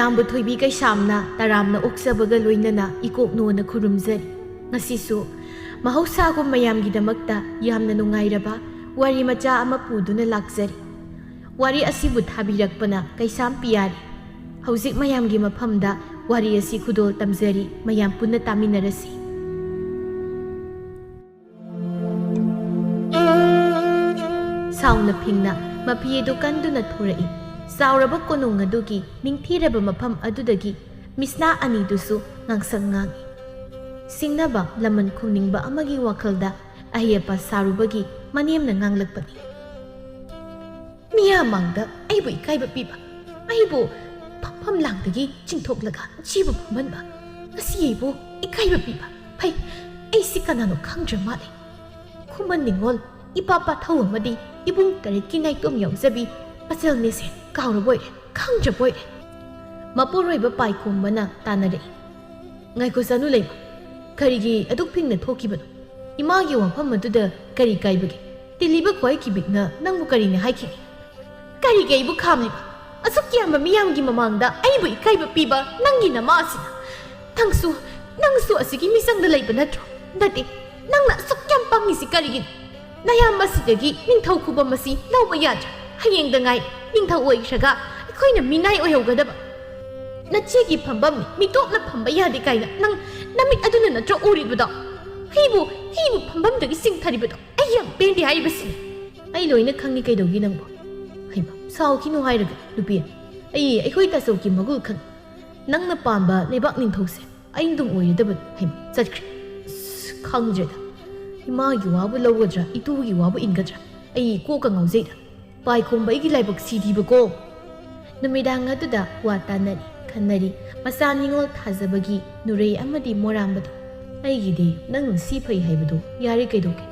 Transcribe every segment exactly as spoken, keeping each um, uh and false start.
ꯃꯌꯥꯝꯕꯨ ꯊꯣꯏꯕꯤ ꯀꯩꯁꯥꯝꯅ ꯇꯔꯥꯝꯅ ꯑꯣꯛꯆꯕꯒ ꯂꯣꯏꯅꯅ ꯏꯀꯣꯛꯅꯣꯅ ꯈꯨꯔꯨꯝꯖꯔꯤ꯫ ꯉꯁꯤꯁꯨ ꯃꯍꯧꯁꯥꯒꯨꯝ ꯃꯌꯥꯝꯒꯤꯗꯃꯛꯇ ꯌꯥꯝꯅ ꯅꯨꯡꯉꯥꯏꯔꯕ ꯋꯥꯔꯤ ꯃꯆꯥ ꯑꯃ ꯄꯨꯗꯨꯅ ꯂꯥꯛꯆꯔꯤ꯫ ꯋꯥꯔꯤ ꯑꯁꯤꯕꯨ ꯊꯥꯕꯤꯔꯛꯄꯅ ꯀꯩꯁꯥꯝ ꯄꯤꯌꯥꯔꯤ꯫ ꯍꯧꯖꯤꯛ ꯃꯌꯥꯝꯒꯤ ꯃꯐꯝꯗ ꯋꯥꯔꯤ ꯑꯁꯤ ꯈꯨꯗꯣꯜ ꯇꯝꯖꯔꯤ, ꯃꯌꯥꯝ ꯄꯨꯟꯅ ꯇꯥꯃꯤꯟꯅꯔꯁꯤ꯫ ꯁꯥꯎꯅ ꯐꯤꯡꯅ ꯃꯐꯤ ꯑꯗꯨ ꯀꯟꯗꯨꯅ ꯊꯣꯔꯛꯏ꯫ ꯆꯥꯎꯔꯕ ꯀꯣꯅꯨꯡ ꯑꯗꯨꯒꯤ ꯅꯤꯡꯊꯤꯔꯕ ꯃꯐꯝ ꯑꯗꯨꯗꯒꯤ ꯃꯤꯁꯅꯥ ꯑꯅꯤꯗꯨꯁꯨ ꯉꯥꯡꯁꯪ ꯉꯥꯡꯏ꯫ ꯁꯤꯡꯅꯕ ꯂꯃꯟ ꯈꯨꯝꯅꯤꯡꯕ ꯑꯃꯒꯤ ꯋꯥꯈꯜꯗ ꯑꯍꯩ ꯑꯄꯥ ꯁꯥꯔꯨꯕꯒꯤ ꯃꯅꯦꯝꯅ ꯉꯥꯡꯂꯛꯄꯅꯤ꯫ ꯃꯤꯌꯥꯝ ꯃꯥꯡꯗ ꯑꯩꯕꯨ ꯏꯀꯥꯏꯕ ꯄꯤꯕ, ꯑꯩꯕꯨ ꯐꯝꯐꯝ ꯂꯥꯡꯗꯒꯤ ꯆꯤꯡꯊꯣꯛꯂꯒ ꯖꯤꯕ ꯐꯝꯍꯟꯕ, ꯉꯁꯤ ꯑꯩꯕꯨ ꯏꯀꯥꯏꯕ ꯄꯤꯕ꯫ ꯐꯩ, ꯑꯩꯁꯤ ꯀꯅꯥꯅꯣ ꯈꯪꯗ꯭ꯔ ꯃꯥꯜꯂꯦ꯫ ꯈꯨꯃꯟ ꯅꯤꯉꯣꯜ, ꯏꯄꯥ ꯄꯥꯊꯧ ꯑꯃꯗꯤ ꯏꯕꯨꯡ ꯇꯔꯦꯠꯀꯤ ꯅꯥꯏꯇꯣꯝ ꯌꯥꯎꯖꯕꯤ ꯃꯆꯜꯅꯦꯁꯦ ꯀꯥꯎꯔꯕꯣꯏꯔꯦ, ꯈꯪꯗ꯭ꯔꯕꯣꯏꯔꯦ꯫ ꯃꯄꯨꯔꯣꯏꯕ ꯄꯥꯏꯈꯣꯝꯕꯅ ꯇꯥꯟꯅꯔꯛꯏ꯫ ꯉꯥꯏꯈꯣ ꯁꯥꯅꯨ ꯂꯩꯃ, ꯀꯔꯤꯒꯤ ꯑꯗꯨꯛ ꯐꯤꯡꯅ ꯊꯣꯛꯈꯤꯕꯅꯣ? ꯏꯃꯥꯒꯤ ꯋꯥꯐꯝ ꯑꯗꯨꯗ ꯀꯔꯤ ꯀꯥꯏꯕꯒꯦ? ꯇꯤꯜꯂꯤꯕ ꯈ꯭ꯋꯥꯏ ꯀꯤꯕꯤꯛꯅ ꯅꯪꯕꯨ ꯀꯔꯤꯅ ꯍꯥꯏꯈꯤꯒꯦ? ꯀꯔꯤꯒꯤ ꯑꯩꯕꯨ ꯈꯥꯝꯂꯤꯕ? ꯑꯁꯨꯛ ꯌꯥꯝꯕ ꯃꯤꯌꯥꯝꯒꯤ ꯃꯃꯥꯡꯗ ꯑꯩꯕꯨ ꯏꯀꯥꯏꯕ ꯄꯤꯕ ꯅꯪꯒꯤ ꯅꯃꯥ ꯑꯁꯤꯅ꯫ ꯅꯪꯁꯨ, ꯅꯪꯁꯨ ꯑꯁꯤꯒꯤ ꯃꯤꯆꯪꯗ ꯂꯩꯕ ꯅꯠꯇ꯭ꯔꯣ? ꯅꯠꯇꯦ, ꯅꯪꯅ ꯑꯁꯨꯛ ꯌꯥꯝ ꯄꯪꯉꯤꯁꯤ ꯀꯔꯤꯒꯤꯅꯣ? ꯅꯌꯥꯝꯕꯁꯤꯗꯒꯤ ꯅꯤꯡꯊꯧ ꯈꯨꯕꯝ ꯑꯁꯤ ꯂꯧꯕ ꯌꯥꯗ꯭ꯔꯥ? ꯍꯌꯦꯡꯗ ꯉꯥꯏ ꯅꯤꯡꯊꯧ ꯑꯣꯏꯈ꯭ꯔꯒ ꯑꯩꯈꯣꯏꯅ ꯃꯤꯅꯥꯏ ꯑꯣꯏꯍꯧꯒꯗꯕ꯫ ꯅꯆꯦꯒꯤ ꯐꯝꯕꯝꯅꯤ, ꯃꯤꯇꯣꯞꯅ ꯐꯝꯕ ꯌꯥꯗꯦ ꯀꯥꯏꯅ ꯅꯪ ꯅꯃꯤꯠ ꯑꯗꯨꯅ ꯅꯠꯇ꯭ꯔꯣ ꯎꯔꯤꯕꯗꯣ? ꯑꯩꯕꯨ, ꯑꯩꯕꯨ ꯐꯝꯕꯝꯗꯒꯤ ꯆꯤꯡꯊꯔꯤꯕꯗꯣ ꯑꯩ ꯌꯥꯝ ꯄꯦꯟꯗꯦ ꯍꯥꯏꯔꯤꯕꯁꯤꯅꯤ꯫ ꯑꯩ ꯂꯣꯏꯅ ꯈꯪꯉꯤ ꯀꯩꯗꯧꯒꯦ ꯅꯪꯕꯨ? ꯍꯩꯃ, ꯁꯥꯎꯈꯤꯅꯨ ꯍꯥꯏꯔꯒ, ꯅꯨꯄꯤ, ꯑꯩ ꯑꯩꯈꯣꯏ ꯇꯥꯆꯧꯒꯤ ꯃꯒꯨꯜ ꯈꯪꯉꯤ꯫ ꯅꯪꯅ ꯄꯥꯝꯕ ꯂꯩꯕꯥꯛ ꯅꯤꯡꯊꯧꯁꯦ ꯑꯩ ꯑꯗꯨꯝ ꯑꯣꯏꯔꯗꯕꯅꯤ꯫ ꯍꯩꯃ, ꯆꯠꯈ꯭ꯔꯦ꯫ ꯑꯁ, ꯈꯪꯗ꯭ꯔꯦꯗ꯫ ꯏꯃꯥꯒꯤ ꯋꯥꯕꯨ ꯂꯧꯒꯗ꯭ꯔꯥ, ꯏꯇꯨꯒꯤ ꯋꯥꯕꯨ ꯏꯟꯒꯗ꯭ꯔꯥ? ꯑꯩ ꯀꯣꯛꯀ ꯉꯥꯎꯖꯩꯗ꯫ ꯄꯥꯏꯈꯣꯝꯕ ꯑꯩꯒꯤ ꯂꯥꯏꯕꯛ ꯁꯤꯗꯤꯕꯀꯣ꯫ ꯅꯨꯃꯤꯗꯥꯡ ꯑꯗꯨꯗ ꯋꯥ ꯇꯥꯅꯔꯤ, ꯈꯟꯅꯔꯤ꯫ ꯃꯆꯥ ꯅꯤꯉꯣꯜ ꯊꯥꯖꯕꯒꯤ ꯅꯨꯔꯩ ꯑꯃꯗꯤ ꯃꯣꯔꯥꯝꯕꯗꯣ꯫ ꯑꯩꯒꯤꯗꯤ ꯅꯪ ꯁꯤ ꯐꯩ ꯍꯥꯏꯕꯗꯣ ꯌꯥꯔꯦ ꯀꯩꯗꯧꯒꯦ?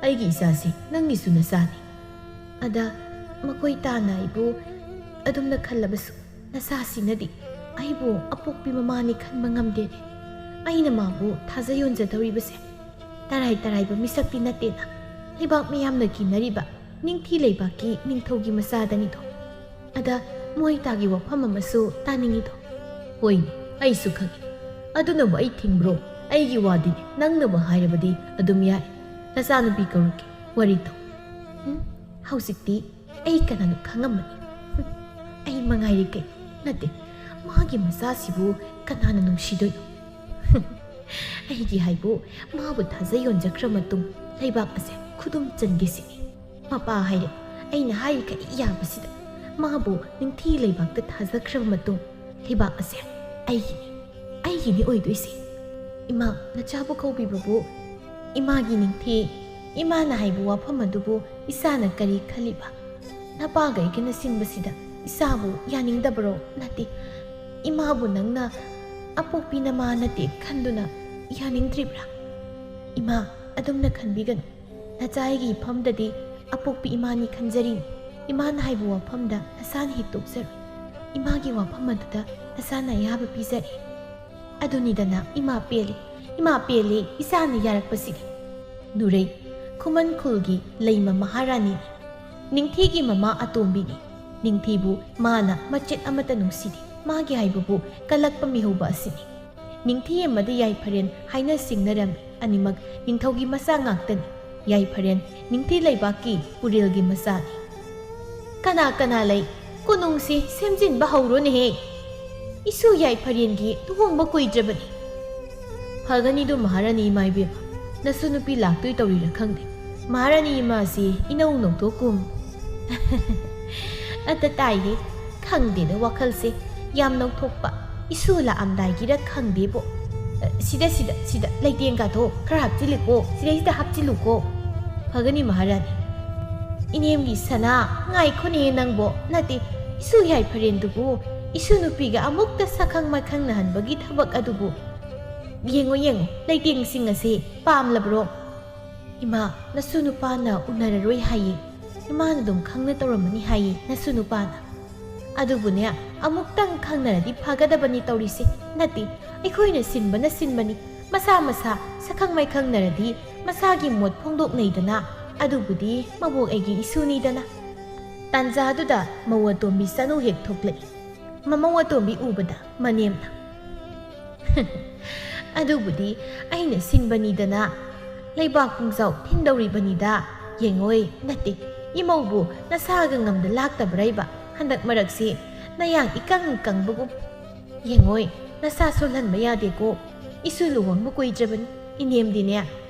ꯑꯩꯒꯤ ꯏꯆꯥꯁꯤ ꯅꯪꯒꯤꯁꯨ ꯅꯆꯥꯅꯤ꯫ ꯑꯗ ꯃꯈꯣꯏ ꯇꯥꯅ ꯑꯩꯕꯨ ꯑꯗꯨꯝꯅ ꯈꯜꯂꯕꯁꯨ ꯅꯆꯥꯁꯤꯅꯗꯤ ꯑꯩꯕꯨ ꯑꯄꯣꯛꯄꯤ ꯃꯃꯥꯅꯤ ꯈꯟꯕ ꯉꯝꯗꯦꯅꯦ꯫ ꯑꯩꯅ ꯃꯥꯕꯨ ꯊꯥꯖ ꯌꯣꯟꯖꯗꯧꯔꯤꯕꯁꯦ ꯇꯔꯥꯏ ꯇꯔꯥꯏꯕ ꯃꯤꯁꯛꯇꯤ ꯅꯠꯇꯦꯅ ꯂꯩꯕꯥꯛ ꯃꯤꯌꯥꯝꯅ ꯀꯤꯅꯔꯤꯕ ꯅꯤꯡꯊꯤ ꯂꯩꯕꯥꯛꯀꯤ ꯅꯤꯡꯊꯧꯒꯤ ꯃꯆꯥꯗꯅꯤꯗꯣ꯫ ꯑꯗ ꯃꯣꯏꯇꯥꯒꯤ ꯋꯥꯐꯝ ꯑꯃꯁꯨ ꯇꯥꯅꯤꯡꯉꯤꯗꯣ꯫ ꯍꯣꯏꯅꯦ, ꯑꯩꯁꯨ ꯈꯪꯉꯤ꯫ ꯑꯗꯨꯅꯕꯨ ꯑꯩ ꯊꯤꯡꯕ꯭ꯔꯣ? ꯑꯩꯒꯤ ꯋꯥꯗꯤꯅꯦ, ꯅꯪꯅꯕꯨ ꯍꯥꯏꯔꯕꯗꯤ ꯑꯗꯨꯝ ꯌꯥꯏ꯫ ꯅꯆꯥꯅꯨꯄꯤ ꯀꯧꯔꯛꯀꯦ, ꯋꯥꯔꯤ ꯇꯧ꯫ ꯎꯝ, ꯍꯧꯖꯤꯛꯇꯤ ꯑꯩ ꯀꯅꯥꯅꯣ ꯈꯪꯉꯝꯃꯅꯤ꯫ ꯍꯨꯝ, ꯑꯩ ꯃꯉꯥꯏꯔꯦ ꯀꯩ? ꯅꯠꯇꯦ, ꯃꯥꯒꯤ ꯃꯆꯥꯁꯤꯕꯨ ꯀꯅꯥꯅ ꯅꯨꯡꯁꯤꯗꯣꯏꯅꯣ? ꯍꯨꯝ, ꯑꯩꯒꯤ ꯍꯥꯏꯕꯨ ꯃꯥꯕꯨ ꯊꯥꯖ ꯌꯣꯟꯖꯈ꯭ꯔ ꯃꯇꯨꯡ ꯂꯩꯕꯥꯛ ꯑꯁꯦ ꯈꯨꯗꯨꯝ ꯆꯟꯒꯦ ꯁꯤꯅꯤ꯫ ꯃꯄꯥ ꯍꯥꯏꯔꯦ, ꯑꯩꯅ ꯍꯥꯏꯔꯤꯈꯩ ꯌꯥꯕꯁꯤꯗ ꯃꯥꯕꯨ ꯅꯤꯡꯊꯤ ꯂꯩꯕꯥꯛꯇ ꯊꯥꯖꯈ꯭ꯔꯕ ꯃꯇꯨꯡ ꯂꯩꯕꯥꯛ ꯑꯁꯦ ꯑꯩꯒꯤꯅꯤ, ꯑꯩꯒꯤꯅꯤ ꯑꯣꯏꯗꯣꯏꯁꯦ꯫ ꯏꯃꯥ, ꯅꯆꯥꯕꯨ ꯀꯧꯕꯤꯕꯕꯨ ꯏꯃꯥꯒꯤ ꯅꯤꯡꯊꯤ, ꯏꯃꯥꯅ ꯍꯥꯏꯕ ꯋꯥꯐꯝ ꯑꯗꯨꯕꯨ ꯏꯆꯥꯅ ꯀꯔꯤ ꯈꯜꯂꯤꯕ? ꯅꯄꯥꯒ ꯑꯩꯒꯅ ꯁꯤꯟꯕꯁꯤꯗ ꯏꯆꯥꯕꯨ ꯌꯥꯅꯤꯡꯗꯕꯔꯣ? ꯅꯠꯇꯦ, ꯏꯃꯥꯕꯨ ꯅꯪꯅ ꯑꯄꯣꯛꯄꯤ ꯅꯃꯥ ꯅꯠꯇꯦ ꯈꯟꯗꯨꯅ ꯌꯥꯅꯤꯡꯗ꯭ꯔꯤꯕ꯭ꯔꯥ? ꯏꯃꯥ, ꯑꯗꯨꯝꯅ ꯈꯟꯕꯤꯒꯅꯨ꯫ ꯅꯆꯥ ꯑꯩꯒꯤ ꯏꯐꯝꯗꯗꯤ ꯑꯄꯣꯛꯄꯤ ꯏꯃꯥꯅꯤ ꯈꯟꯖꯔꯤꯅꯤ꯫ ꯏꯃꯥꯅ ꯍꯥꯏꯕ ꯋꯥꯐꯝꯗ ꯅꯁꯥꯅ ꯍꯦꯛ ꯇꯣꯛꯆꯔꯣ꯫ ꯏꯃꯥꯒꯤ ꯋꯥꯐꯝ ꯑꯗꯨꯗ ꯅꯁꯥꯅ ꯑꯌꯥꯕ ꯄꯤꯖꯔꯦ꯫ ꯑꯗꯨꯅꯤꯗꯅ ꯏꯃꯥ ꯄꯦꯜꯂꯤ, ꯏꯃꯥ ꯄꯦꯜꯂꯤ, ꯏꯆꯥꯅ ꯌꯥꯔꯛꯄꯁꯤꯗꯤ꯫ ꯅꯨꯔꯩ, ꯈꯨꯃꯟ ꯈꯨꯜꯒꯤ ꯂꯩꯃ ꯃꯍꯥꯔꯥꯅꯤꯅꯤ꯫ ꯅꯤꯡꯊꯤꯒꯤ ꯃꯃꯥ ꯑꯇꯣꯝꯕꯤꯅꯤ꯫ ꯅꯤꯡꯊꯤꯕꯨ ꯃꯥꯅ ꯃꯆꯦꯠ ꯑꯃꯠꯇ ꯅꯨꯡꯁꯤꯗꯦ꯫ ꯃꯥꯒꯤ ꯍꯥꯏꯕꯕꯨ ꯀꯜꯂꯛꯄ ꯃꯤꯍꯧꯕ ꯑꯁꯤꯅꯤ꯫ ꯅꯤꯡꯊꯤ ꯑꯃꯗꯤ ꯌꯥꯏꯐꯔꯦꯟ ꯍꯥꯏꯅ ꯁꯤꯡꯅꯔꯝꯃꯤ꯫ ꯑꯅꯤꯃꯛ ꯅꯤꯡꯊꯧꯒꯤ ꯃꯆꯥ ꯉꯥꯛꯇꯅꯤ꯫ ꯌꯥꯏꯐꯔꯦꯟ ꯅꯤꯡꯊꯤ ꯂꯩꯕꯥꯛꯀꯤ ꯄꯨꯔꯦꯜꯒꯤ ꯃꯆꯥꯅꯤ꯫ ꯀꯅꯥ ꯀꯅꯥ ꯂꯩ? ꯀꯣꯅꯨꯡꯁꯤ ꯁꯦꯝꯖꯤꯟꯕ ꯍꯧꯔꯣꯅꯦꯍꯦ꯫ ꯏꯁꯨ ꯌꯥꯏꯐꯔꯦꯟꯒꯤ ꯂꯨꯍꯣꯡꯕ ꯀꯨꯏꯗ꯭ꯔꯕꯅꯤ꯫ ꯐꯒꯅꯤꯗꯨ ꯃꯍꯥꯔꯥꯅꯤ ꯏꯃꯥ ꯏꯕꯦꯝꯃ, ꯅꯁꯨ ꯅꯨꯄꯤ ꯂꯥꯛꯇꯣꯏ ꯇꯧꯔꯤꯔ ꯈꯪꯗꯦ꯫ ꯃꯍꯥꯔꯥꯅꯤ ꯏꯃꯥꯁꯤ ꯏꯅꯧ ꯅꯧꯊꯣꯛꯀꯨꯝ꯫ ꯑꯇ ꯇꯥꯏꯍꯦ, ꯈꯪꯗꯦꯗ ꯋꯥꯈꯜꯁꯦ ꯌꯥꯝ ꯅꯧꯊꯣꯛꯄ꯫ ꯏꯁꯨ ꯂꯥꯛꯑꯝꯗꯥꯏꯒꯤꯔ ꯈꯪꯗꯦꯕꯣ꯫ ꯑ, ꯁꯤꯗ, ꯁꯤꯗ, ꯁꯤꯗ ꯂꯩꯇꯦꯡꯒꯥꯗꯣ ꯈꯔ ꯍꯥꯞꯆꯤꯜꯂꯨꯀꯣ, ꯁꯤꯗꯩꯁꯤꯗ ꯍꯥꯞꯆꯤꯜꯂꯨꯀꯣ꯫ ꯐꯒꯅꯤ ꯃꯍꯥꯔꯥꯅꯤ꯫ ꯏꯅꯦꯝꯒꯤ ꯁꯅꯥ, ꯉꯥꯏꯈꯣꯅꯦ ꯅꯪꯕꯣ꯫ ꯅꯠꯇꯦ, ꯏꯁꯨ ꯌꯥꯏꯐꯔꯦꯟꯗꯨꯕꯨ ꯏꯁꯨ ꯅꯨꯄꯤꯒ ꯑꯃꯨꯛꯇ ꯁꯛꯈꯪ ꯃꯥꯏꯈꯪꯅꯍꯟꯕꯒꯤ ꯊꯕꯛ ꯑꯗꯨꯕꯨ꯫ ꯌꯦꯡꯉꯣ, ꯌꯦꯡꯉꯣ, ꯂꯩꯇꯦꯡꯁꯤꯡ ꯑꯁꯤ ꯄꯥꯝꯂꯕ꯭ꯔꯣ? ꯏꯃꯥ, ꯅꯁꯨ ꯅꯨꯄꯥꯅ ꯎꯅꯔꯔꯣꯏ ꯍꯥꯏꯌꯦ꯫ ꯏꯃꯥꯅ ꯑꯗꯨꯝ ꯈꯪꯅ ꯇꯧꯔꯝꯃꯅꯤ ꯍꯥꯏꯌꯦ ꯅꯁꯨ ꯅꯨꯄꯥꯅ꯫ ꯑꯗꯨꯕꯨꯅꯦ, ꯑꯃꯨꯛꯇꯪ ꯈꯪꯅꯔꯗꯤ ꯐꯒꯗꯕꯅꯤ ꯇꯧꯔꯤꯁꯦ꯫ ꯅꯠꯇꯦ, ꯑꯩꯈꯣꯏꯅ ꯁꯤꯟꯕꯅ ꯁꯤꯟꯕꯅꯤ꯫ ꯃꯁꯥ ꯃꯁꯥ ꯁꯛꯈꯪ ꯃꯥꯏꯈꯪꯅꯔꯗꯤ ꯃꯁꯥꯒꯤ ꯃꯣꯠ ꯐꯣꯡꯗꯣꯛꯅꯩꯗꯅ꯫ ꯑꯗꯨꯕꯨꯗꯤ ꯃꯕꯣꯛ ꯑꯩꯒꯤ ꯏꯁꯨꯅꯤꯗꯅ꯫ ꯇꯥꯟꯖꯥꯗꯨꯗ ꯃꯧ ꯑꯇꯣꯝꯕꯤ ꯆꯅꯨ ꯍꯦꯛ ꯊꯣꯛꯂꯛꯏ꯫ ꯃꯃꯧ ꯑꯇꯣꯝꯕꯤ ꯎꯕꯗ ꯃꯅꯦꯝꯅ, "ꯑꯗꯨꯕꯨꯗꯤ ꯑꯩꯅ ꯁꯤꯟꯕꯅꯤꯗꯅ, ꯂꯩꯕꯥꯛ ꯄꯨꯡꯖꯥꯎ ꯊꯤꯟꯗꯧꯔꯤꯕꯅꯤꯗ꯫ ꯌꯦꯡꯉꯣꯏ, ꯅꯠꯇꯦ, ꯏꯃꯧꯕꯨ ꯅꯁꯥꯒ ꯉꯝꯗ ꯂꯥꯛꯇꯕ꯭ꯔꯥꯏꯕ? ꯍꯟꯗꯛ ꯃꯔꯛꯁꯤ ꯅꯌꯥꯡ ꯏꯀꯪ ꯀꯪꯕꯒꯨꯝ꯫ ꯌꯦꯡꯉꯣꯏ, ꯅꯁꯥ ꯁꯣꯜꯍꯟꯕ ꯌꯥꯗꯦꯀꯣ꯫ ꯏꯁꯨ ꯂꯨꯍꯣꯡꯕ ꯀꯨꯏꯗ꯭ꯔꯕꯅꯤ꯫ ꯏꯅꯦꯝꯗꯤꯅꯦ,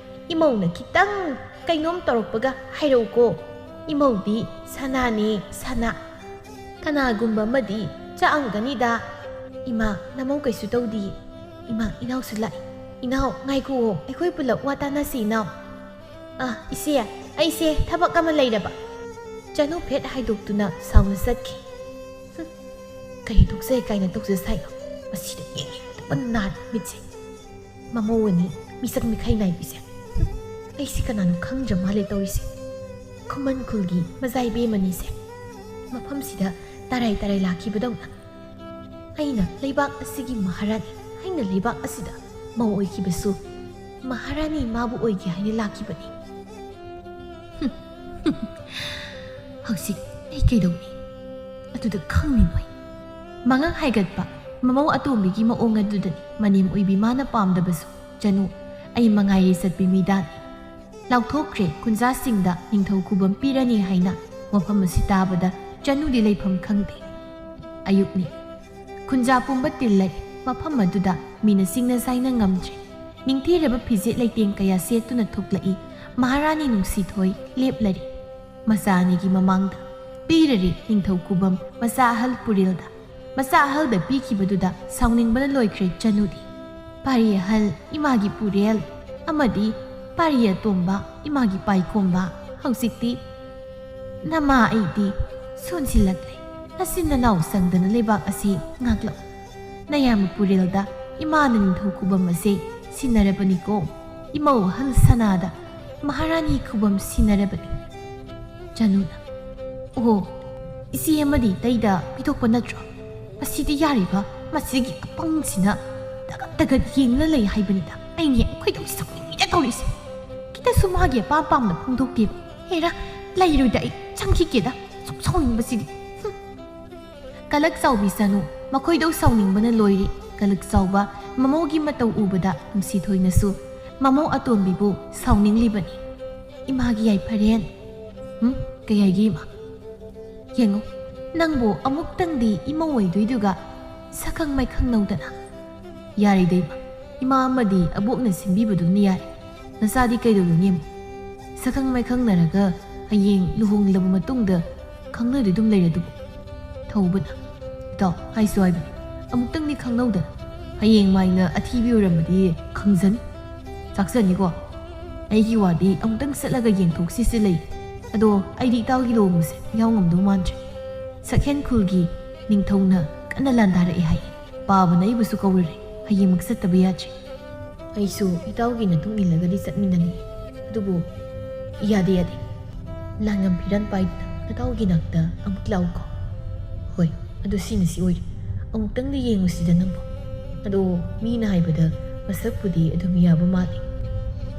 ꯏꯃꯧꯅ ꯈꯤꯇꯪ ꯀꯩꯅꯣꯝ ꯇꯧꯔꯛꯄꯒ ꯍꯥꯏꯔꯛꯎꯀꯣ꯫ ꯏꯃꯧꯗꯤ ꯁꯅꯥꯅꯦ, ꯁꯅꯥ꯫ ꯀꯅꯥꯒꯨꯝꯕ ꯑꯃꯗꯤ ꯆꯥꯛꯑꯝꯒꯅꯤꯗ꯫" "ꯏꯃꯥ, ꯅꯃꯧ ꯀꯩꯁꯨ ꯇꯧꯗꯤꯌꯦ꯫ ꯏꯃꯥ, ꯏꯅꯥꯎꯁꯨ ꯂꯥꯛꯑꯦ꯫ ꯏꯅꯥꯎ, ꯉꯥꯏꯈꯨꯑꯣ, ꯑꯩꯈꯣꯏ ꯄꯨꯂꯞ ꯋꯥ ꯇꯥꯅꯁꯤ, ꯏꯅꯥꯎ꯫" "ꯑ, ꯏꯆꯦ, ꯑꯩꯁꯦ ꯊꯕꯛ ꯑꯃ ꯂꯩꯔꯕ꯫" ꯆꯅꯨ ꯐꯦꯠ ꯍꯥꯏꯗꯣꯛꯇꯨꯅ ꯁꯥꯎꯅ ꯆꯠꯈꯤ꯫ "ꯍꯨꯝ, ꯀꯔꯤ ꯇꯣꯛꯆꯩ ꯀꯥꯏꯅ ꯇꯧꯖ ꯁꯥꯏꯅꯣ? ꯃꯁꯤꯗ ꯌꯦꯡꯅꯤꯡꯗꯕ ꯅꯥꯔꯦ ꯃꯤꯠꯁꯦ꯫ ꯃꯃꯧ ꯑꯅꯤ ꯃꯤꯁꯛ ꯃꯤꯈꯥꯏ ꯅꯥꯏꯕꯤꯁꯦ꯫ ꯍꯨꯝ, ꯑꯩꯁꯤ ꯀꯅꯥꯅꯣ ꯈꯪꯗ꯭ꯔ ꯃꯥꯜꯂꯦ ꯇꯧꯔꯤꯁꯦ꯫ ꯈꯨꯃꯟ ꯈꯨꯜꯒꯤ ꯃꯖꯥ ꯏꯕꯦꯝꯃꯅꯤꯁꯦ꯫ ꯃꯐꯝꯁꯤꯗ ꯇꯔꯥꯏ ꯇꯔꯥꯏ ꯂꯥꯛꯈꯤꯕꯗꯧꯅ꯫ ꯑꯩꯅ ꯂꯩꯕꯥꯛ ꯑꯁꯤꯒꯤ ꯃꯍꯥꯔꯥꯅꯤ, ꯑꯩꯅ ꯂꯩꯕꯥꯛ ꯑꯁꯤꯗ ꯃꯧ ꯑꯣꯏꯈꯤꯕꯁꯨ ꯃꯍꯥꯔꯥꯅꯤ ꯃꯥꯕꯨ ꯑꯣꯏꯒꯦ ꯍꯥꯏꯅ ꯂꯥꯛꯈꯤꯕꯅꯤ꯫ ꯍꯨꯝ, ꯍꯧꯖꯤꯛ ꯑꯩ ꯀꯩꯗꯧꯅꯤ? ꯑꯗꯨꯗ ꯈꯪꯅꯤꯡꯉꯣꯏ꯫" ꯃꯉꯛ ꯍꯥꯏꯒꯠꯄ ꯃꯃꯧ ꯑꯇꯣꯝꯕꯤꯒꯤ ꯃꯑꯣꯡ ꯑꯗꯨꯗꯅꯤ ꯃꯅꯦꯝ ꯑꯣꯏꯕꯤ ꯃꯥꯅ ꯄꯥꯝꯗꯕꯁꯨ꯫ "ꯆꯅꯨ, ꯑꯩ ꯃꯉꯥꯏꯔꯦ ꯆꯠꯄꯤ ꯃꯤꯗꯥꯅꯤ꯫" ꯂꯥꯎꯊꯣꯛꯈ꯭ꯔꯦ ꯈꯨꯟꯖꯥꯁꯤꯡꯗ ꯅꯤꯡꯊꯧ ꯈꯨꯕꯝ ꯄꯤꯔꯅꯤ ꯍꯥꯏꯅ꯫ ꯋꯥꯐꯝ ꯑꯁꯤ ꯇꯥꯕꯗ ꯆꯅꯨꯗꯤ ꯂꯩꯐꯝ ꯈꯪꯗꯦ꯫ ꯑꯌꯨꯛꯅꯤ꯫ ꯈꯨꯟꯖꯥ ꯄꯨꯝꯕ ꯇꯤꯜꯂꯔꯦ꯫ ꯃꯐꯝ ꯑꯗꯨꯗ ꯃꯤꯅ ꯆꯤꯡꯅ ꯆꯥꯏꯅ ꯉꯝꯗ꯭ꯔꯦ꯫ ꯅꯤꯡꯊꯤꯔꯕ ꯐꯤꯖꯦꯠ ꯂꯩꯇꯦꯡ ꯀꯌꯥ ꯁꯦꯠꯇꯨꯅ ꯊꯣꯛꯂꯛꯏ꯫ ꯃꯍꯥꯔꯥꯅꯤ ꯅꯨꯡꯁꯤꯊꯣꯏ ꯂꯦꯞꯂꯔꯦ꯫ ꯃꯆꯥ ꯑꯅꯤꯒꯤ ꯃꯃꯥꯡꯗ ꯄꯤꯔꯔꯦ ꯅꯤꯡꯊꯧ ꯈꯨꯕꯝ ꯃꯆꯥ ꯑꯍꯜ ꯄꯨꯔꯦꯜꯗ꯫ ꯃꯆꯥ ꯑꯍꯜꯗ ꯄꯤꯈꯤꯕꯗꯨꯗ ꯁꯥꯎꯅꯤꯡꯕꯅ ꯂꯣꯏꯈ꯭ꯔꯦ ꯆꯅꯨꯗꯤ꯫ ꯄꯥꯔꯤ ꯑꯍꯜ ꯏꯃꯥꯒꯤ ꯄꯨꯔꯦꯜ ꯑꯃꯗꯤ ꯄꯥꯔꯤ ꯑꯇꯣꯝꯕ ꯏꯃꯥꯒꯤ ꯄꯥꯏꯈꯣꯝꯕ꯫ ꯍꯧꯖꯤꯛꯇꯤ ꯅꯃꯥ ꯑꯩꯗꯤ ꯁꯣꯟꯁꯤꯜꯂꯛꯂꯦ꯫ ꯅꯆꯤꯟ ꯅꯅꯥꯎ ꯆꯪꯗꯅ ꯂꯩꯕꯥꯛ ꯑꯁꯤ ꯉꯥꯛꯂꯛꯎ꯫ ꯅꯌꯥꯝꯕ ꯄꯨꯔꯦꯜꯗ ꯏꯃꯥꯅ ꯅꯤꯡꯊꯧ ꯈꯨꯕꯝ ꯑꯁꯦ ꯁꯤꯟꯅꯔꯕꯅꯤꯀꯣ꯫ ꯏꯃꯧ ꯑꯍꯜ ꯁꯅꯥꯗ ꯃꯍꯥꯔꯥꯅꯤ ꯈꯨꯕꯝ ꯁꯤꯟꯅꯔꯕꯅꯤ꯫ ꯆꯅꯨꯅ, "ꯑꯣ, ꯏꯆꯦ ꯑꯃꯗꯤ ꯇꯩꯗ ꯄꯤꯊꯣꯛꯄ ꯅꯠꯇ꯭ꯔꯣ? ꯃꯁꯤꯗꯤ ꯌꯥꯔꯤꯕ, ꯃꯁꯤꯒꯤ ꯑꯄꯪꯁꯤꯅ ꯇꯒꯠ ꯇꯒꯠ ꯌꯦꯡꯂ ꯂꯩ ꯍꯥꯏꯕꯅꯤꯗ꯫ ꯑꯩꯅꯦ ꯈꯣꯏꯗꯧ ꯁꯥꯎꯅꯤꯡꯉꯤꯗ ꯇꯧꯔꯤꯁꯦ꯫ ꯈꯤꯇꯁꯨ ꯃꯥꯒꯤ ꯑꯄꯥꯝ ꯄꯥꯝꯅ ꯐꯣꯡꯗꯣꯛꯇꯦꯕ꯫ ꯍꯦꯔꯥ, ꯂꯩꯔꯣꯏꯗ, ꯑꯩ ꯆꯪꯈꯤꯒꯦꯗ꯫ ꯁꯥꯎꯅꯤꯡꯕꯁꯤꯗꯤ꯫ ꯍꯨꯝ꯫ ꯀꯂꯛ ꯆꯥꯎꯕꯤ ꯆꯅꯨ ꯃꯈꯣꯏꯗꯧ ꯁꯥꯎꯅꯤꯡꯕꯅ ꯂꯣꯏꯔꯦ꯫ ꯀꯂꯛ ꯆꯥꯎꯕ ꯃꯃꯧꯒꯤ ꯃꯇꯧ ꯎꯕꯗ ꯅꯨꯡꯁꯤꯊꯣꯏꯅꯁꯨ ꯃꯃꯧ ꯑꯇꯣꯝꯕꯤꯕꯨ ꯁꯥꯎꯅꯤꯡꯂꯤꯕꯅꯤ꯫ "ꯏꯃꯥꯒꯤ ꯌꯥꯏꯐꯔꯦꯟ꯫ ꯎꯝ, ꯀꯩ ꯍꯥꯏꯒꯦ ꯏꯃꯥ? ꯌꯦꯡꯉꯨ, ꯅꯪꯕꯨ ꯑꯃꯨꯛꯇꯪꯗꯤ ꯏꯃꯧ ꯑꯣꯏꯗꯣꯏꯗꯨꯒ ꯁꯛꯈꯪ ꯃꯥꯏꯈꯪ ꯅꯧꯗꯅ꯫ ꯌꯥꯔꯦꯗ ꯏꯃꯥ, ꯏꯃꯥ ꯑꯃꯗꯤ ꯑꯕꯣꯛꯅ ꯁꯤꯟꯕꯤꯕꯗꯨꯅ ꯌꯥꯔꯦ꯫ ꯅꯆꯥꯗꯤ ꯀꯩꯗꯧꯔꯨꯅꯤ ꯑꯃꯨꯛ? ꯁꯛꯈꯪ ꯃꯥꯏꯈꯪꯅꯔꯒ ꯍꯌꯦꯡ ꯂꯨꯍꯣꯡꯂꯕ ꯃꯇꯨꯡꯗ ꯈꯪꯅꯗꯣꯏ ꯑꯗꯨꯝ ꯂꯩꯔꯗꯨꯕꯨ?" ꯊꯧꯕꯅ, "ꯏꯇꯥꯎ, ꯍꯥꯏꯁꯨ ꯍꯥꯏꯕꯅꯤ, ꯑꯃꯨꯛꯇꯪꯗꯤ ꯈꯪꯅꯧꯗꯅ꯫ ꯍꯌꯦꯡ ꯃꯥꯏꯅ ꯑꯊꯤꯕꯤ ꯑꯣꯏꯔꯝꯃꯗꯤ ꯈꯪꯖꯅꯤ, ꯆꯥꯛꯆꯅꯤꯀꯣ꯫ ꯑꯩꯒꯤ ꯋꯥꯗꯤ ꯑꯃꯨꯛꯇꯪ ꯆꯠꯂꯒ ꯌꯦꯡꯊꯣꯛꯁꯤꯁꯦ ꯂꯩ꯫ ꯑꯗꯣ ꯑꯩꯗꯤ ꯏꯇꯥꯎꯒꯤ ꯂꯨꯍꯣꯡꯕꯁꯦ ꯌꯥꯎ ꯉꯝꯗꯧ ꯃꯥꯟꯗ꯭ꯔꯦ꯫ ꯁꯛꯍꯦꯟ ꯈꯨꯜꯒꯤ ꯅꯤꯡꯊꯧꯅ ꯀꯟꯅ ꯂꯥꯟꯗꯥꯔꯛꯑꯦ ꯍꯥꯏ꯫ ꯄꯥꯕꯅ ꯑꯩꯕꯨꯁꯨ ꯀꯧꯔꯔꯦ꯫ ꯍꯌꯦꯡꯃꯛ ꯆꯠꯇꯕ ꯌꯥꯗ꯭ꯔꯦ꯫ ꯑꯩꯁꯨ ꯏꯇꯥꯎꯒꯤ ꯃꯇꯨꯡ ꯏꯜꯂꯒꯗꯤ ꯆꯠꯃꯤꯟꯅꯅꯤ꯫ ꯑꯗꯨꯕꯨ ꯌꯥꯗꯦ, ꯌꯥꯗꯦ꯫ ꯂꯥꯡꯉꯝ ꯐꯤꯔꯥꯟ ꯄꯥꯏꯗꯨꯅ ꯅꯇꯥꯎꯒꯤ ꯅꯥꯛꯇ ꯑꯃꯨꯛ ꯂꯥꯛꯎꯀꯣ꯫ ꯍꯣꯏ, ꯑꯗꯨ ꯁꯤꯅ ꯁꯤ ꯑꯣꯏꯔꯦ꯫ ꯑꯃꯨꯛꯇꯪꯗꯤ ꯌꯦꯡꯉꯨꯁꯤꯗ ꯅꯪꯕꯨ꯫ ꯑꯗꯣ ꯃꯤꯅ ꯍꯥꯏꯕꯗ ꯃꯁꯛꯄꯨꯗꯤ ꯑꯗꯨꯝ ꯌꯥꯕ ꯃꯥꯜꯂꯤ꯫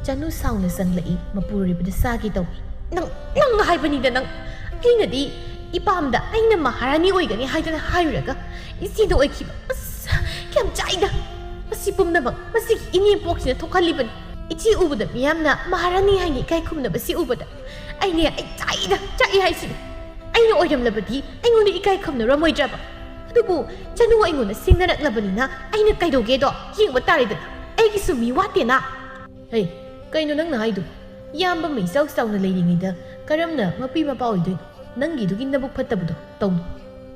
ꯆꯅꯨ ꯁꯥꯎꯅ ꯆꯪꯂꯛꯏ, ꯃꯄꯨꯔꯣꯏꯕꯗ ꯆꯥꯒꯦ ꯇꯧꯏ꯫ "ꯅꯪ, ꯅꯪ ꯍꯥꯏꯕꯅꯤꯗ ꯅꯪ꯫ ꯑꯩꯅꯗꯤ ꯏꯄꯥꯝꯗ ꯑꯩꯅ ꯃꯍꯥꯔꯥꯅꯤ ꯑꯣꯏꯒꯅꯤ ꯍꯥꯏꯗꯅ ꯍꯥꯏꯔꯨꯔꯒ ꯏꯆꯦꯗ ꯑꯣꯏꯈꯤꯕ꯫ ꯑꯁ, ꯀꯌꯥꯝ ꯆꯥꯛꯏꯗ꯫ ꯃꯁꯤ ꯄꯨꯝꯅꯃꯛ ꯃꯁꯤꯒꯤ ꯏꯅꯦꯝꯄꯣꯛꯁꯤꯅ ꯊꯣꯛꯍꯜꯂꯤꯕꯅꯤ꯫ ꯏꯆꯦ ꯎꯕꯗ ꯃꯤꯌꯥꯝꯅ ꯃꯍꯥꯔꯥꯅꯤ ꯍꯥꯏꯅ ꯏꯀꯥꯏ ꯈꯨꯝꯅꯕꯁꯤ ꯎꯕꯗ ꯑꯩꯅꯦ, ꯑꯩ ꯆꯥꯛꯏꯗ, ꯆꯥꯛꯏ ꯍꯥꯏꯁꯤꯅꯤ꯫ ꯑꯩꯅ ꯑꯣꯏꯔꯝꯂꯕꯗꯤ ꯑꯩꯉꯣꯟꯗ ꯏꯀꯥꯏ ꯈꯨꯝꯅꯔꯝꯃꯣꯏꯗ꯭ꯔꯕ? ꯑꯗꯨꯕꯨ ꯆꯅꯨ ꯑꯩꯉꯣꯟꯗ ꯁꯤꯡꯅꯔꯛꯂꯕꯅꯤꯅ ꯑꯩꯅ ꯀꯩꯗꯧꯒꯦꯗꯣ ꯌꯦꯡꯕ ꯇꯥꯔꯦꯗꯅ꯫ ꯑꯩꯒꯤꯁꯨ ꯃꯤ ꯋꯥꯠꯇꯦꯅ꯫" "ꯍꯩ, ꯀꯩꯅꯣ ꯅꯪꯅ ꯍꯥꯏꯗꯨ? ꯏꯌꯥꯝꯕ ꯑꯃ ꯏꯆꯥꯎ ꯆꯥꯎꯅ ꯂꯩꯔꯤꯉꯩꯗ ꯀꯔꯝꯅ ꯃꯄꯤ ꯃꯄꯥ ꯑꯣꯏꯗꯣꯏꯅꯣ? ꯅꯪꯒꯤꯗꯨꯒꯤ ꯅꯕꯨꯛ ꯐꯠꯇꯕꯗꯣ ꯇꯧꯅꯨ꯫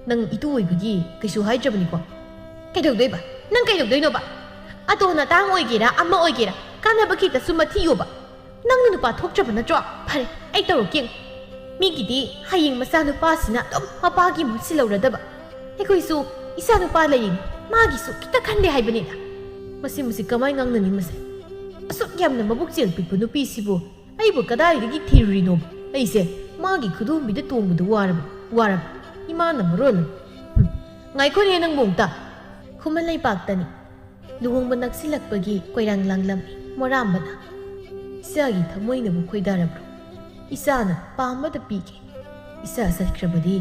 ꯅꯪ ꯏꯇꯨ ꯑꯣꯏꯕꯒꯤ ꯀꯩꯁꯨ ꯍꯥꯏꯗ꯭ꯔꯕꯅꯤꯀꯣ?" "ꯀꯩꯗꯧꯗꯣꯏꯕ? ꯅꯪ ꯀꯩꯗꯧꯗꯣꯏꯅꯣꯕ? ꯑꯇꯣꯟ ꯑꯇꯥꯡ ꯑꯣꯏꯒꯦꯔꯥ ꯑꯃ ꯑꯣꯏꯒꯦꯔꯥ ꯀꯥꯟꯅꯕ ꯈꯤꯇꯁꯨ ꯃꯊꯤꯌꯣꯕ꯫ ꯅꯪꯅ ꯅꯨꯄꯥ ꯊꯣꯛꯇ꯭ꯔꯕ ꯅꯠꯇ꯭ꯔꯣ? ꯐꯔꯦ, ꯑꯩ ꯇꯧꯔꯛꯀꯦ꯫ ꯃꯤꯒꯤꯗꯤ ꯍꯌꯦꯡ ꯃꯆꯥꯅꯨꯄꯥꯁꯤꯅ ꯑꯗꯨꯝ ꯃꯄꯥꯒꯤ ꯃꯍꯨꯠ ꯁꯤꯜꯍꯧꯔꯗꯕ꯫ ꯑꯩꯈꯣꯏꯁꯨ ꯏꯆꯥꯅꯨꯄꯥ ꯂꯩꯔꯤꯅꯤ, ꯃꯥꯒꯤꯁꯨ ꯈꯤꯇ ꯈꯟꯗꯦ ꯍꯥꯏꯕꯅꯤꯗ꯫" ꯃꯁꯤ, ꯃꯁꯤ ꯀꯃꯥꯏ ꯉꯥꯡꯅꯅꯤ ꯃꯁꯦ? ꯑꯁꯨꯛ ꯌꯥꯝꯅ ꯃꯕꯨꯛ ꯆꯦꯜ ꯄꯤꯛꯄ ꯅꯨꯄꯤꯁꯤꯕꯨ ꯑꯩꯕꯨ ꯀꯗꯥꯏꯗꯒꯤ ꯊꯤꯔꯨꯔꯤꯅꯣꯕ? ꯑꯩꯁꯦ ꯃꯥꯒꯤ ꯈꯨꯗꯣꯝꯕꯤꯗ ꯇꯣꯡꯕꯗ ꯋꯥꯔꯕ, ꯋꯥꯔꯕ꯫ ꯏꯃꯥꯅ ꯃꯔꯣꯜ ꯑꯃ꯫ ꯍꯨꯝ, ꯉꯥꯏꯈꯣꯅꯦ ꯅꯪꯕꯨ ꯑꯝꯇ꯫ ꯈꯨꯃꯟ ꯂꯩꯄꯥꯛꯇꯅꯤ꯫ ꯂꯨꯍꯣꯡꯕ ꯅꯛꯁꯤꯜꯂꯛꯄꯒꯤ ꯀꯣꯏꯔꯥꯡ ꯂꯥꯡꯂꯝꯃꯤ ꯃꯣꯔꯥꯝꯕꯅ꯫ "ꯏꯆꯥꯒꯤ ꯊꯃꯣꯏꯅꯕꯨ ꯈꯣꯏꯗꯥꯔꯕ꯭ꯔꯣ? ꯏꯆꯥꯅ ꯄꯥꯝꯕꯗ ꯄꯤꯒꯦ꯫ ꯏꯆꯥ ꯆꯠꯈ꯭ꯔꯕꯗꯤ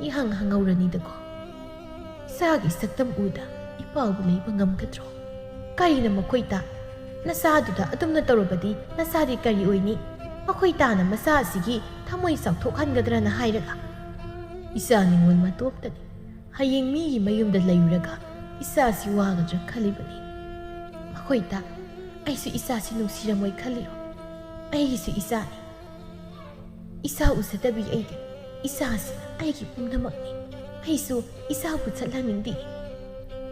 ꯏꯍꯪ ꯍꯪꯍꯧꯔꯅꯤꯗꯀꯣ꯫ ꯏꯆꯥꯒꯤ ꯁꯛꯇꯝ ꯎꯗ ꯏꯄꯥꯕꯨ ꯂꯩꯕ ꯉꯝꯒꯗ꯭ꯔꯣ? ꯀꯔꯤꯅ ꯃꯈꯣꯏ ꯇꯥ? ꯅꯆꯥꯗꯨꯗ ꯑꯗꯨꯝꯅ ꯇꯧꯔꯕꯗꯤ ꯅꯆꯥꯗꯤ ꯀꯔꯤ ꯑꯣꯏꯅꯤ? ꯃꯈꯣꯏ ꯇꯥꯅ ꯃꯆꯥ ꯑꯁꯤꯒꯤ ꯊꯃꯣꯏ ꯆꯥꯎꯊꯣꯛꯍꯟꯒꯗ꯭ꯔꯅ ꯍꯥꯏꯔꯒ? ꯏꯆꯥ ꯅꯤꯡꯉꯣꯜ ꯃꯇꯣꯝꯇꯅꯤ꯫ ꯍꯌꯦꯡ ꯃꯤꯒꯤ ꯃꯌꯨꯝꯗ ꯂꯩꯔꯨꯔꯒ ꯏꯆꯥꯁꯤ ꯋꯥꯒꯗ꯭ꯔꯥ ꯈꯜꯂꯤꯕꯅꯤ꯫ ꯃꯈꯣꯏ ꯇꯥ, ꯑꯩꯁꯨ ꯏꯆꯥꯁꯤ ꯅꯨꯡꯁꯤꯔꯝꯃꯣꯏ ꯈꯜꯂꯤꯔꯣ? ꯑꯩꯒꯤꯁꯨ ꯏꯆꯥꯅꯤ꯫ ꯏꯆꯥ ꯎꯖꯗꯕꯤ ꯑꯩꯗꯤ, ꯏꯆꯥꯁꯤꯅ ꯑꯩꯒꯤ ꯄꯨꯝꯅꯃꯛꯅꯤ꯫ ꯑꯩꯁꯨ ꯏꯆꯥꯕꯨ ꯆꯠꯍꯟꯅꯤꯡꯗꯦ꯫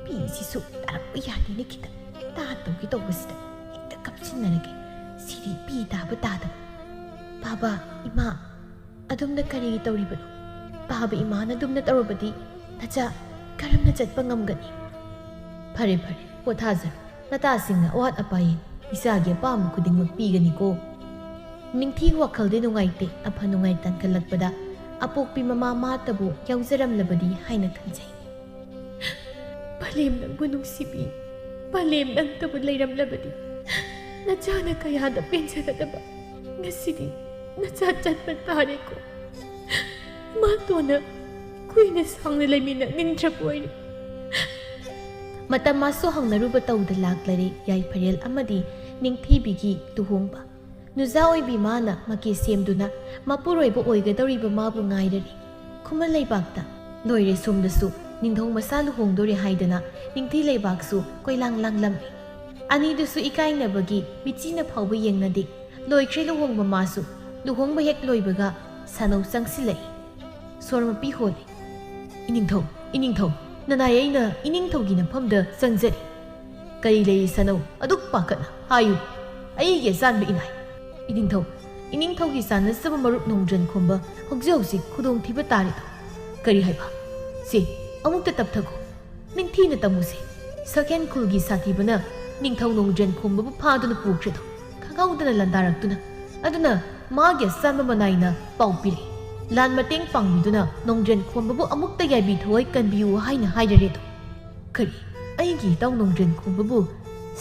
ꯄꯤꯁꯤꯁꯨ ꯇꯥꯔꯛꯄ ꯌꯥꯗꯦꯅꯦ ꯈꯤꯇꯪ꯫ ꯇꯥ ꯇꯧꯒꯦ ꯇꯧꯕꯁꯤꯗ ꯍꯦꯛꯇ ꯀꯞꯁꯤꯟꯅꯔꯒꯦ꯫ ꯁꯤꯗꯤ ꯄꯤ ꯇꯥꯕ ꯇꯥꯗꯕ꯫ ꯕꯥꯕꯥ, ꯏꯃꯥ, ꯑꯗꯨꯝꯅ ꯀꯔꯤ ꯇꯧꯔꯤꯕꯅꯣ? ꯕꯥꯕꯥ ꯏꯃꯥꯅ ꯑꯗꯨꯝꯅ ꯇꯧꯔꯕꯗꯤ ꯅꯆꯥ ꯀꯔꯝꯅ ꯆꯠꯄ ꯉꯝꯒꯅꯤ? ꯐꯔꯦ, ꯐꯔꯦ, ꯄꯣꯊꯥꯖꯔꯣ꯫ ꯅꯇꯥꯁꯤꯡꯅ ꯑꯋꯥꯠ ꯑꯄꯥ ꯌꯦꯡ ꯏꯆꯥꯒꯤ ꯑꯄꯥꯝꯕ ꯈꯨꯗꯤꯡꯃꯛ ꯄꯤꯒꯅꯤꯀꯣ꯫ ꯅꯤꯡꯊꯤ ꯋꯥꯈꯜꯗꯤ ꯅꯨꯡꯉꯥꯏꯇꯦ, ꯑꯐ ꯅꯨꯡꯉꯥꯏ ꯇꯥꯟꯈꯠꯂꯛꯄꯗ ꯑꯄꯣꯛꯄꯤ ꯃꯃꯥ ꯃꯥꯇꯕꯨ ꯌꯥꯎꯖꯔꯝꯂꯕꯗꯤ ꯍꯥꯏꯅ ꯈꯟꯖꯩ꯫ ꯄꯂꯦꯝ ꯅꯪꯕꯨ ꯅꯨꯡꯁꯤꯕꯤ, ꯄꯂꯦꯝ ꯅꯪꯇꯕꯨ ꯂꯩꯔꯝꯂꯕꯗꯤ ꯅꯆꯥꯅ ꯀꯌꯥꯗ ꯄꯦꯟꯖꯒꯗꯕ꯫ ꯉꯁꯤꯗꯤ ꯅꯆꯥ ꯆꯠꯄ ꯇꯥꯔꯦꯀꯣ꯫ ꯏꯃꯥꯇꯣꯟꯅ ꯀꯨꯏꯅ ꯁꯥꯡꯅ ꯂꯩꯃꯤꯟꯅꯅꯤꯡꯗ꯭ꯔꯕ ꯑꯣꯏꯔꯦ꯫ ꯃꯇꯝ ꯃꯥꯁꯨ ꯍꯧꯅꯔꯨꯕ ꯇꯧꯗ ꯂꯥꯛꯂꯔꯦ ꯌꯥꯏꯐꯔꯦꯜ ꯑꯃꯗꯤ ꯅꯤꯡꯊꯤꯕꯤꯒꯤ ꯂꯨꯍꯣꯡꯕ꯫ ꯅꯨꯖꯥ ꯑꯣꯏꯕꯤ ꯃꯥꯅ ꯃꯀꯦ ꯁꯦꯝꯗꯨꯅ ꯃꯄꯨꯔꯣꯏꯕ ꯑꯣꯏꯒꯗꯧꯔꯤꯕ ꯃꯥꯕꯨ ꯉꯥꯏꯔꯔꯤ꯫ ꯈꯨꯃꯟ ꯂꯩꯕꯥꯛꯇ ꯂꯣꯏꯔꯦ, ꯁꯣꯝꯗꯁꯨ ꯅꯤꯡꯊꯧ ꯃꯆꯥ ꯂꯨꯍꯣꯡꯗꯣꯔꯦ ꯍꯥꯏꯗꯅ ꯅꯤꯡꯊꯤ ꯂꯩꯕꯥꯛꯁꯨ ꯀꯣꯏꯂꯥꯡ ꯂꯥꯡꯂꯝꯃꯤ꯫ ꯑꯅꯤꯗꯨꯁꯨ ꯏꯀꯥꯏꯅꯕꯒꯤ ꯃꯤꯠꯆꯤꯅ ꯐꯥꯎꯕ ꯌꯦꯡꯅꯗꯦ꯫ ꯂꯣꯏꯈ꯭ꯔꯦ ꯂꯨꯍꯣꯡꯕ ꯃꯥꯁꯨ꯫ ꯂꯨꯍꯣꯡꯕ ꯍꯦꯛ ꯂꯣꯏꯕꯒ ꯁꯥꯅꯧ ꯆꯪꯁꯤꯜꯂꯛꯏ꯫ ꯁꯣꯔ ꯃꯄꯤ ꯍꯣꯜꯂꯤ꯫ "ꯏꯅꯤꯡꯊꯧ, ꯏꯅꯤꯡꯊꯧ, ꯅꯅꯥꯏ ꯑꯩꯅ ꯏꯅꯤꯡꯊꯧꯒꯤ ꯅꯐꯝꯗ ꯆꯪꯖꯔꯤ꯫" "ꯀꯔꯤ ꯂꯩꯔꯤ ꯁꯥꯅꯧ? ꯑꯗꯨꯛ ꯄꯥꯈꯠꯅ ꯍꯥꯏꯌꯨ꯫" "ꯑꯩꯒꯤ ꯑꯆꯥꯟꯕ ꯏꯅꯥꯏ꯫" "ꯏꯅꯤꯡꯊꯧ, ꯏꯅꯤꯡꯊꯧꯒꯤ ꯆꯥꯟꯅꯖꯕ ꯃꯔꯨꯞ ꯅꯣꯡꯗ꯭ꯔꯦꯟ ꯈꯣꯝꯕ ꯍꯧꯖꯤꯛ ꯍꯧꯖꯤꯛ ꯈꯨꯗꯣꯡꯊꯤꯕ ꯇꯥꯔꯦꯗꯣ꯫" "ꯀꯔꯤ ꯍꯥꯏꯕ? ꯁꯦ, ꯑꯃꯨꯛꯇ ꯇꯞꯊꯈꯣ꯫ ꯅꯤꯡꯊꯤꯅ ꯇꯝꯃꯨꯁꯦ꯫ ꯁꯛꯍꯦꯟ ꯈꯨꯜꯒꯤ ꯁꯥꯊꯤꯕꯅ ꯅꯤꯡꯊꯧ ꯅꯣꯡꯗ꯭ꯔꯦꯟ ꯈꯣꯝꯕꯕꯨ ꯐꯥꯗꯨꯅ ꯄꯨꯈ꯭ꯔꯦꯗꯣ ꯈꯪꯍꯧꯗꯅ ꯂꯥꯟꯗꯥꯔꯛꯇꯨꯅ꯫ ꯑꯗꯨꯅ ꯃꯥꯒꯤ ꯑꯆꯥꯟꯕ ꯃꯅꯥꯏꯅ ꯄꯥꯎ ꯄꯤꯔꯛꯏ꯫ ꯂꯥꯟ ꯃꯇꯦꯡ ꯄꯥꯡꯕꯤꯗꯨꯅ ꯅꯣꯡꯗ꯭ꯔꯦꯟ ꯈꯣꯝꯕꯕꯨ ꯑꯃꯨꯛꯇ ꯌꯥꯏꯕꯤ ꯊꯑꯣꯏ ꯀꯟꯕꯤꯌꯨ ꯍꯥꯏꯅ ꯍꯥꯏꯔꯔꯦꯗꯣ꯫ ꯀꯔꯤ? ꯑꯩꯒꯤ ꯏꯇꯥꯎ ꯅꯣꯡꯗ꯭ꯔꯦꯟ ꯈꯣꯝꯕꯕꯨ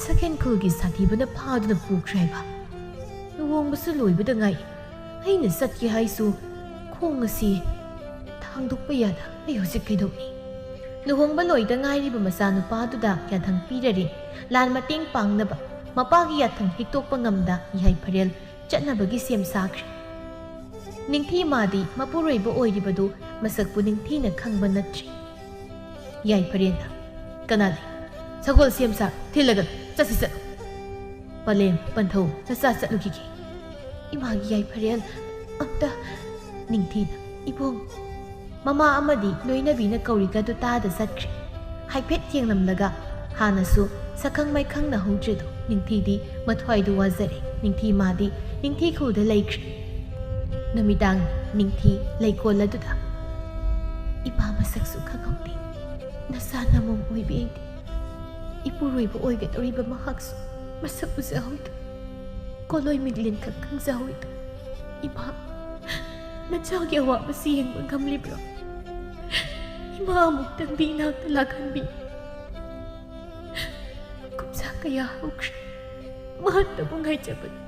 ꯁꯛꯍꯦꯟ ꯈꯨꯜꯒꯤ ꯁꯥꯊꯤꯕꯅ ꯐꯥꯗꯨꯅ ꯄꯨꯈ꯭ꯔꯦ ꯍꯥꯏꯕ? ꯂꯨꯍꯣꯡꯕꯁꯨ ꯂꯣꯏꯕꯗ ꯉꯥꯏ꯫ ꯑꯩꯅ ꯆꯠꯀꯦ ꯍꯥꯏꯁꯨ ꯄꯨꯡ ꯑꯁꯤ ꯊꯥꯡꯗꯣꯛꯄ ꯌꯥꯗ꯫ ꯑꯩ ꯍꯧꯖꯤꯛ ꯀꯩꯗꯧꯅꯤ? ꯂꯨꯍꯣꯡꯕ ꯂꯣꯏꯗ ꯉꯥꯏꯔꯤꯕ ꯃꯆꯥꯅꯨꯄꯥꯗꯨꯗ ꯌꯥꯊꯪ ꯄꯤꯔꯔꯦ꯫ ꯂꯥꯟ ꯃꯇꯦꯡ ꯄꯥꯡꯅꯕ ꯃꯄꯥꯒꯤ ꯌꯥꯊꯪ ꯍꯤꯛꯇꯣꯛꯄ ꯉꯝꯗ ꯌꯥꯏꯐꯔꯦꯜ ꯆꯠꯅꯕꯒꯤ ꯁꯦꯝ ꯁꯥꯈ꯭ꯔꯦ꯫ ꯅꯤꯡꯊꯤ ꯃꯥꯗꯤ ꯃꯄꯨꯔꯣꯏꯕ ꯑꯣꯏꯔꯤꯕꯗꯨ ꯃꯁꯛꯄꯨ ꯅꯤꯡꯊꯤꯅ ꯈꯪꯕ ꯅꯠꯇ꯭ꯔꯤ꯫ ꯌꯥꯏꯐꯔꯦꯜꯅ, "ꯀꯅꯥ ꯂꯩ? ꯁꯒꯣꯜ ꯁꯦꯝ ꯁꯥ ꯊꯤꯜꯂꯒ ꯆꯠꯁꯤ, ꯆꯠꯂꯨ꯫ ꯄꯂꯦꯝ, ꯄꯟꯊꯧ, ꯅꯆꯥ ꯆꯠꯂꯨꯈꯤꯒꯦ꯫" ꯏꯃꯥꯒꯤ ꯌꯥꯏꯐꯔꯦꯜ ꯑꯝꯇ꯫ ꯅꯤꯡꯊꯤꯅ, "ꯏꯕꯨꯡ꯫" ꯃꯃꯥ ꯑꯃꯗꯤ ꯂꯣꯏꯅꯕꯤꯅ ꯀꯧꯔꯤꯒꯗꯨ ꯇꯥꯗ ꯆꯠꯈ꯭ꯔꯦ꯫ ꯍꯥꯏꯐꯦꯠ ꯌꯦꯡꯂꯝꯂꯒ ꯍꯥꯟꯅꯁꯨ ꯁꯛꯈꯪ ꯃꯥꯏꯈꯪꯅꯍꯧꯗ꯭ꯔꯤꯗꯨ ꯅꯤꯡꯊꯤꯗꯤ ꯃꯊ꯭ꯋꯥꯏꯗꯨ ꯋꯥꯖꯔꯦ꯫ ꯅꯤꯡꯊꯤ ꯃꯥꯗꯤ ꯅꯤꯡꯊꯤ ꯈꯨꯜꯗ ꯂꯩꯈ꯭ꯔꯦ꯫ ꯅꯨꯃꯤꯗꯥꯡ ꯅꯤꯡꯊꯤ ꯂꯩꯀꯣꯜ ꯑꯗꯨꯗ, "ꯏꯃꯥ ꯃꯁꯛꯁꯨ ꯈꯪꯍꯧꯗꯦ꯫ ꯅꯆꯥ ꯅꯃꯣꯝ ꯑꯣꯏꯕꯤ ꯑꯩꯗꯤ꯫ ꯏꯄꯨꯔꯣꯏꯕ ꯑꯣꯏꯒꯗꯧꯔꯤꯕ ꯃꯍꯥꯛꯁꯨ ꯃꯁꯛ ꯎꯖꯍꯧꯗꯦ꯫ ꯀꯣꯂꯣꯏ ꯃꯤꯠꯂꯦꯟ ꯈꯛ ꯈꯪꯖꯍꯧꯏꯗ꯫ ꯏꯃꯥ, ꯅꯆꯥꯒꯤ ꯑꯋꯥꯕꯁꯤ ꯌꯦꯡꯕ ꯉꯝꯂꯤꯕ꯭ꯔꯣ? ꯏꯃꯥ ꯑꯃꯨꯛꯇꯪꯗꯤ ꯏꯅꯥꯛꯇ ꯂꯥꯛꯍꯟꯕꯤ꯫ ꯀꯨꯝꯖꯥ ꯀꯌꯥ ꯍꯧꯈ꯭ꯔꯦ꯫ ꯃꯍꯥꯛꯇꯕꯨ ꯉꯥꯏꯖꯕꯅꯤ꯫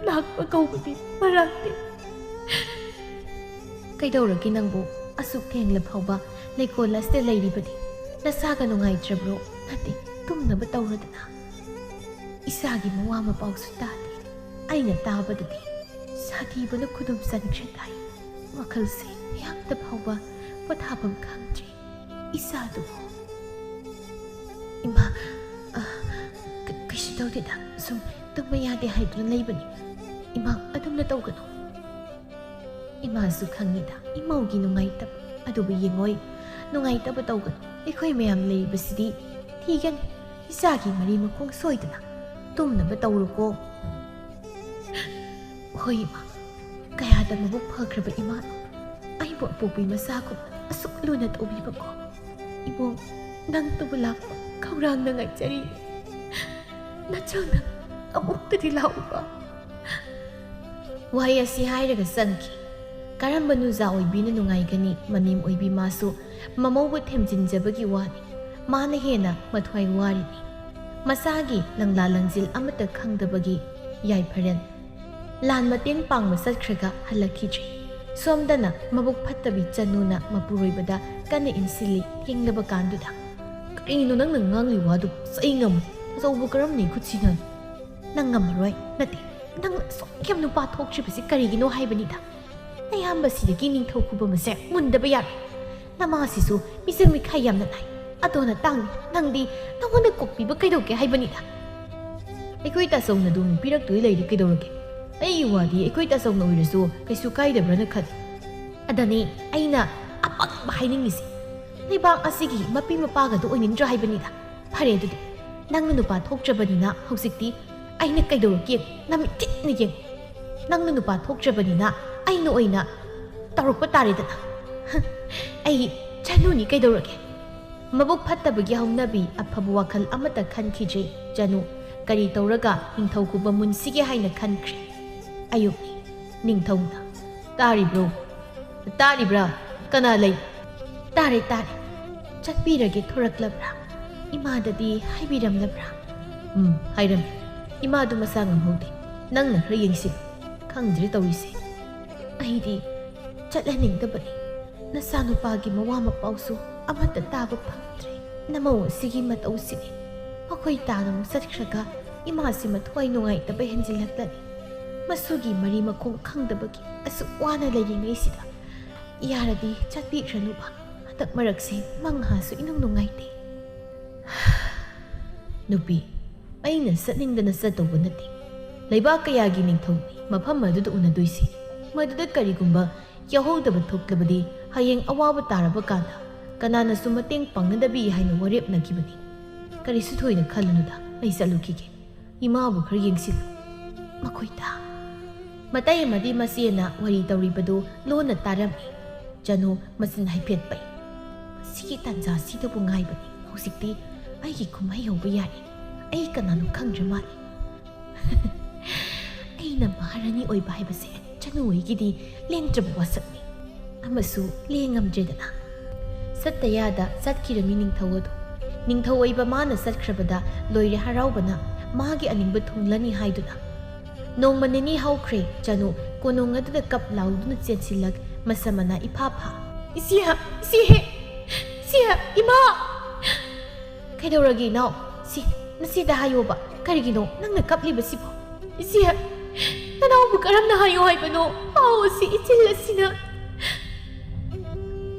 ꯂꯥꯛꯄ ꯀꯧꯕꯗꯤ ꯃꯔꯥꯛꯇꯦ꯫" "ꯀꯩꯗꯧꯔꯒꯦ ꯅꯪꯕꯨ? ꯑꯁꯨꯛ ꯊꯦꯡꯂ ꯐꯥꯎꯕ ꯂꯩꯀꯣꯜ ꯑꯁꯤꯗ ꯂꯩꯔꯤꯕꯗꯤ? ꯅꯁꯥꯒ ꯅꯨꯡꯉꯥꯏꯇ꯭ꯔꯕ꯭ꯔꯣ? ꯅꯠꯇꯦ, ꯇꯨꯝꯅꯕ ꯇꯧꯔꯗꯅ꯫" "ꯏꯆꯥꯒꯤ ꯃꯋꯥ ꯃꯄꯥꯎꯁꯨ ꯇꯥꯗꯦ꯫ ꯑꯩꯅ ꯇꯥꯕꯗꯗꯤ ꯁꯥꯊꯤꯕꯅ ꯈꯨꯗꯨꯝ ꯆꯟꯈ꯭ꯔꯦ ꯇꯥꯏ꯫ ꯋꯥꯈꯜꯁꯦ ꯉꯥꯏꯍꯥꯛꯇ ꯐꯥꯎꯕ ꯄꯣꯊꯥꯐꯝ ꯈꯪꯗ꯭ꯔꯦ꯫ ꯏꯆꯥꯗꯨꯕꯨ꯫" "ꯏꯃꯥ, ꯑ, ꯀ-, ꯀꯩꯁꯨ ꯇꯧꯗꯦꯗ꯫ ꯁꯨꯝ ꯇꯨꯝꯕ ꯌꯥꯗꯦ ꯍꯥꯏꯗꯨꯅ ꯂꯩꯕꯅꯤ꯫ ꯏꯃꯥ, ꯑꯗꯨꯝꯅ ꯇꯧꯒꯅꯨ꯫" ꯏꯃꯥꯁꯨ ꯈꯪꯉꯤꯗ ꯏꯃꯧꯒꯤ ꯅꯨꯡꯉꯥꯏꯇꯕ꯫ ꯑꯗꯨꯕꯨ ꯌꯦꯡꯉꯣꯏ, ꯅꯨꯡꯉꯥꯏꯇꯕ ꯇꯧꯒꯅꯨ꯫ ꯑꯩꯈꯣꯏ ꯃꯌꯥꯝ ꯂꯩꯔꯤꯕꯁꯤꯗꯤ ꯊꯤꯒꯅꯤ꯫ ꯏꯆꯥꯒꯤ ꯃꯔꯤ ꯃꯈꯣꯡ ꯁꯣꯏꯗꯅ ꯇꯨꯝꯅꯕ ꯇꯧꯔꯨꯀꯣ꯫ "ꯍꯣꯏ ꯏꯃꯥ, ꯀꯌꯥꯗ ꯃꯕꯨꯛ ꯐꯈ꯭ꯔꯕ ꯏꯃꯥꯅꯣ, ꯑꯩꯕꯨ ꯑꯄꯣꯛꯄꯤ ꯃꯆꯥꯒꯨꯝꯅ ꯑꯁꯨꯛ ꯂꯨꯅ ꯇꯧꯕꯤꯕꯀꯣ꯫ ꯏꯕꯨꯡ, ꯅꯪꯇꯕꯨ ꯂꯥꯛꯄ ꯈꯧꯔꯥꯡꯅ ꯉꯥꯏꯖꯔꯤ꯫ ꯅꯆꯥꯅ ꯑꯃꯨꯛꯇꯗꯤ ꯂꯥꯛꯎꯕ꯫" ꯋꯥꯍꯩ ꯑꯁꯤ ꯍꯥꯏꯔꯒ ꯆꯪꯈꯤ꯫ ꯀꯔꯝꯕ ꯅꯨꯖꯥ ꯑꯣꯏꯕꯤꯅ ꯅꯨꯡꯉꯥꯏꯒꯅꯤ? ꯃꯅꯦꯝ ꯑꯣꯏꯕꯤ ꯃꯥꯁꯨ ꯃꯃꯧꯕꯨ ꯊꯦꯝꯖꯤꯟꯖꯕꯒꯤ ꯋꯥꯅꯤ꯫ ꯃꯥꯅ ꯍꯦꯟꯅ ꯃꯊ꯭ꯋꯥꯏ ꯋꯥꯔꯤꯅꯤ꯫ ꯃꯆꯥꯒꯤ ꯂꯪꯂꯥ ꯂꯪꯖꯤꯜ ꯑꯃꯠꯇ ꯈꯪꯗꯕꯒꯤ ꯌꯥꯏꯐꯔꯦꯜ ꯂꯥꯟ ꯃꯇꯦꯡ ꯄꯥꯡꯕ ꯆꯠꯈ꯭ꯔꯒ ꯍꯜꯂꯛꯈꯤꯗ꯭ꯔꯤ꯫ ꯁꯣꯝꯗꯅ ꯃꯕꯨꯛ ꯐꯠꯇꯕꯤ ꯆꯅꯨꯅ ꯃꯄꯨꯔꯣꯏꯕꯗ ꯀꯟꯅ ꯏꯟꯁꯤꯜꯂꯤ꯫ ꯌꯦꯡꯂꯕ ꯀꯥꯟꯗꯨꯗ, "ꯀꯔꯤꯅꯣ ꯅꯪꯅ ꯉꯥꯡꯂꯤ ꯋꯥꯗꯨ? ꯆꯩ ꯉꯝꯃꯨ꯫ ꯑꯆꯧꯕ ꯀꯔꯝꯅ ꯈꯨꯠꯁꯤꯅ?" "ꯅꯪ ꯉꯝꯃꯔꯣꯏ꯫ ꯅꯠꯇꯦ, ꯅꯪ ꯑꯁꯨꯛ ꯌꯥꯝ ꯅꯨꯄꯥ ꯊꯣꯛꯇ꯭ꯔꯤꯕꯁꯤ ꯀꯔꯤꯒꯤꯅꯣ ꯍꯥꯏꯕꯅꯤꯗ꯫ ꯅꯌꯥꯝꯕꯁꯤꯗꯒꯤ ꯅꯤꯡꯊꯧ ꯈꯨꯕꯝ ꯑꯁꯦ ꯃꯨꯟꯗꯕ ꯌꯥꯔꯣꯏ꯫ ꯅꯃꯥꯁꯤꯁꯨ ꯃꯤꯆꯪ ꯃꯤꯈꯥꯏ ꯌꯥꯝꯅ ꯅꯥꯏ꯫ ꯑꯗꯣ ꯅꯇꯥꯡꯅꯤ, ꯅꯪꯗꯤ ꯅꯉꯣꯟꯗ ꯀꯣꯛꯄꯤꯕ ꯀꯩꯗꯧꯒꯦ ꯍꯥꯏꯕꯅꯤꯗ?" "ꯑꯩꯈꯣꯏ ꯇꯥꯆꯧꯅ ꯑꯗꯨꯝ ꯄꯤꯔꯛꯇꯣꯏ ꯂꯩꯔꯤ ꯀꯩꯗꯧꯔꯒꯦ? ꯑꯩꯒꯤ ꯋꯥꯗꯤ ꯑꯩꯈꯣꯏ ꯇꯥꯆꯧꯅ ꯑꯣꯏꯔꯁꯨ ꯀꯩꯁꯨ ꯀꯥꯏꯗꯕ꯭ꯔꯅ ꯈꯜꯂꯤ꯫ ꯑꯗꯅꯦ ꯑꯩꯅ ꯑꯄꯪꯕ ꯍꯥꯏꯅꯤꯡꯉꯤꯁꯦ꯫ ꯂꯩꯕꯥꯛ ꯑꯁꯤꯒꯤ ꯃꯄꯤ ꯃꯄꯥꯒꯗꯣ ꯑꯣꯏꯅꯤꯡꯗ꯭ꯔꯥ ꯍꯥꯏꯕꯅꯤꯗ꯫ ꯐꯔꯦ ꯑꯗꯨꯗꯤ, ꯅꯪꯅ ꯅꯨꯄꯥ ꯊꯣꯛꯇ꯭ꯔꯕꯅꯤꯅ ꯍꯧꯖꯤꯛꯇꯤ ꯑꯩꯅ ꯀꯩꯗꯧꯔꯛꯀꯦ ꯅꯃꯤꯠ ꯊꯤꯠꯅ ꯌꯦꯡꯉꯨ꯫ ꯅꯪꯅ ꯅꯨꯄꯥ ꯊꯣꯛꯇ꯭ꯔꯕꯅꯤꯅ ꯑꯩꯅ ꯑꯣꯏꯅ ꯇꯧꯔꯛꯄ ꯇꯥꯔꯦꯗꯅ꯫ ꯑꯩ ꯆꯅꯨꯅꯤ ꯀꯩꯗꯧꯔꯒꯦ?" ꯃꯕꯨꯛ ꯐꯠꯇꯕꯒꯤ ꯍꯧꯅꯕꯤ, ꯑꯐꯕ ꯋꯥꯈꯜ ꯑꯃꯠꯇ ꯈꯟꯈꯤꯗ꯭ꯔꯦ ꯆꯅꯨ꯫ ꯀꯔꯤ ꯇꯧꯔꯒ ꯅꯤꯡꯊꯧ ꯈꯨꯕꯝ ꯃꯨꯟꯁꯤꯒꯦ ꯍꯥꯏꯅ ꯈꯟꯈ꯭ꯔꯦ꯫ ꯑꯌꯨꯛꯅꯤ꯫ ꯅꯤꯡꯊꯧꯅ, "ꯇꯥꯔꯤꯕ꯭ꯔꯣ? ꯇꯥꯔꯤꯕ꯭ꯔꯥ? ꯀꯅꯥ ꯂꯩ?" "ꯇꯥꯔꯦ, ꯇꯥꯔꯦ꯫ ꯆꯠꯄꯤꯔꯒꯦ ꯊꯣꯔꯛꯂꯕ꯭ꯔꯥ? ꯏꯃꯥꯗꯗꯤ ꯍꯥꯏꯕꯤꯔꯝꯂꯕ꯭ꯔꯥ?" "ꯎꯝ, ꯍꯥꯏꯔꯝꯃꯤ꯫ ꯏꯃꯥꯗꯨ ꯃꯁꯥ ꯉꯝꯍꯧꯗꯦ꯫ ꯅꯪꯅ ꯈꯔ ꯌꯦꯡꯁꯤꯜꯂꯨ꯫ ꯈꯪꯗ꯭ꯔꯦ ꯇꯧꯔꯤꯁꯦ꯫ ꯑꯩꯗꯤ ꯆꯠꯍꯟꯅꯤꯡꯗꯕꯅꯤ꯫ ꯅꯆꯥꯅꯨꯄꯥꯒꯤ ꯃꯋꯥ ꯃꯄꯥꯎꯁꯨ ꯑꯃꯠꯇ ꯇꯥꯕ ꯐꯪꯗ꯭ꯔꯦ꯫ ꯅꯃꯧ ꯑꯁꯤꯒꯤ ꯃꯇꯧꯁꯤꯅꯤ꯫ ꯃꯈꯣꯏ ꯇꯥꯅ ꯑꯃꯨꯛ ꯆꯠꯈ꯭ꯔꯒ ꯏꯃꯥꯁꯤ ꯃꯊ꯭ꯋꯥꯏ ꯅꯨꯡꯉꯥꯏꯇꯕ ꯍꯦꯟꯖꯤꯜꯂꯛꯂꯅꯤ꯫ ꯃꯁꯨꯒꯤ ꯃꯔꯤ ꯃꯈꯣꯡ ꯈꯪꯗꯕꯒꯤ ꯑꯁꯨꯛ ꯋꯥꯅ ꯂꯩꯔꯤꯉꯩꯁꯤꯗ꯫ ꯌꯥꯔꯗꯤ ꯆꯠꯄꯤꯈ꯭ꯔꯅꯨꯕ꯫ ꯍꯟꯗꯛ ꯃꯔꯛꯁꯦ ꯃꯪꯍꯥꯁꯨ ꯏꯅꯨꯡ ꯅꯨꯡꯉꯥꯏꯇꯦ꯫" "ꯅꯨꯄꯤ, ꯑꯩꯅ ꯆꯠꯅꯤꯡꯗꯅ ꯆꯠꯇꯧꯕ ꯅꯠꯇꯦ꯫ ꯂꯩꯕꯥꯛ ꯀꯌꯥꯒꯤ ꯅꯤꯡꯊꯧꯅꯤ ꯃꯐꯝ ꯑꯗꯨꯗ ꯎꯅꯗꯣꯏꯁꯤ꯫ ꯃꯗꯨꯗ ꯀꯔꯤꯒꯨꯝꯕ ꯌꯥꯎꯍꯧꯗꯕ ꯊꯣꯛꯂꯕꯗꯤ ꯍꯌꯦꯡ ꯑꯋꯥꯕ ꯇꯥꯔꯕ ꯀꯥꯟꯗ ꯀꯅꯥꯅꯁꯨ ꯃꯇꯦꯡ ꯄꯥꯡꯅꯗꯕꯤ ꯍꯥꯏꯅ ꯋꯥꯔꯦꯞꯅꯈꯤꯕꯅꯤ꯫ ꯀꯔꯤꯁꯨ ꯊꯣꯏꯅ ꯈꯜꯂꯨꯅꯨꯗ, ꯑꯩ ꯆꯠꯂꯨꯈꯤꯒꯦ꯫ ꯏꯃꯥꯕꯨ ꯈꯔ ꯌꯦꯡꯁꯤꯜꯂꯨ꯫" ꯃꯈꯣꯏꯗ ꯃꯇꯩ ꯑꯃꯗꯤ ꯃꯆꯦꯅ ꯋꯥꯔꯤ ꯇꯧꯔꯤꯕꯗꯨ ꯂꯣꯟꯅ ꯇꯥꯔꯝꯃꯤ꯫ ꯆꯅꯨ ꯃꯆꯤꯟ ꯍꯥꯏꯐꯦꯠ ꯄꯩ꯫ "ꯃꯁꯤꯒꯤ ꯇꯥꯟꯖꯥꯁꯤꯗꯕꯨ ꯉꯥꯏꯕꯅꯤ꯫ ꯍꯧꯖꯤꯛꯇꯤ ꯑꯩꯒꯤ ꯀꯨꯝꯍꯩ ꯍꯧꯕ ꯌꯥꯔꯦ꯫ ꯑꯩ ꯀꯅꯥꯅꯣ ꯈꯪꯗ꯭ꯔ ꯃꯥꯜꯂꯦ꯫" ꯑꯩꯅ ꯃꯍꯥꯔꯥꯅꯤ ꯑꯣꯏꯕ ꯍꯥꯏꯕꯁꯦ ꯆꯅꯨ ꯑꯩꯒꯤꯗꯤ ꯂꯦꯡꯗ꯭ꯔꯕ ꯋꯥꯁꯛꯅꯤ꯫ ꯑꯃꯁꯨ ꯂꯦꯡꯉꯝꯗ꯭ꯔꯦꯗꯅ꯫ ꯁꯠꯇ ꯌꯥꯗ ꯆꯠꯈꯤꯔꯝꯃꯤ ꯅꯤꯡꯊꯧ ꯑꯗꯨ꯫ ꯅꯤꯡꯊꯧ ꯑꯣꯏꯕ ꯃꯥꯅ ꯆꯠꯈ꯭ꯔꯕꯗ ꯂꯣꯏꯔꯦ ꯍꯔꯥꯎꯕꯅ ꯃꯥꯒꯤ ꯑꯅꯤꯡꯕ ꯊꯨꯡꯂꯅꯤ ꯍꯥꯏꯗꯨꯅ꯫ ꯅꯣꯡꯃ ꯅꯤꯅꯤ ꯍꯧꯈ꯭ꯔꯦ ꯆꯅꯨ ꯀꯣꯅꯨꯡ ꯑꯗꯨꯗ ꯀꯞ ꯂꯥꯎꯗꯨꯅ ꯆꯦꯟꯁꯤꯜꯂꯛ, ꯃꯁꯝ ꯃꯅꯥ ꯏꯐꯥ ꯐꯥ꯫ "ꯏꯆꯦ! ꯏꯆꯦ! ꯏꯆꯦ! ꯏꯃꯥ!" "ꯀꯩꯗꯧꯔꯒꯦ ꯏꯅꯥꯎ? ꯁꯤ, ꯅꯆꯦꯗ ꯍꯥꯏꯌꯣꯕ꯫ ꯀꯔꯤꯒꯤꯅꯣ ꯅꯪꯅ ꯀꯞꯂꯤꯕꯁꯤꯕꯣ?" "ꯏꯆꯦ, ꯅꯅꯥꯎꯕꯨ ꯀꯔꯝꯅ ꯍꯥꯏꯌꯣ ꯍꯥꯏꯕꯅꯣ? ꯄꯥꯎ ꯑꯁꯤ ꯏꯆꯤꯜ ꯑꯁꯤꯅ..."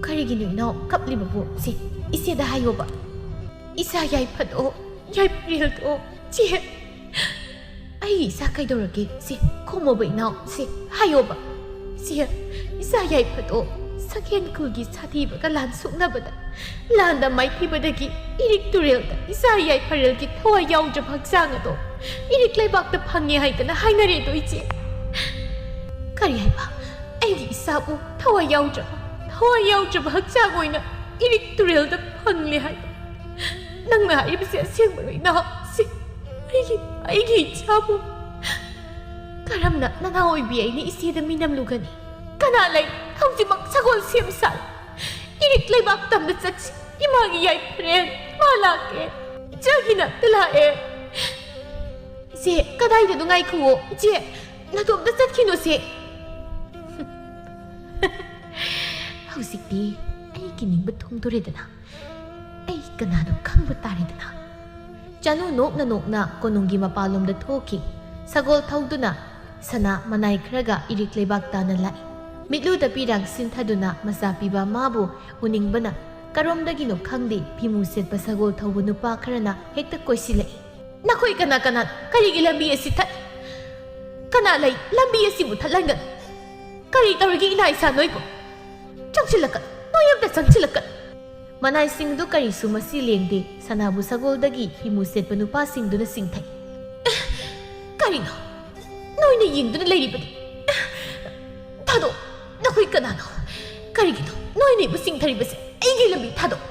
"ꯀꯔꯤꯒꯤꯅꯣ ꯏꯅꯥꯎ ꯀꯞꯂꯤꯕꯕꯨ? ꯁꯤ, ꯏꯆꯦꯗ ꯍꯥꯏꯌꯣꯕ꯫ ꯏꯆꯥ ꯌꯥꯏꯐꯗꯣ, ꯌꯥꯏꯐꯔꯦꯜꯗꯣ, ꯆꯦ꯫ ꯑꯩꯒꯤ ꯏꯆꯥ ꯀꯩꯗꯧꯔꯒꯦ? ꯁꯤ, ꯈꯨꯝꯃꯣꯕ ꯏꯅꯥꯎ, ꯁꯤ, ꯍꯥꯏꯌꯣꯕ꯫ ꯆꯦ, ꯏꯆꯥ ꯌꯥꯏꯐꯗꯣ ꯁꯛꯍꯦꯟ ꯈꯨꯜꯒꯤ ꯁꯥꯊꯤꯕꯒ ꯂꯥꯟ ꯁꯣꯛꯅꯕꯗ, ꯂꯥꯟꯗ ꯃꯥꯏꯊꯤꯕꯗꯒꯤ ꯏꯔꯤꯛ ꯇꯨꯔꯦꯜꯗ ꯏꯆꯥ ꯌꯥꯏꯐꯔꯦꯜꯒꯤ ꯊꯋꯥꯏ ꯌꯥꯎꯗ꯭ꯔꯕ ꯍꯛꯆꯥꯡ ꯑꯗꯣ ꯏꯔꯤꯛ ꯂꯩꯕꯥꯛꯇ ꯐꯪꯉꯦ ꯍꯥꯏꯗꯅ ꯍꯥꯏꯅꯔꯦꯗꯣ ꯏꯆꯦ꯫ ꯀꯔꯤ ꯍꯥꯏꯕ? ꯑꯩꯒꯤ ꯏꯆꯥꯕꯨ ꯊꯋꯥꯏ ꯌꯥꯎꯗ꯭ꯔꯕ, ꯊꯋꯥꯏ ꯌꯥꯎꯗ꯭ꯔꯕ ꯍꯛꯆꯥꯡ ꯑꯣꯏꯅ ꯏꯔꯤꯛ ꯇꯨꯔꯦꯜꯗ ꯐꯪꯂꯦ ꯍꯥꯏꯕ? ꯅꯪꯅ ꯍꯥꯏꯔꯤꯕꯁꯤ ꯑꯁꯦꯡꯕꯔꯣ ꯏꯅꯥꯎ? ꯁꯤ, ꯑꯩꯒꯤ, ꯑꯩꯒꯤ ꯏꯆꯥꯕꯨ ꯀꯔꯝꯅ ꯅꯅꯥ ꯑꯣꯏꯕꯤ ꯑꯩꯅ ꯏꯆꯦꯗ ꯃꯤꯅꯝꯂꯨꯒꯅꯤ? ꯀꯅꯥ ꯂꯩ? ꯍꯧꯖꯤꯛꯃꯛ ꯁꯒꯣꯜ ꯁꯦꯝ ꯁꯥꯏ꯫ ꯏꯔꯤꯛ ꯂꯩꯕꯥꯛ ꯇꯝꯗ ꯆꯠꯁꯤ꯫ ꯏꯃꯥꯒꯤ ꯌꯥꯏꯐꯔꯦꯜ, ꯏꯃꯥ ꯂꯥꯛꯀꯦ꯫ ꯏꯆꯥꯒꯤ ꯅꯥꯛꯇ ꯂꯥꯛꯑꯦ꯫ ꯏꯆꯦ, ꯀꯗꯥꯏꯗꯅꯣ? ꯉꯥꯏꯈꯨꯑꯣ꯫ ꯏꯆꯦ, ꯅꯇꯣꯝꯇ ꯆꯠꯈꯤꯅꯨꯁꯦ꯫ ꯍꯧꯖꯤꯛꯇꯤ ꯑꯩꯒꯤ ꯅꯤꯡꯕ ꯊꯨꯡꯗꯣꯔꯦꯗꯅ꯫ ꯑꯩ ꯀꯅꯥꯅꯣ ꯈꯪꯕ ꯇꯥꯔꯦꯗꯅ꯫ ꯆꯅꯨ ꯅꯣꯛꯅ ꯅꯣꯛꯅ ꯀꯣꯅꯨꯡꯒꯤ ꯃꯄꯥꯟꯂꯣꯝꯗ ꯊꯣꯛꯈꯤ꯫ ꯁꯒꯣꯜ ꯊꯧꯗꯨꯅ ꯁꯅꯥ ꯃꯅꯥꯏ ꯈꯔꯒ ꯏꯔꯤꯛ ꯂꯩꯕꯥꯛ ꯇꯥꯅ ꯂꯥꯛꯏ꯫ ꯃꯤꯠꯂꯨꯗ ꯄꯤꯔꯥꯡ ꯁꯤꯟꯊꯗꯨꯅ ꯃꯆꯥ ꯄꯤꯕ ꯃꯥꯕꯨ ꯎꯅꯤꯡꯕꯅ ꯀꯔꯣꯝꯗꯒꯤꯅꯣ ꯈꯪꯗꯦ ꯐꯤꯃꯨ ꯁꯦꯠꯄ ꯁꯒꯣꯜ ꯊꯧꯕ ꯅꯨꯄꯥ ꯈꯔꯅ ꯍꯦꯛꯇ ꯀꯣꯏꯁꯤꯜꯂꯛꯏ꯫ "ꯅꯈꯣꯏ ꯀꯅꯥ ꯀꯅꯥ ꯀꯔꯤꯒꯤ ꯂꯝꯕꯤ ꯑꯁꯤ ꯊꯠ-, ꯀꯅꯥ ꯂꯩ? ꯂꯝꯕꯤ ꯑꯁꯤꯕꯨ ꯊꯠꯍꯟꯒꯅꯨ꯫ ꯀꯔꯤ ꯇꯧꯔꯤꯒꯦ ꯏꯅꯥ ꯏꯆꯥ ꯅꯣꯏꯕꯨ? ꯆꯪꯁꯤꯜꯂꯛꯀꯅꯨ, ꯅꯣꯏ ꯑꯝꯇ ꯆꯪꯁꯤꯜꯂꯛꯀꯅꯨ꯫" ꯃꯅꯥꯏꯁꯤꯡꯗꯨ ꯀꯔꯤꯁꯨ ꯃꯁꯤ ꯂꯦꯡꯗꯦ꯫ ꯁꯅꯥꯕꯨ ꯁꯒꯣꯜꯗꯒꯤ ꯐꯤꯃꯨ ꯁꯦꯠꯄ ꯅꯨꯄꯥꯁꯤꯡꯗꯨꯅ ꯆꯤꯡꯊꯩ꯫ "ꯑꯦ, ꯀꯔꯤꯅꯣ? ꯅꯣꯏꯅ ꯌꯦꯡꯗꯨꯅ ꯂꯩꯔꯤꯕꯗꯤ? ꯑꯦ, ꯊꯥꯗꯣꯛ, ꯅꯈꯣꯏ ꯀꯅꯥꯅꯣ? ꯀꯔꯤꯒꯤꯅꯣ ꯅꯣꯏꯅ ꯑꯩꯕꯨ ꯆꯤꯡꯊꯔꯤꯕꯁꯦ? ꯑꯩꯒꯤ ꯂꯝꯕꯤ ꯊꯥꯗꯣꯛ!"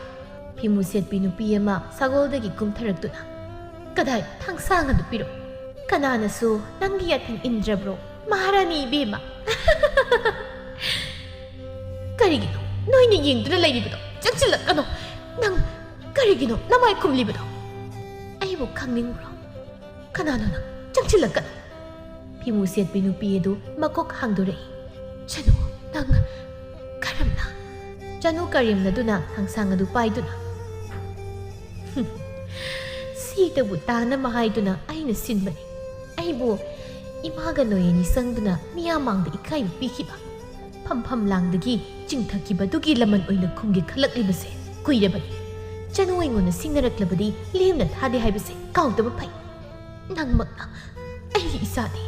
ꯐꯤꯃꯨ ꯁꯦꯠꯄꯤ ꯅꯨꯄꯤ ꯑꯃ ꯁꯒꯣꯜꯗꯒꯤ ꯀꯨꯝꯊꯔꯛꯇꯨꯅ, "ꯀꯗꯥꯏ, ꯊꯥꯡꯁꯥꯡ ꯑꯗꯨ ꯄꯤꯔꯛ!" "ꯀꯅꯥꯅꯁꯨ ꯅꯪꯒꯤ ꯌꯥꯊꯪ ꯏꯟꯗ꯭ꯔꯕ꯭ꯔꯣ, ꯃꯍꯥꯔꯥꯅꯤ ꯏꯕꯦꯝꯃ?" "ꯀꯔꯤꯒꯤꯅꯣ ꯅꯣꯏꯅ ꯌꯦꯡꯗꯨꯅ ꯂꯩꯔꯤꯕꯗꯣ? ꯆꯪꯁꯤꯜꯂꯛꯀꯅꯨ꯫ ꯅꯪ ꯀꯔꯤꯒꯤꯅꯣ ꯅꯃꯥꯏ ꯈꯨꯝꯂꯤꯕꯗꯣ? ꯑꯩꯕꯨ ꯈꯪꯅꯤꯡꯕ꯭ꯔꯣ? ꯀꯅꯥꯅꯣ ꯅꯪ? ꯆꯪꯁꯤꯜꯂꯛꯀꯅꯨ꯫" ꯐꯤꯃꯨ ꯁꯦꯠꯄꯤ ꯅꯨꯄꯤ ꯑꯗꯨ ꯃꯀꯣꯛ ꯍꯥꯡꯗꯣꯔꯛꯏ꯫ "ꯆꯅꯨ, ꯅꯪ ꯀꯔꯝꯅ?" ꯆꯅꯨ ꯀꯔꯦꯝꯅꯗꯨꯅ ꯊꯥꯡꯁꯥꯡ ꯑꯗꯨ ꯄꯥꯏꯗꯨꯅ, "ꯍꯨꯝ, ꯁꯤꯇꯕꯨ ꯇꯥꯅꯕ ꯍꯥꯏꯗꯨꯅ ꯑꯩꯅ ꯁꯤꯟꯕꯅꯤ꯫ ꯑꯩꯕꯨ ꯏꯃꯥꯒ ꯅꯣꯏ ꯑꯅꯤ ꯆꯪꯗꯨꯅ ꯃꯤꯌꯥꯝ ꯃꯥꯡꯗ ꯏꯀꯥꯏꯕ ꯄꯤꯈꯤꯕ꯫ ꯐꯝꯐꯝ ꯂꯥꯡꯗꯒꯤ ꯆꯤꯡꯊꯈꯤꯕꯗꯨꯒꯤ ꯂꯃꯟ ꯑꯣꯏꯅ ꯈꯨꯝꯒꯦ ꯈꯜꯂꯛꯂꯤꯕꯁꯦ ꯀꯨꯏꯔꯕꯅꯤ꯫ ꯆꯅꯨ ꯑꯩꯉꯣꯟꯗ ꯁꯤꯡꯅꯔꯛꯂꯕꯗꯤ ꯂꯦꯝꯅ ꯊꯥꯗꯦ ꯍꯥꯏꯕꯁꯦ ꯀꯥꯎꯗꯕ ꯐꯩ꯫ ꯅꯪꯃꯛꯅ ꯑꯩꯒꯤ ꯏꯆꯥꯅꯤ꯫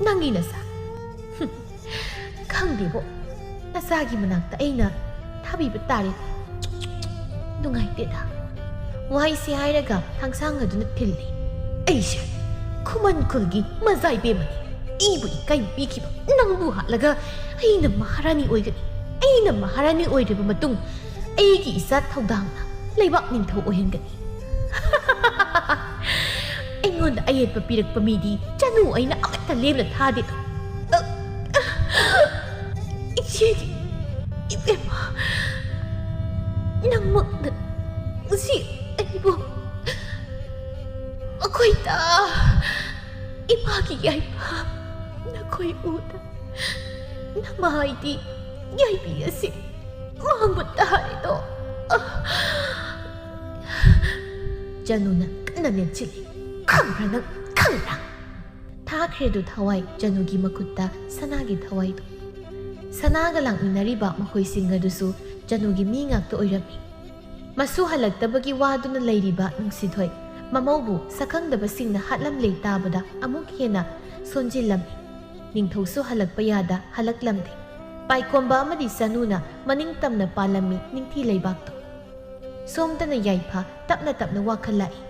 ꯅꯪꯒꯤ ꯅꯆꯥ? ꯍꯨꯝ, ꯈꯪꯗꯦꯕꯣ꯫ ꯅꯆꯥꯒꯤ ꯃꯅꯥꯛꯇ ꯑꯩꯅ ꯊꯥꯕꯤꯕ ꯇꯥꯔꯦ꯫ ꯅꯨꯡꯉꯥꯏꯇꯦꯗ꯫" ꯋꯥꯍꯩꯁꯦ ꯍꯥꯏꯔꯒ ꯊꯥꯡꯁꯥꯡ ꯑꯗꯨꯅ ꯊꯤꯜꯂꯤ꯫ "ꯑꯩꯁꯦ ꯈꯨꯃꯟ ꯈꯨꯜꯒꯤ ꯃꯖꯥ ꯏꯕꯦꯝꯃꯅꯤ꯫ ꯑꯩꯕꯨ ꯏꯀꯥꯏ ꯄꯤꯈꯤꯕ ꯅꯪꯕꯨ ꯍꯥꯠꯂꯒ ꯑꯩꯅ ꯃꯍꯥꯔꯥꯅꯤ ꯑꯣꯏꯒꯅꯤ꯫ ꯑꯩꯅ ꯃꯍꯥꯔꯥꯅꯤ ꯑꯣꯏꯔꯕ ꯃꯇꯨꯡ ꯑꯩꯒꯤ ꯏꯆꯥ ꯊꯧꯗꯥꯡꯅ ꯂꯩꯕꯥꯛ ꯅꯤꯡꯊꯧ ꯑꯣꯏꯍꯟꯒꯅꯤ꯫" ꯑꯩꯉꯣꯟꯗ ꯑꯌꯦꯠꯄ ꯄꯤꯔꯛꯄ ꯃꯤꯗꯤ ꯆꯅꯨ ꯑꯩꯅ ꯑꯃꯠꯇ ꯂꯦꯝꯅ ꯊꯥꯗꯦꯗꯣ꯫ "ꯏꯆꯦꯒꯤ ꯏꯕꯦꯝꯃ, ꯅꯪꯃꯛꯅ ꯉꯁꯤ ꯑꯩꯕꯨ ꯃꯈꯣꯏꯗ ꯏꯃꯥꯒꯤ ꯌꯥꯏꯐ ꯅꯈꯣꯏ ꯎꯗ ꯅꯃꯥꯏꯗꯤ ꯌꯥꯏꯕꯤ ꯑꯁꯤ ꯃꯥꯡꯕ ꯇꯥꯔꯦꯗꯣ꯫" ꯆꯅꯨꯅ ꯀꯟꯅ ꯅꯦꯠꯁꯤꯜꯂꯤ꯫ "ꯈꯪꯕ꯭ꯔꯥ ꯅꯪ, ꯈꯪꯕ꯭ꯔꯥ?" ꯊꯥꯈ꯭ꯔꯦꯗꯨ ꯊꯋꯥꯏ ꯆꯅꯨꯒꯤ ꯃꯈꯨꯠꯇ ꯁꯅꯥꯒꯤ ꯊꯋꯥꯏꯗꯨ꯫ ꯁꯅꯥꯒ ꯂꯥꯛꯃꯤꯟꯅꯔꯤꯕ ꯃꯈꯣꯏꯁꯤꯡ ꯑꯗꯨꯁꯨ ꯆꯅꯨꯒꯤ ꯃꯤ ꯉꯥꯛꯇ ꯑꯣꯏꯔꯝꯃꯤ꯫ ꯃꯁꯨ ꯍꯜꯂꯛꯇꯕꯒꯤ ꯋꯥꯗꯨꯅ ꯂꯩꯔꯤꯕ ꯅꯨꯡꯁꯤꯊꯣꯏ ꯃꯃꯧꯕꯨ ꯁꯛꯈꯪꯗꯕꯁꯤꯡꯅ ꯍꯥꯠꯂꯝꯂꯦ ꯇꯥꯕꯗ ꯑꯃꯨꯛ ꯍꯦꯟꯅ ꯁꯣꯟꯖꯤꯜꯂꯝꯃꯤ꯫ ꯅꯤꯡꯊꯧꯁꯨ ꯍꯜꯂꯛꯄ ꯌꯥꯗ ꯍꯜꯂꯛꯂꯝꯗꯦ꯫ ꯄꯥꯏꯈꯣꯝꯕ ꯑꯃꯗꯤ ꯆꯅꯨꯅ ꯃꯅꯤꯡ ꯇꯝꯅ ꯄꯥꯜꯂꯝꯃꯤ ꯅꯤꯡꯊꯤ ꯂꯩꯕꯥꯛꯇꯣ꯫ ꯁꯣꯝꯗꯅ ꯌꯥꯏꯐ ꯇꯞꯅ ꯇꯞꯅ ꯋꯥꯈꯜ ꯂꯥꯛꯏ꯫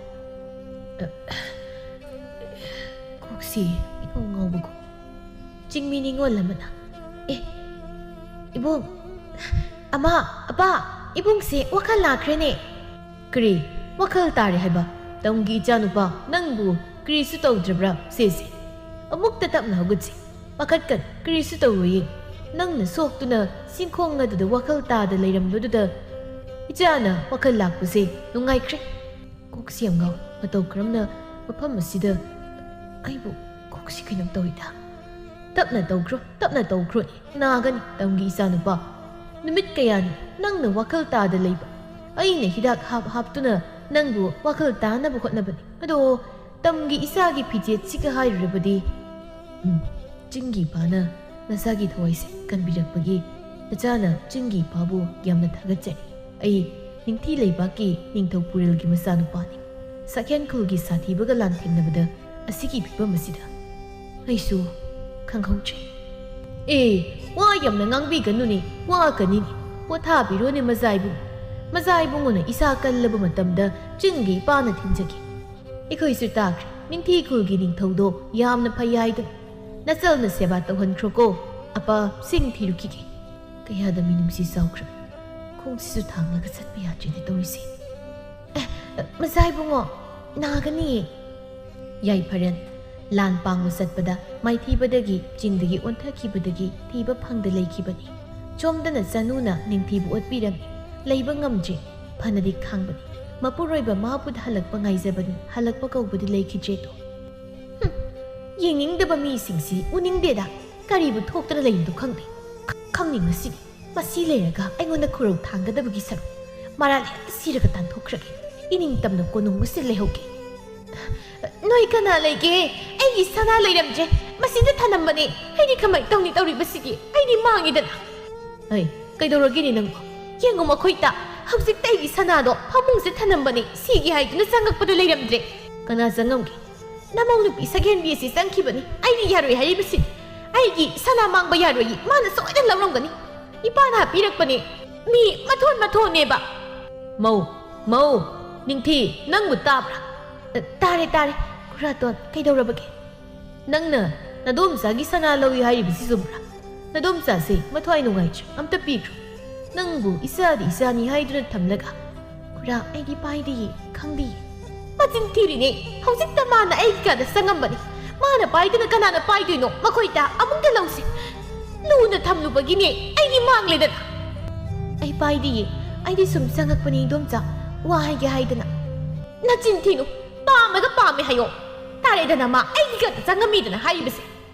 ꯀꯣꯛꯁꯤ ꯏꯉꯥꯎ ꯉꯥꯎꯕꯒꯨꯝ꯫ ꯆꯤꯡꯃꯤ ꯅꯤꯉꯣꯜ ꯑꯃꯅ, "ꯑꯦ, ꯏꯕꯨꯡ, ꯑꯃ, ꯑꯄꯥ, ꯏꯕꯨꯡꯁꯦ ꯋꯥꯈꯜ ꯂꯥꯛꯈ꯭ꯔꯦꯅꯦ꯫" "ꯀꯔꯤ ꯋꯥꯈꯜ ꯇꯥꯔꯦ ꯍꯥꯏꯕ? ꯇꯝꯒꯤ ꯏꯆꯥꯅꯨꯄꯥ, ꯅꯪꯕꯨ ꯀꯔꯤꯁꯨ ꯇꯧꯗ꯭ꯔꯕ꯭ꯔꯥ? ꯁꯦ, ꯁꯦ, ꯑꯃꯨꯛꯇ ꯇꯞꯅ ꯍꯧꯒꯠꯁꯤ꯫ ꯄꯥꯈꯠꯀꯅꯨ, ꯀꯔꯤꯁꯨ ꯇꯧꯔꯣꯏꯌꯦ꯫ ꯅꯪꯅ ꯁꯣꯛꯇꯨꯅ ꯆꯤꯡꯈꯣꯡ ꯑꯗꯨꯗ ꯋꯥꯈꯜ ꯇꯥꯗ ꯂꯩꯔꯝꯕꯗꯨꯗ ꯏꯆꯥꯅ ꯋꯥꯈꯜ ꯂꯥꯛꯄꯁꯦ ꯅꯨꯡꯉꯥꯏꯈ꯭ꯔꯦ꯫" ꯀꯣꯛꯁꯤ ꯌꯥꯝ ꯉꯥꯎ꯫ ꯃꯇꯧ ꯀꯔꯝꯅ ꯃꯐꯝ ꯑꯁꯤꯗ ꯑꯩꯕꯨ ꯀꯣꯛꯁꯤ ꯀꯩꯅꯣꯝ ꯇꯧꯏꯗ꯫ "ꯇꯞꯅ ꯇꯧꯈ꯭ꯔꯣ, ꯇꯞꯅ ꯇꯧꯈ꯭ꯔꯣꯅꯦ꯫ ꯅꯥꯒꯅꯤ, ꯇꯝꯒꯤ ꯏꯆꯥꯅꯨꯄꯥ꯫ ꯅꯨꯃꯤꯠ ꯀꯌꯥꯅꯤ ꯅꯪꯅ ꯋꯥꯈꯜ ꯇꯥꯗ ꯂꯩꯕ꯫ ꯑꯩꯅ ꯍꯤꯗꯥꯛ ꯍꯥꯞ ꯍꯥꯞꯇꯨꯅ ꯅꯪꯕꯨ ꯋꯥꯈꯜ ꯇꯥꯅꯕ ꯍꯣꯠꯅꯕꯅꯤ꯫ ꯑꯗꯣ ꯇꯝꯒꯤ ꯏꯆꯥꯒꯤ ꯐꯤꯖꯦꯠꯁꯤꯒ ꯍꯥꯏꯔꯨꯔꯕꯗꯤ, ꯎꯝ, ꯆꯤꯡꯒꯤ ꯏꯄꯥꯅ ꯅꯁꯥꯒꯤ ꯊꯋꯥꯏꯁꯦ ꯀꯟꯕꯤꯔꯛꯄꯒꯤ ꯅꯆꯥꯅ ꯆꯤꯡꯒꯤ ꯏꯄꯥꯕꯨ ꯌꯥꯝꯅ ꯊꯥꯒꯠꯆꯔꯤ꯫ ꯑꯩ ꯅꯤꯡꯊꯤ ꯂꯩꯕꯥꯛꯀꯤ ꯅꯤꯡꯊꯧ ꯄꯨꯔꯦꯜꯒꯤ ꯃꯆꯥꯅꯨꯄꯥꯅꯤ꯫ ꯁꯛꯍꯦꯟ ꯈꯨꯜꯒꯤ ꯁꯥꯊꯤꯕꯒ ꯂꯥꯟꯊꯦꯡꯅꯕꯗ ꯑꯁꯤꯒꯤ ꯐꯤꯕꯝ ꯑꯁꯤꯗ ꯑꯩꯁꯨ ꯈꯪꯍꯧꯗ꯭ꯔꯦ꯫" "ꯑꯦ, ꯋꯥ ꯌꯥꯝꯅ ꯉꯥꯡꯕꯤꯒꯅꯨꯅꯦ, ꯋꯥꯒꯅꯤꯅꯦ꯫ ꯄꯣꯊꯥꯕꯤꯔꯣꯅꯦ ꯃꯖꯥ ꯏꯕꯨꯡꯉꯣ꯫ ꯃꯖꯥ ꯏꯕꯨꯡꯉꯣꯅ ꯏꯁꯥ ꯀꯜꯂꯕ ꯃꯇꯝꯗ ꯆꯤꯡꯒꯤ ꯏꯄꯥꯅ ꯊꯤꯟꯖꯒꯦ꯫ ꯑꯩꯈꯣꯏꯁꯨ ꯇꯥꯈ꯭ꯔꯦ, ꯅꯤꯡꯊꯤ ꯈꯨꯜꯒꯤ ꯅꯤꯡꯊꯧꯗꯣ ꯌꯥꯝꯅ ꯐꯩ ꯍꯥꯏꯗꯨꯅ꯫ ꯅꯆꯜꯅ ꯁꯦꯕꯥ ꯇꯧꯍꯟꯈ꯭ꯔꯣꯀꯣ꯫ ꯑꯄꯥ, ꯁꯤꯡ ꯊꯤꯔꯨꯈꯤꯒꯦ꯫ ꯀꯌꯥꯗ ꯃꯤꯅꯨꯡꯁꯤ ꯆꯥꯎꯈ꯭ꯔꯕ꯫ ꯈꯣꯡꯁꯤꯁꯨ ꯊꯥꯡꯂꯒ ꯆꯠꯄ ꯌꯥꯗ꯭ꯔꯦꯅꯦ ꯇꯧꯔꯤꯁꯦ꯫ ꯑꯦ, ꯃꯖꯥ ꯏꯕꯨꯡꯉꯣ, ꯅꯥꯒꯅꯤꯌꯦ꯫" ꯌꯥꯏꯐꯔꯦꯟ ꯂꯥꯟ ꯄꯥꯡꯕ ꯆꯠꯄꯗ ꯃꯥꯏꯊꯤꯕꯗꯒꯤ ꯆꯤꯡꯗꯒꯤ ꯑꯣꯟꯊꯈꯤꯕꯗꯒꯤ ꯊꯤꯕ ꯐꯪꯗ ꯂꯩꯈꯤꯕꯅꯤ꯫ ꯆꯣꯝꯗꯅ ꯆꯅꯨꯅ ꯅꯤꯡꯊꯤꯕ ꯑꯣꯠꯄꯤꯔꯝꯃꯤ꯫ ꯂꯩꯕ ꯉꯝꯗ꯭ꯔꯦ, ꯐꯅꯗꯤ ꯈꯥꯡꯕꯅꯤ꯫ ꯃꯄꯨꯔꯣꯏꯕ ꯃꯥꯕꯨꯗ ꯍꯜꯂꯛꯄ ꯉꯥꯏꯖꯕꯅꯤ, ꯍꯜꯂꯛꯄ ꯀꯧꯕꯗꯤ ꯂꯩꯈꯤꯗ꯭ꯔꯦꯗꯣ꯫ ꯍꯨꯝ, ꯌꯦꯡꯅꯤꯡꯗꯕ ꯃꯤꯁꯤꯡꯁꯤ ꯎꯅꯤꯡꯗꯦꯗ꯫ ꯀꯔꯤꯕꯨ ꯊꯣꯛꯇꯅ ꯂꯩꯔꯤꯅꯣ ꯈꯪꯗꯦ꯫ ꯈ-, ꯈꯪꯅꯤꯡꯕꯁꯤꯗꯤ꯫ ꯃꯁꯤ ꯂꯩꯔꯒ ꯑꯩꯉꯣꯟꯗ ꯈꯨꯔꯧ ꯊꯥꯡꯒꯗꯕꯒꯤ ꯁꯔꯨꯛ ꯃꯔꯥꯜ ꯍꯦꯛꯇ ꯁꯤꯔꯒ ꯇꯥꯟꯊꯣꯛꯈ꯭ꯔꯒꯦ꯫ ꯏꯅꯤꯡꯇꯝꯅ ꯀꯣꯅꯨꯡ ꯑꯁꯤꯗ ꯂꯩꯍꯧꯒꯦ꯫ "ꯅꯣꯏ ꯀꯅꯥ ꯂꯩꯒꯦ? ꯑꯩꯒꯤ ꯁꯅꯥ ꯂꯩꯔꯝꯗ꯭ꯔꯦ꯫ ꯃꯁꯤꯗ ꯊꯅꯝꯕꯅꯦ꯫ ꯑꯩꯗꯤ ꯀꯃꯥꯏ ꯇꯧꯅꯤ ꯇꯧꯔꯤꯕꯁꯤꯗꯤ? ꯑꯩꯗꯤ ꯃꯥꯡꯉꯤꯗꯅ꯫" "ꯑꯩ, ꯀꯩꯗꯧꯔꯒꯦꯅꯦ ꯅꯪꯕꯣ? ꯌꯦꯡꯉꯨ ꯃꯈꯣꯏꯇ꯫ ꯍꯧꯖꯤꯛꯇ ꯑꯩꯒꯤ ꯁꯅꯥꯗꯣ ꯐꯃꯨꯡꯁꯦ ꯊꯅꯝꯕꯅꯦ꯫ ꯁꯤꯒꯦ ꯍꯥꯏꯗꯨꯅ ꯆꯪꯉꯛꯄꯗ ꯂꯩꯔꯝꯗ꯭ꯔꯦ꯫" "ꯀꯅꯥ ꯆꯪꯉꯝꯒꯦ?" "ꯅꯃꯧ ꯅꯨꯄꯤ ꯁꯛꯍꯦꯟꯕꯤ ꯑꯁꯤ ꯆꯪꯈꯤꯕꯅꯤ꯫ ꯑꯩꯗꯤ ꯌꯥꯔꯣꯏ ꯍꯥꯏꯔꯤꯕꯁꯤ꯫ ꯑꯩꯒꯤ ꯁꯅꯥ ꯃꯥꯡꯕ ꯌꯥꯔꯣꯏ꯫ ꯃꯥꯅ ꯁꯣꯏꯗꯅ ꯂꯧꯔꯝꯒꯅꯤ꯫ ꯏꯄꯥꯅ ꯍꯥꯞꯄꯤꯔꯛꯄꯅꯦ꯫ ꯃꯤ ꯃꯊꯣꯟ ꯃꯊꯣꯟꯅꯦꯕ꯫" "ꯃꯧ, ꯃꯧ, ꯅꯤꯡꯊꯤ, ꯅꯪꯕꯨ ꯇꯥꯕ꯭ꯔꯥ?" "ꯑ, ꯇꯥꯔꯦ, ꯇꯥꯔꯦ꯫ ꯈꯨꯔꯥꯇꯣꯟ, ꯀꯩꯗꯧꯔꯕꯒꯦ?" "ꯅꯪꯅ ꯅꯗꯣꯝꯆꯥꯒꯤ ꯁꯅꯥ ꯂꯧꯏ ꯍꯥꯏꯔꯤꯕꯁꯤ ꯆꯨꯝꯕ꯭ꯔꯥ? ꯅꯗꯣꯝꯆꯥꯁꯦ ꯃꯊ꯭ꯋꯥꯏ ꯅꯨꯡꯉꯥꯏꯇ꯭ꯔꯦ꯫ ꯑꯝꯇ ꯄꯤꯈ꯭ꯔꯣ꯫ ꯅꯪꯕꯨ ꯏꯆꯥꯗꯤ ꯏꯆꯥꯅꯤ ꯍꯥꯏꯗꯨꯅ ꯊꯝꯂꯒ꯫" "ꯈꯨꯔꯥ, ꯑꯩꯗꯤ ꯄꯥꯏꯗꯤꯌꯦ, ꯈꯪꯗꯤꯌꯦ꯫" "ꯃꯆꯤꯟ ꯊꯤꯔꯤꯅꯦ꯫ ꯍꯧꯖꯤꯛꯇ ꯃꯥꯅ ꯑꯩꯒꯤ ꯀꯥꯗ ꯆꯪꯉꯝꯕꯅꯤ꯫ ꯃꯥꯅ ꯄꯥꯏꯗꯅ ꯀꯅꯥꯅ ꯄꯥꯏꯗꯣꯏꯅꯣ? ꯃꯈꯣꯏꯇ ꯑꯃꯨꯛꯇ ꯂꯧꯁꯤ꯫ ꯂꯨꯅ ꯊꯝꯂꯨꯕꯒꯤꯅꯦ ꯑꯩꯒꯤ ꯃꯥꯡꯂꯦꯗꯅ꯫" "ꯑꯩ ꯄꯥꯏꯗꯤꯌꯦ꯫ ꯑꯩꯗꯤ ꯁꯨꯝ ꯆꯪꯉꯛꯄꯅꯤ, ꯏꯗꯣꯝꯆꯥ꯫ ꯋꯥ ꯍꯥꯏꯒꯦ ꯍꯥꯏꯗꯅ꯫" "ꯅꯆꯤꯟ ꯊꯤꯅꯨ꯫ ꯄꯥꯝꯃꯒ ꯄꯥꯝꯃꯦ ꯍꯥꯏꯌꯣ꯫ ꯇꯥꯔꯦꯗꯅ ꯃꯥ ꯑꯩꯒꯤ ꯈꯛꯇ ꯆꯪꯉꯝꯃꯤꯗꯅ ꯍꯥꯏꯔꯤꯕꯁꯦ꯫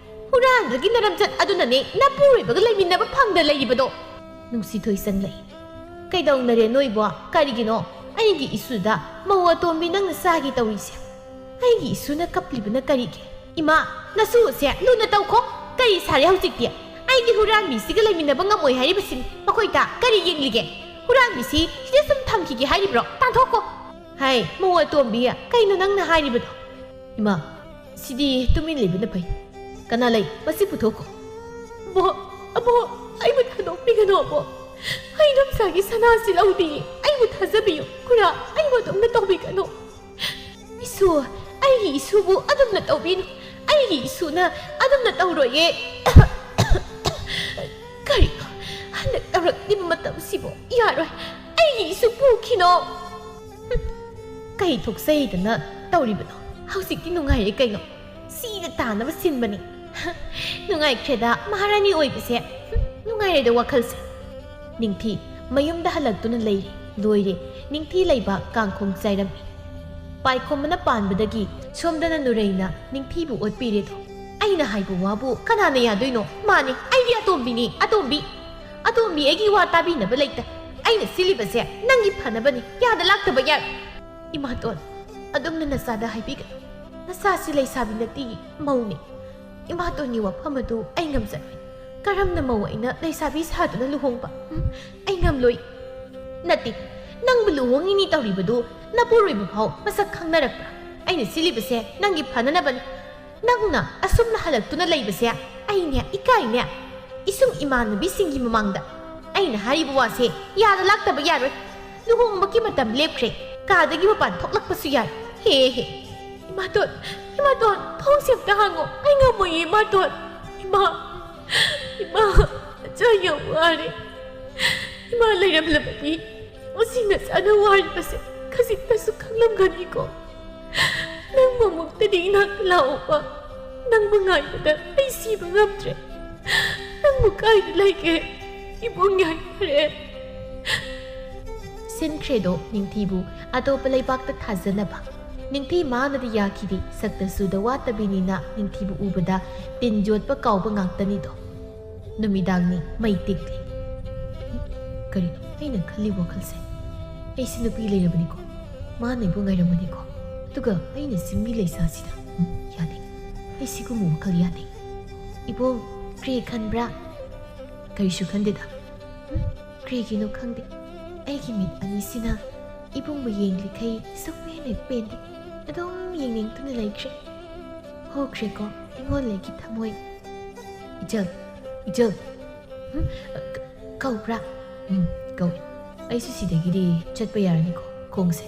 ꯍꯨꯔꯥꯟꯕꯒꯤ ꯅꯔꯝꯆꯠ ꯑꯗꯨꯅꯅꯦ ꯅꯄꯨꯔꯣꯏꯕꯒ ꯂꯩꯃꯤꯟꯅꯕ ꯐꯪꯗ ꯂꯩꯔꯤꯕꯗꯣ꯫ ꯅꯨꯡꯁꯤꯊꯣꯏ ꯆꯪꯂꯛꯏ꯫ "ꯀꯩꯗꯧꯅꯔꯦ ꯅꯣꯏꯕꯣ? ꯀꯔꯤꯒꯤꯅꯣ? ꯑꯩꯒꯤ ꯏꯁꯨꯗ ꯃꯧ ꯑꯇꯣꯝꯕꯤ ꯅꯪꯅ ꯆꯥꯒꯦ ꯇꯧꯔꯤꯁꯦ? ꯑꯩꯒꯤ ꯏꯁꯨꯅ ꯀꯞꯂꯤꯕꯅ ꯀꯔꯤꯒꯤ? ꯏꯃꯥ, ꯅꯁꯨꯁꯦ ꯂꯨꯅ ꯇꯧꯈꯣ꯫ ꯀꯔꯤ ꯁꯥꯔꯦ ꯍꯧꯖꯤꯛꯇꯤ? ꯑꯩꯒꯤ ꯍꯨꯔꯥꯟꯕꯤꯁꯤꯒ ꯂꯩꯃꯤꯟꯅꯕ ꯉꯝꯃꯣꯏ ꯍꯥꯏꯔꯤꯕꯁꯤ ꯃꯈꯣꯏꯗ ꯀꯔꯤ ꯌꯦꯡꯂꯤꯒꯦ? ꯍꯨꯔꯥꯟꯕꯤꯁꯤ ꯁꯤꯗ ꯁꯨꯝ ꯊꯝꯈꯤꯒꯦ ꯍꯥꯏꯔꯤꯕ꯭ꯔꯣ? ꯇꯥꯟꯊꯣꯛꯈꯣ!" "ꯍꯥꯏ, ꯃꯧ ꯑꯇꯣꯝꯕꯤ, ꯀꯩꯅꯣ ꯅꯪꯅ ꯍꯥꯏꯔꯤꯕꯗꯣ?" "ꯏꯃꯥ, ꯁꯤꯗꯤ ꯇꯨꯃꯤꯟ ꯂꯩꯕꯅ ꯐꯩ꯫ ꯀꯅꯥ ꯂꯩ? ꯃꯁꯤ ꯄꯨꯊꯣꯛꯈꯣ꯫" "ꯑꯕꯣ, ꯑꯕꯣ, ꯑꯩꯕꯨ ꯊꯥꯗꯣꯛꯄꯤꯒꯅꯨ ꯑꯕꯣ꯫ ꯑꯩ ꯏꯅꯝꯆꯥꯒꯤ ꯁꯅꯥꯁꯤ ꯂꯧꯗꯤꯌꯦ꯫ ꯑꯩꯕꯨ ꯊꯥꯖꯕꯤꯌꯨ꯫ ꯈꯨꯔꯥ, ꯑꯩꯕꯨ ꯑꯗꯨꯝꯅ ꯇꯧꯕꯤꯒꯅꯨ꯫ ꯏꯁꯨ, ꯑꯩꯒꯤ ꯏꯁꯨꯕꯨ ꯑꯗꯨꯝꯅ ꯇꯧꯕꯤꯅꯨ꯫ ꯑꯩꯒꯤ ꯏꯁꯨꯅ ꯑꯗꯨꯝꯅ ꯇꯧꯔꯣꯏꯌꯦ꯫" "ꯀꯔꯤꯅꯣ? ꯍꯟꯗꯛ ꯇꯧꯔꯛꯂꯤꯕ ꯃꯇꯝꯁꯤꯕꯨ ꯌꯥꯔꯣꯏ꯫ ꯑꯩꯒꯤ ꯏꯁꯨ ꯄꯨꯈꯤꯅꯣ꯫" "ꯀꯩ ꯊꯣꯛꯆꯩꯗꯅ ꯇꯧꯔꯤꯕꯅꯣ? ꯍꯧꯖꯤꯛꯇꯤ ꯅꯨꯡꯉꯥꯏꯔꯦ ꯀꯩꯅꯣ꯫ ꯁꯤꯗ ꯇꯥꯅꯕ ꯁꯤꯟꯕꯅꯤ꯫" "ꯅꯨꯡꯉꯥꯏꯈ꯭ꯔꯦꯗ ꯃꯍꯥꯔꯥꯅꯤ ꯑꯣꯏꯕꯁꯦ꯫ ꯅꯨꯡꯉꯥꯏꯔꯦꯗ ꯋꯥꯈꯜꯁꯦ꯫" ꯅꯤꯡꯊꯤ ꯃꯌꯨꯝꯗ ꯍꯜꯂꯛꯇꯨꯅ ꯂꯩꯔꯦ꯫ ꯂꯣꯏꯔꯦ꯫ ꯅꯤꯡꯊꯤ ꯂꯩꯕ ꯀꯥꯡꯈꯣꯡ ꯆꯥꯏꯔꯝꯃꯤ꯫ ꯄꯥꯏꯈꯣꯝꯕꯅ ꯄꯥꯟꯕꯗꯒꯤ ꯁꯣꯝꯗꯅ ꯅꯨꯔꯩꯅ ꯅꯤꯡꯊꯤꯕꯨ ꯑꯣꯠꯄꯤꯔꯦꯗꯣ꯫ ꯑꯩꯅ ꯍꯥꯏꯕ ꯋꯥꯕꯨ ꯀꯅꯥꯅ ꯌꯥꯗꯣꯏꯅꯣ? ꯃꯥꯅꯤ, ꯑꯩꯗꯤ ꯑꯇꯣꯝꯕꯤꯅꯤ, ꯑꯇꯣꯝꯕꯤ꯫ ꯑꯇꯣꯝꯕꯤ, ꯑꯩꯒꯤ ꯋꯥ ꯇꯥꯕꯤꯅꯕ ꯂꯩꯇꯦ꯫ ꯑꯩꯅ ꯁꯤꯜꯂꯤꯕꯁꯦ ꯅꯪꯒꯤ ꯐꯅꯕꯅꯤ꯫ ꯌꯥꯗ ꯂꯥꯛꯇꯕ ꯌꯥꯔꯣꯏ꯫ ꯏꯃꯥꯇꯣꯟ, ꯑꯗꯨꯝꯅ ꯅꯆꯥꯗ ꯍꯥꯏꯕꯤꯒꯅꯨ꯫ ꯅꯆꯥꯁꯤ ꯂꯩꯁꯥꯕꯤ ꯅꯠꯇꯦ, ꯃꯧꯅꯤ꯫ ꯏꯃꯥꯇꯣꯟꯒꯤ ꯋꯥꯐꯝ ꯑꯗꯨ ꯑꯩ ꯉꯝꯖꯔꯣꯏ꯫ ꯀꯔꯝꯅ ꯃꯧ ꯑꯩꯅ ꯂꯩꯁꯥꯕꯤ ꯁꯥꯗꯨꯅ ꯂꯨꯍꯣꯡꯕ? ꯎꯝ, ꯑꯩ ꯉꯝꯂꯣꯏ꯫ ꯅꯠꯇꯦ, ꯅꯪꯕꯨ ꯂꯨꯍꯣꯡꯉꯤꯅꯤ ꯇꯧꯔꯤꯕꯗꯨ ꯅꯄꯨꯔꯣꯏꯕ ꯐꯥꯎ ꯃꯁꯛ ꯈꯪꯅꯔꯛꯄ꯭ꯔꯥ? ꯑꯩꯅ ꯁꯤꯜꯂꯤꯕꯁꯦ ꯅꯪꯒꯤ ꯐꯅꯅꯕꯅꯤ꯫ ꯅꯪꯅ ꯑꯁꯨꯝꯅ ꯍꯜꯂꯛꯇꯨꯅ ꯂꯩꯕꯁꯦ ꯑꯩꯅꯦ ꯏꯀꯥꯏꯅꯦ꯫ ꯏꯁꯨꯡ ꯏꯃꯥꯟꯅꯕꯤꯁꯤꯡꯒꯤ ꯃꯃꯥꯡꯗ ꯑꯩꯅ ꯍꯥꯏꯔꯤꯕ ꯋꯥꯁꯦ ꯌꯥꯗ ꯂꯥꯛꯇꯕ ꯌꯥꯔꯣꯏ꯫ ꯂꯨꯍꯣꯡꯕꯒꯤ ꯃꯇꯝ ꯂꯦꯞꯈ꯭ꯔꯦ꯫ ꯀꯥꯗꯒꯤ ꯃꯄꯥꯟ ꯊꯣꯛꯂꯛꯄꯁꯨ ꯌꯥꯔꯣꯏ꯫ ꯍꯦ ꯍꯦ꯫ ꯏꯃꯥꯇꯣꯟ, ꯏꯃꯥꯇꯣꯟ, ꯊꯣꯡꯁꯦ ꯑꯝꯇ ꯍꯥꯡꯉꯣ꯫ ꯑꯩ ꯉꯝꯃꯣꯏꯌꯦ, ꯏꯃꯥꯇꯣꯟ꯫ ꯏꯃꯥ, ꯏꯃꯥ, ꯅꯆꯥ ꯌꯥꯝ ꯋꯥꯔꯦ꯫ ꯏꯃꯥ ꯂꯩꯔꯝꯂꯕꯗꯤ ꯃꯁꯤ ꯅꯆꯥꯅ ꯋꯥꯔꯤꯕꯁꯦ ꯈꯖꯤꯛꯇꯁꯨ ꯈꯪꯂꯝꯒꯅꯤꯀꯣ꯫ ꯅꯪ ꯃꯃꯨꯛꯇꯗꯤ ꯏꯅꯥꯛꯇ ꯂꯥꯛꯑꯣꯕ꯫ ꯅꯪꯕꯨ ꯉꯥꯏꯕꯗ ꯑꯩ ꯁꯤꯕ ꯉꯝꯗ꯭ꯔꯦ꯫ ꯅꯪꯕꯨ ꯀꯥꯏꯗ ꯂꯩꯒꯦ? ꯏꯕꯨꯡ ꯌꯥꯏꯐꯔꯦ꯫ ꯁꯤꯟꯈ꯭ꯔꯦꯗꯣ ꯅꯤꯡꯊꯤꯕꯨ ꯑꯇꯣꯞꯄ ꯂꯩꯕꯥꯛꯇ ꯊꯥꯖꯅꯕ꯫ ꯅꯤꯡꯊꯤ ꯃꯥꯅꯗꯤ ꯌꯥꯈꯤꯗꯦ꯫ ꯁꯛꯇ ꯁꯨꯗ ꯋꯥꯠꯇꯕꯤꯅꯤꯅ ꯅꯤꯡꯊꯤꯕꯨ ꯎꯕꯗ ꯇꯤꯟ ꯌꯣꯠꯄ ꯀꯥꯎꯕ ꯉꯥꯛꯇꯅꯤꯗꯣ꯫ ꯅꯨꯃꯤꯗꯥꯡꯅꯤ, ꯃꯩ ꯇꯤꯛꯂꯤ꯫ ꯀꯔꯤꯅꯣ ꯑꯩꯅ ꯈꯜꯂꯤ ꯋꯥꯈꯜꯁꯦ? ꯑꯩꯁꯤ ꯅꯨꯄꯤ ꯂꯩꯔꯕꯅꯤꯀꯣ꯫ ꯃꯥꯅ ꯑꯩꯕꯨ ꯉꯥꯏꯔꯝꯒꯅꯤꯀꯣ꯫ ꯑꯗꯨꯒ ꯑꯩꯅ ꯁꯤꯟꯃꯤ ꯂꯩꯁꯥꯁꯤꯗ꯫ ꯎꯝ, ꯌꯥꯗꯦ꯫ ꯑꯩ ꯁꯤꯒꯨꯝꯕ ꯋꯥꯈꯜ ꯌꯥꯗꯦ꯫ ꯏꯕꯣ, ꯀ꯭ꯔꯤ ꯈꯟꯕ꯭ꯔꯥ? ꯀꯔꯤꯁꯨ ꯈꯟꯗꯦꯗ꯫ ꯎꯝ, ꯀꯔꯤꯒꯤꯅꯣ ꯈꯪꯗꯦ꯫ ꯑꯩꯒꯤ ꯃꯤꯠ ꯑꯅꯤꯁꯤꯅ ꯏꯕꯨꯡꯕꯨ ꯌꯦꯡꯂꯤꯈꯩ ꯁꯨꯛꯄꯦꯟ ꯍꯦꯛ ꯄꯦꯟꯗꯦ꯫ ꯑꯗꯨꯝ ꯌꯦꯡꯅꯤꯡꯗꯨꯅ ꯂꯩꯈ꯭ꯔꯦ꯫ ꯍꯣꯈ꯭ꯔꯦꯀꯣ ꯑꯩꯉꯣꯟꯗꯒꯤ ꯊꯃꯣꯏ꯫ ꯏꯆꯜ, ꯏꯆꯜ꯫ ꯎꯝ, ꯀ-, ꯀꯧꯕ꯭ꯔꯥ? ꯎꯝ, ꯀꯧꯏ꯫ ꯑꯩꯁꯨ ꯁꯤꯗꯒꯤꯗꯤ ꯆꯠꯄ ꯌꯥꯔꯅꯤꯀꯣ, ꯈꯣꯡꯁꯦ꯫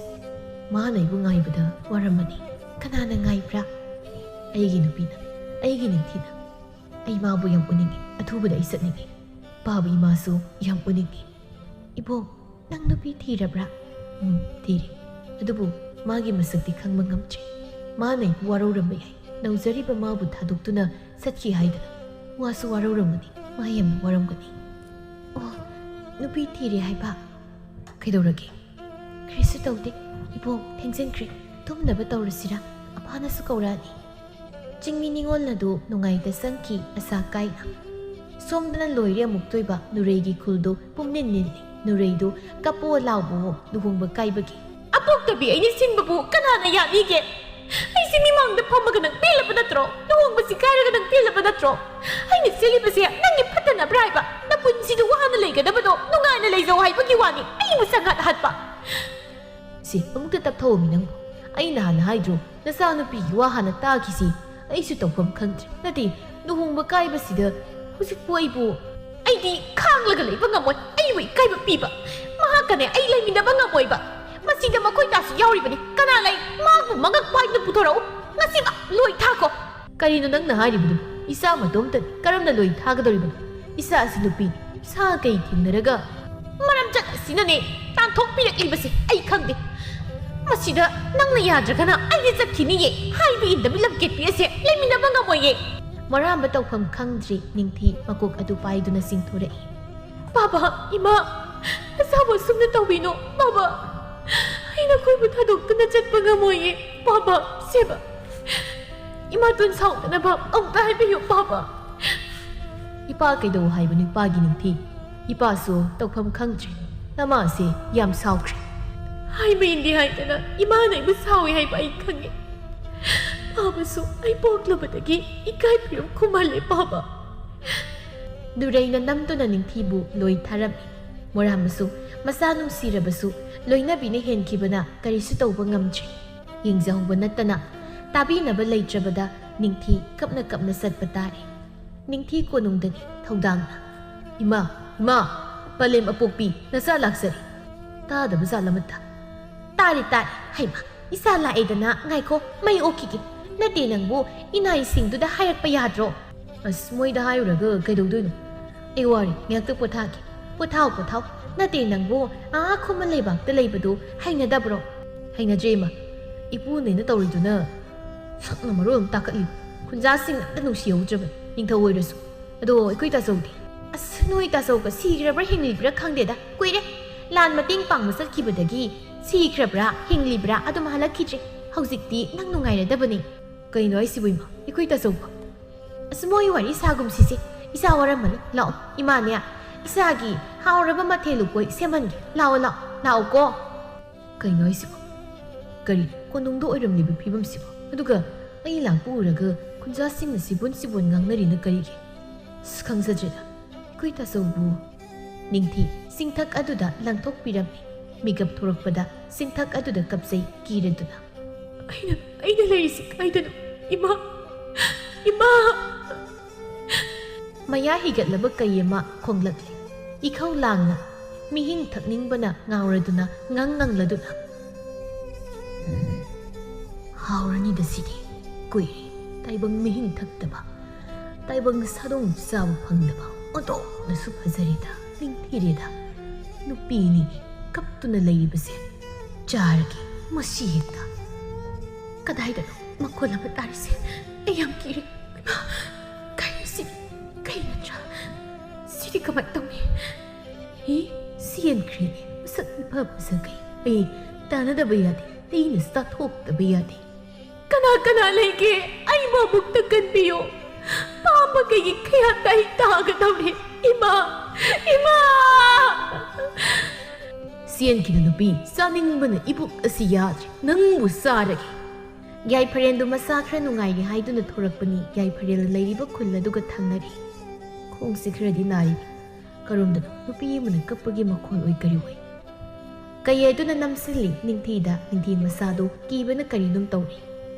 ꯃꯥꯅ ꯑꯩꯕꯨ ꯉꯥꯏꯕꯗ ꯋꯥꯔꯝꯃꯅꯤ꯫ ꯀꯅꯥꯅ ꯉꯥꯏꯕ꯭ꯔꯥ? ꯑꯩꯒꯤ ꯅꯨꯄꯤꯅ, ꯑꯩꯒꯤ ꯅꯤꯡꯊꯤꯅ꯫ ꯑꯩ ꯃꯥꯕꯨ ꯌꯥꯝ ꯎꯅꯤꯡꯉꯤ꯫ ꯑꯊꯨꯕꯗ ꯑꯩ ꯆꯠꯅꯤꯡꯉꯤ꯫ ꯄꯥꯕ ꯏꯃꯥꯁꯨ ꯌꯥꯝ ꯎꯅꯤꯡꯉꯤ꯫ ꯏꯕꯣ, ꯅꯪ ꯅꯨꯄꯤ ꯊꯤꯔꯕ꯭ꯔꯥ? ꯎꯝ, ꯊꯤꯔꯦ꯫ ꯑꯗꯨꯕꯨ ꯃꯥꯒꯤ ꯃꯁꯛꯇꯤ ꯈꯪꯕ ꯉꯝꯗ꯭ꯔꯤ꯫ ꯃꯥꯅ ꯑꯩꯕꯨ ꯋꯥꯔꯧꯔꯝꯕ ꯌꯥꯏ꯫ ꯅꯧꯖꯔꯤꯕ ꯃꯥꯕꯨ ꯊꯥꯗꯣꯛꯇꯨꯅ ꯆꯠꯈꯤ ꯍꯥꯏꯗꯅ꯫ ꯋꯥꯁꯨ ꯋꯥꯔꯧꯔꯝꯒꯅꯤ꯫ ꯃꯥ ꯌꯥꯝꯅ ꯋꯥꯔꯝꯒꯅꯤ꯫ ꯑꯣ, ꯅꯨꯄꯤ ꯊꯤꯔꯦ ꯍꯥꯏꯕ? ꯀꯩꯗꯧꯔꯒꯦ? ꯀꯔꯤꯁꯨ ꯇꯧꯗꯦ꯫ ꯏꯕꯣ, ꯊꯦꯡꯖꯤꯟꯈ꯭ꯔꯦ꯫ ꯇꯨꯝꯅꯕ ꯇꯧꯔꯁꯤꯔꯥ? ꯑꯄꯥꯅꯁꯨ ꯀꯧꯔꯛꯑꯅꯤ꯫ ꯆꯤꯡꯃꯤ ꯅꯤꯉꯣꯜ ꯑꯗꯨ ꯅꯨꯡꯉꯥꯏꯇ ꯆꯪꯈꯤ ꯑꯁꯥ ꯀꯥꯏꯅ꯫ ꯁꯣꯝꯗꯅ ꯂꯣꯏꯔꯦ ꯑꯃꯨꯛꯇꯣꯏꯕ ꯅꯨꯔꯩꯒꯤ ꯈꯨꯜꯗꯨ ꯄꯨꯝꯅꯤꯟ ꯅꯤꯜꯂꯤ꯫ ꯅꯨꯔꯩꯗꯨ ꯀꯞꯄꯣ ꯂꯥꯎꯕꯋꯣ ꯂꯨꯍꯣꯡꯕ ꯀꯥꯏꯕꯒꯤ꯫ ꯑꯄꯣꯛꯇꯕꯤ ꯑꯩꯅ ꯁꯤꯟꯕꯕꯨ ꯀꯅꯥꯅ ꯌꯥꯠꯂꯤꯒꯦ? ꯑꯩꯁꯦ ꯃꯤꯃꯥꯡꯗ ꯐꯝꯃꯒ ꯅꯪ ꯄꯦꯜꯂꯕ ꯅꯠꯇ꯭ꯔꯣ? ꯂꯨꯍꯣꯡꯕꯁꯤ ꯀꯥꯏꯔꯒ ꯅꯪ ꯄꯦꯜꯂꯕ ꯅꯠꯇ꯭ꯔꯣ? ꯑꯩꯅ ꯆꯦꯜꯂꯤꯕꯁꯦ ꯅꯪꯒꯤ ꯐꯠꯇꯅꯕ꯭ꯔꯥ ꯍꯥꯏꯕ? ꯅꯄꯨꯟꯁꯤꯗꯨ ꯋꯥꯅ ꯂꯩꯒꯗꯕꯗꯣ ꯅꯨꯡꯉꯥꯏꯅ ꯂꯩꯖꯧ ꯍꯥꯏꯕꯒꯤ ꯋꯥꯅꯤ꯫ ꯑꯩꯕꯨ ꯁꯪꯍꯠ ꯍꯠꯄ꯫ ꯁꯤ ꯑꯃꯨꯛꯇ ꯇꯞꯊꯧꯃꯤ ꯅꯪꯕꯨ꯫ ꯑꯩꯅ ꯍꯥꯟꯅ ꯍꯥꯏꯗ꯭ꯔꯣ, ꯅꯆꯥꯅꯨꯄꯤꯒꯤ ꯋꯥ ꯍꯥꯟꯅ ꯇꯥꯈꯤꯁꯤ꯫ ꯑꯩꯁꯨ ꯇꯧꯐꯝ ꯈꯪꯗ꯭ꯔꯦ꯫ ꯅꯠꯇꯦ, ꯂꯨꯍꯣꯡꯕ ꯀꯥꯏꯕꯁꯤꯗ ꯍꯧꯖꯤꯛꯄꯨ ꯑꯩꯕꯨ꯫ ꯑꯩꯗꯤ ꯈꯥꯡꯂꯒ ꯂꯩꯕ ꯉꯝꯃꯣꯏ꯫ ꯑꯩꯕꯨ ꯏꯀꯥꯏꯕ ꯄꯤꯕ꯫ ꯃꯍꯥꯛꯀꯅꯦ ꯑꯩ ꯂꯩꯃꯤꯟꯅꯕ ꯉꯝꯃꯣꯏꯕ꯫ ꯃꯁꯤꯗ ꯃꯈꯣꯏ ꯇꯥꯁꯨ ꯌꯥꯎꯔꯤꯕꯅꯤ꯫ ꯀꯅꯥ ꯂꯩ? ꯃꯍꯥꯛꯄꯨ ꯃꯉꯛ ꯄꯥꯏꯗꯨꯅ ꯄꯨꯊꯣꯔꯛꯎ꯫ ꯉꯁꯤꯃꯛ ꯂꯣꯏ ꯊꯥꯈꯣ꯫ ꯀꯔꯤꯅꯣ ꯅꯪꯅ ꯍꯥꯏꯔꯤꯕꯗꯨꯕꯨ? ꯏꯆꯥ ꯃꯇꯣꯝꯇꯅꯤ꯫ ꯀꯔꯝꯅ ꯂꯣꯏ ꯊꯥꯒꯗꯧꯔꯤꯕꯅꯣ? ꯏꯆꯥ ꯑꯁꯤ ꯅꯨꯄꯤꯅꯤ꯫ ꯁꯥ ꯀꯩ ꯊꯦꯡꯅꯔꯒ? ꯃꯔꯝ ꯆꯠ ꯑꯁꯤꯅꯅꯦ ꯇꯥꯟꯊꯣꯛꯄꯤꯔꯛꯂꯤꯕꯁꯦ꯫ ꯑꯩ ꯈꯪꯗꯦ꯫ ꯃꯁꯤꯗ ꯅꯪꯅ ꯌꯥꯗ꯭ꯔꯒꯅ ꯑꯩꯗꯤ ꯆꯠꯈꯤꯅꯤꯌꯦ꯫ ꯍꯥꯏꯕ ꯏꯟꯗꯕꯤ ꯂꯝꯀꯦꯠꯄꯤ ꯑꯁꯦ ꯂꯩꯃꯤꯟꯅꯕ ꯉꯝꯃꯣꯏꯌꯦ꯫ ꯃꯔꯥꯝꯕ ꯇꯧꯐꯝ ꯈꯪꯗ꯭ꯔꯤ ꯅꯤꯡꯊꯤ ꯃꯀꯣꯛ ꯑꯗꯨ ꯄꯥꯏꯗꯨꯅ ꯆꯤꯡꯊꯣꯔꯛꯏ꯫ ꯕꯥꯕꯥ, ꯏꯃꯥ, ꯅꯆꯥꯕꯨ ꯑꯁꯨꯝꯅ ꯇꯧꯕꯤꯅꯨ꯫ ꯕꯥꯕꯥ, ꯑꯩ ꯅꯈꯣꯏꯕꯨ ꯊꯥꯗꯣꯛꯇꯨꯅ ꯆꯠꯄ ꯉꯝꯃꯣꯏꯌꯦ, ꯄꯥꯕ, ꯁꯦꯕ꯫ ꯏꯃꯥꯇꯣꯟ ꯁꯥꯎꯗꯅꯕ ꯑꯃꯨꯛꯇ ꯍꯥꯏꯕꯤꯌꯨ, ꯄꯥꯕ꯫ ꯏꯄꯥ ꯀꯩꯗꯧ ꯍꯥꯏꯕꯅꯣ ꯏꯄꯥꯒꯤ ꯅꯤꯡꯊꯤ? ꯏꯄꯥꯁꯨ ꯇꯧꯐꯝ ꯈꯪꯗ꯭ꯔꯦ꯫ ꯅꯃꯥꯁꯦ ꯌꯥꯝ ꯁꯥꯎꯈ꯭ꯔꯦ꯫ ꯍꯥꯏꯕ ꯏꯟꯗꯦ ꯍꯥꯏꯗꯅ ꯏꯃꯥꯅ ꯑꯩꯕꯨ ꯁꯥꯎꯏ ꯍꯥꯏꯕ ꯑꯩ ꯈꯪꯉꯤ꯫ ꯄꯥꯕꯁꯨ ꯑꯩ ꯄꯣꯛꯂꯨꯕꯗꯒꯤ ꯏꯀꯥꯏ ꯄꯤꯔꯨꯝ ꯈꯨꯝꯍꯜꯂꯦ, ꯄꯥꯕ꯫ ꯅꯨꯔꯩꯅ ꯅꯝꯗꯨꯅ ꯅꯤꯡꯊꯤꯕꯨ ꯂꯣꯏ ꯊꯥꯔꯝꯃꯤ꯫ ꯃꯣꯔꯥꯃꯁꯨ ꯃꯆꯥ ꯅꯨꯡꯁꯤꯔꯕꯁꯨ ꯂꯣꯏꯅꯕꯤꯅ ꯍꯦꯟꯈꯤꯕꯅ ꯀꯔꯤꯁꯨ ꯇꯧꯕ ꯉꯝꯗ꯭ꯔꯦ꯫ ꯌꯦꯡꯖꯍꯧꯕ ꯅꯠꯇꯅ ꯇꯥꯕꯤꯅꯕ ꯂꯩꯇ꯭ꯔꯕꯗ ꯅꯤꯡꯊꯤ ꯀꯞꯅ ꯀꯞꯅ ꯆꯠꯄ ꯇꯥꯔꯦ꯫ ꯅꯤꯡꯊꯤ ꯀꯣꯅꯨꯡꯗꯅꯤ ꯊꯧꯗꯥꯡꯅ, "ꯏꯃꯥ, ꯏꯃꯥ, ꯄꯂꯦꯝ ꯑꯄꯣꯛꯄꯤ, ꯅꯆꯥ ꯂꯥꯛꯆꯔꯤ꯫" ꯇꯥꯗꯕ ꯖꯥꯠ ꯑꯃꯠꯇ꯫ "ꯇꯥꯔꯦ, ꯇꯥꯔꯦ꯫ ꯍꯩꯃꯥ, ꯏꯆꯥ ꯂꯥꯛꯑꯦꯗꯅ, ꯉꯥꯏꯈꯣ, ꯃꯩ ꯑꯣꯛꯈꯤꯒꯦ꯫ ꯅꯠꯇꯦ ꯅꯪꯕꯨ, ꯏꯅꯥꯏꯁꯤꯡꯗꯨꯗ ꯍꯥꯏꯔꯛꯄ ꯌꯥꯗ꯭ꯔꯣ?" "ꯑꯁ, ꯃꯣꯏꯗ ꯍꯥꯏꯔꯨꯔꯒ ꯀꯩꯗꯧꯗꯣꯏꯅꯣ? ꯑꯩ ꯋꯥꯔꯦ, ꯉꯥꯏꯍꯥꯛꯇ ꯄꯣꯊꯥꯒꯦ꯫" "ꯄꯣꯊꯥꯎ, ꯄꯣꯊꯥꯎ꯫ ꯅꯠꯇꯦ ꯅꯪꯕꯨ, ꯑꯥ ꯈꯨꯃꯟ ꯂꯩꯕꯥꯛꯇ ꯂꯩꯕꯗꯨ ꯍꯩꯅꯗꯕ꯭ꯔꯣ?" "ꯍꯩꯅꯗ꯭ꯔꯦ, ꯏꯃꯥ꯫ ꯏꯄꯨꯅꯦꯅ ꯇꯧꯔꯤꯗꯨꯅ ꯁꯛꯅ ꯃꯔꯣꯜ ꯑꯃ ꯇꯥꯈꯠꯂꯤꯕ꯫ ꯈꯨꯟꯖꯥꯁꯤꯡ ꯑꯝꯇ ꯅꯨꯡꯁꯤꯍꯧꯗ꯭ꯔꯕꯅꯤ, ꯅꯤꯡꯊꯧ ꯑꯣꯏꯔꯁꯨ꯫ ꯑꯗꯣ ꯑꯩꯈꯣꯏ ꯇꯥꯆꯧꯗꯤ?" "ꯑꯁ, ꯅꯣꯏ ꯇꯥꯆꯧꯒ ꯁꯤꯈ꯭ꯔꯕ꯭ꯔꯥ ꯍꯤꯡꯂꯤꯕ꯭ꯔꯥ ꯈꯪꯗꯦꯗ꯫ ꯀꯨꯏꯔꯦ꯫ ꯂꯥꯟ ꯃꯇꯦꯡ ꯄꯥꯡꯕ ꯆꯠꯈꯤꯕꯗꯒꯤ ꯁꯤꯈ꯭ꯔꯕ꯭ꯔꯥ ꯍꯤꯡꯂꯤꯕ꯭ꯔꯥ ꯑꯗꯨꯝ ꯍꯜꯂꯛꯈꯤꯗ꯭ꯔꯦ꯫ ꯍꯧꯖꯤꯛꯇꯤ ꯅꯪ ꯅꯨꯡꯉꯥꯏꯔꯗꯕꯅꯤ꯫" "ꯀꯩꯅꯣ ꯍꯥꯏꯁꯤꯕꯨ, ꯏꯃꯥ? ꯑꯩꯈꯣꯏ ꯇꯥꯆꯧꯕ?" "ꯑꯁ, ꯃꯣꯏ ꯋꯥꯔꯤ ꯁꯥꯒꯨꯝꯁꯤꯁꯦ꯫ ꯏꯆꯥ ꯋꯥꯔꯝꯃꯅꯤ꯫ ꯂꯥꯛꯑꯣ, ꯏꯃꯥꯅꯦ ꯏꯆꯥꯒꯤ ꯍꯥꯎꯔꯕ ꯃꯊꯦꯜ ꯂꯨꯀꯣꯏ ꯁꯦꯝꯍꯟꯒꯦ꯫ ꯂꯥꯛꯑꯣ, ꯂꯥꯛꯑꯣ, ꯂꯥꯛꯑꯣꯀꯣ꯫" "ꯀꯩꯅꯣ ꯍꯥꯏꯁꯤꯕꯣ? ꯀꯔꯤ ꯀꯣꯅꯨꯡꯗ ꯑꯣꯏꯔꯝꯂꯤꯕ ꯐꯤꯕꯝꯁꯤꯕꯣ? ꯑꯗꯨꯒ ꯑꯩ ꯂꯥꯛꯄ ꯎꯔꯒ ꯈꯨꯟꯖꯥꯁꯤꯡꯅ ꯁꯤꯕꯣꯟ ꯁꯤꯕꯣꯟ ꯉꯥꯡꯅꯔꯤꯅ ꯀꯔꯤꯒꯤ? ꯑꯁ, ꯈꯪꯖꯗ꯭ꯔꯦꯗ꯫ ꯑꯩꯈꯣꯏ ꯇꯥꯆꯧꯕꯨ꯫" ꯅꯤꯡꯊꯤ ꯆꯤꯡꯊꯛ ꯑꯗꯨꯗ ꯂꯪꯊꯣꯛꯄꯤꯔꯝꯃꯤ꯫ ꯃꯤꯀꯞ ꯊꯣꯔꯛꯄꯗ ꯆꯤꯡꯊꯛ ꯑꯗꯨꯗ ꯀꯞꯆꯩ ꯀꯤꯔꯗꯨꯅ꯫ "ꯑꯩꯅ, ꯑꯩꯅ ꯂꯩꯔꯤꯁꯤ ꯀꯥꯏꯗꯅꯣ? ꯏꯃꯥ! ꯏꯃꯥ!" ꯃꯌꯥ ꯍꯤꯒꯠꯂꯕ ꯀꯩ ꯑꯃ ꯈꯣꯡꯂꯛꯂꯤ꯫ ꯏꯈꯧ ꯂꯥꯡꯅ, ꯃꯤꯍꯤꯡ ꯊꯛꯅꯤꯡꯕꯅ ꯉꯥꯎꯔꯗꯨꯅ, ꯉꯪ ꯉꯪꯂꯗꯨꯅ꯫ "ꯍꯥꯎꯔꯅꯤꯗ ꯁꯤꯗꯤ꯫ ꯀꯨꯏꯔꯦ ꯇꯥꯏꯕꯪ ꯃꯤꯍꯤꯡ ꯊꯛꯇꯕ, ꯇꯥꯏꯕꯪ ꯁꯥꯗꯣꯡ ꯆꯥꯕ ꯐꯪꯗꯕ꯫ ꯑꯣꯟꯊꯣꯛꯅꯁꯨ ꯐꯖꯔꯦꯗ, ꯅꯤꯡꯊꯤꯔꯦꯗ꯫ ꯅꯨꯄꯤꯅꯤ ꯀꯞꯇꯨꯅ ꯂꯩꯔꯤꯕꯁꯦ꯫ ꯆꯥꯔꯒꯦ ꯃꯁꯤ ꯍꯦꯛꯇ꯫" ꯀꯗꯥꯏꯗꯅꯣ ꯃꯈꯣꯜ ꯑꯃ ꯇꯥꯔꯤꯁꯦ? ꯑꯩ ꯌꯥꯝ ꯀꯤꯔꯦ꯫ ꯏꯃꯥ, ꯀꯩꯅꯣ ꯁꯤꯗꯤ? ꯀꯩ ꯅꯠꯇ꯭ꯔꯥ? ꯁꯤꯗꯤ ꯀꯃꯥꯏ ꯇꯧꯅꯤ? ꯍꯤ, ꯁꯤ ꯌꯦꯟꯈ꯭ꯔꯦ꯫ ꯃꯁꯛ ꯏꯐ ꯐꯖꯈꯩ꯫ ꯑꯩ ꯇꯥꯟꯅꯗꯕ ꯌꯥꯗꯦ, ꯑꯩꯅ ꯆꯥꯊꯣꯛꯇꯕ ꯌꯥꯗꯦ꯫ ꯀꯅꯥ ꯀꯅꯥ ꯂꯩꯒꯦ? ꯑꯩꯕꯨ ꯑꯃꯨꯛꯇ ꯀꯟꯕꯤꯌꯨ꯫ ꯄꯥꯝꯕ ꯀꯩꯒꯤ ꯀꯌꯥ ꯇꯥꯏ ꯇꯥꯒꯗꯧꯔꯦ? ꯏꯃꯥ! ꯏꯃꯥ! ꯆꯦꯟꯈꯤꯅꯨ ꯅꯨꯄꯤ, ꯆꯥꯅꯤꯡꯕꯅ ꯏꯕꯨꯛ ꯑꯁꯤ ꯌꯥꯗ꯭ꯔꯦ, ꯅꯪꯕꯨ ꯆꯥꯔꯒꯦ꯫ ꯌꯥꯏꯐꯔꯦꯜꯗꯨ ꯃꯁꯥ ꯈꯔ ꯅꯨꯡꯉꯥꯏꯔꯦ ꯍꯥꯏꯗꯨꯅ ꯊꯣꯔꯛꯄꯅꯤ꯫ ꯌꯥꯏꯐꯔꯦꯜ ꯂꯩꯔꯤꯕ ꯈꯨꯜ ꯑꯗꯨꯒ ꯊꯪꯅꯔꯦ꯫ ꯈꯣꯡꯁꯤ ꯈꯔꯗꯤ ꯅꯥꯔꯤ꯫ ꯀꯔꯣꯝꯗꯅꯣ ꯅꯨꯄꯤ ꯑꯃꯅ ꯀꯞꯄꯒꯤ ꯃꯈꯣꯟ ꯑꯣꯏ ꯀꯔꯤ ꯑꯣꯏ? ꯀꯩ ꯑꯗꯨꯅ ꯅꯝꯁꯤꯜꯂꯤ ꯅꯤꯡꯊꯤꯗ꯫ ꯅꯤꯡꯊꯤ ꯃꯁꯥꯗꯨ ꯀꯤꯕꯅ ꯀꯔꯤꯅꯣꯝ ꯇꯧꯔꯤ꯫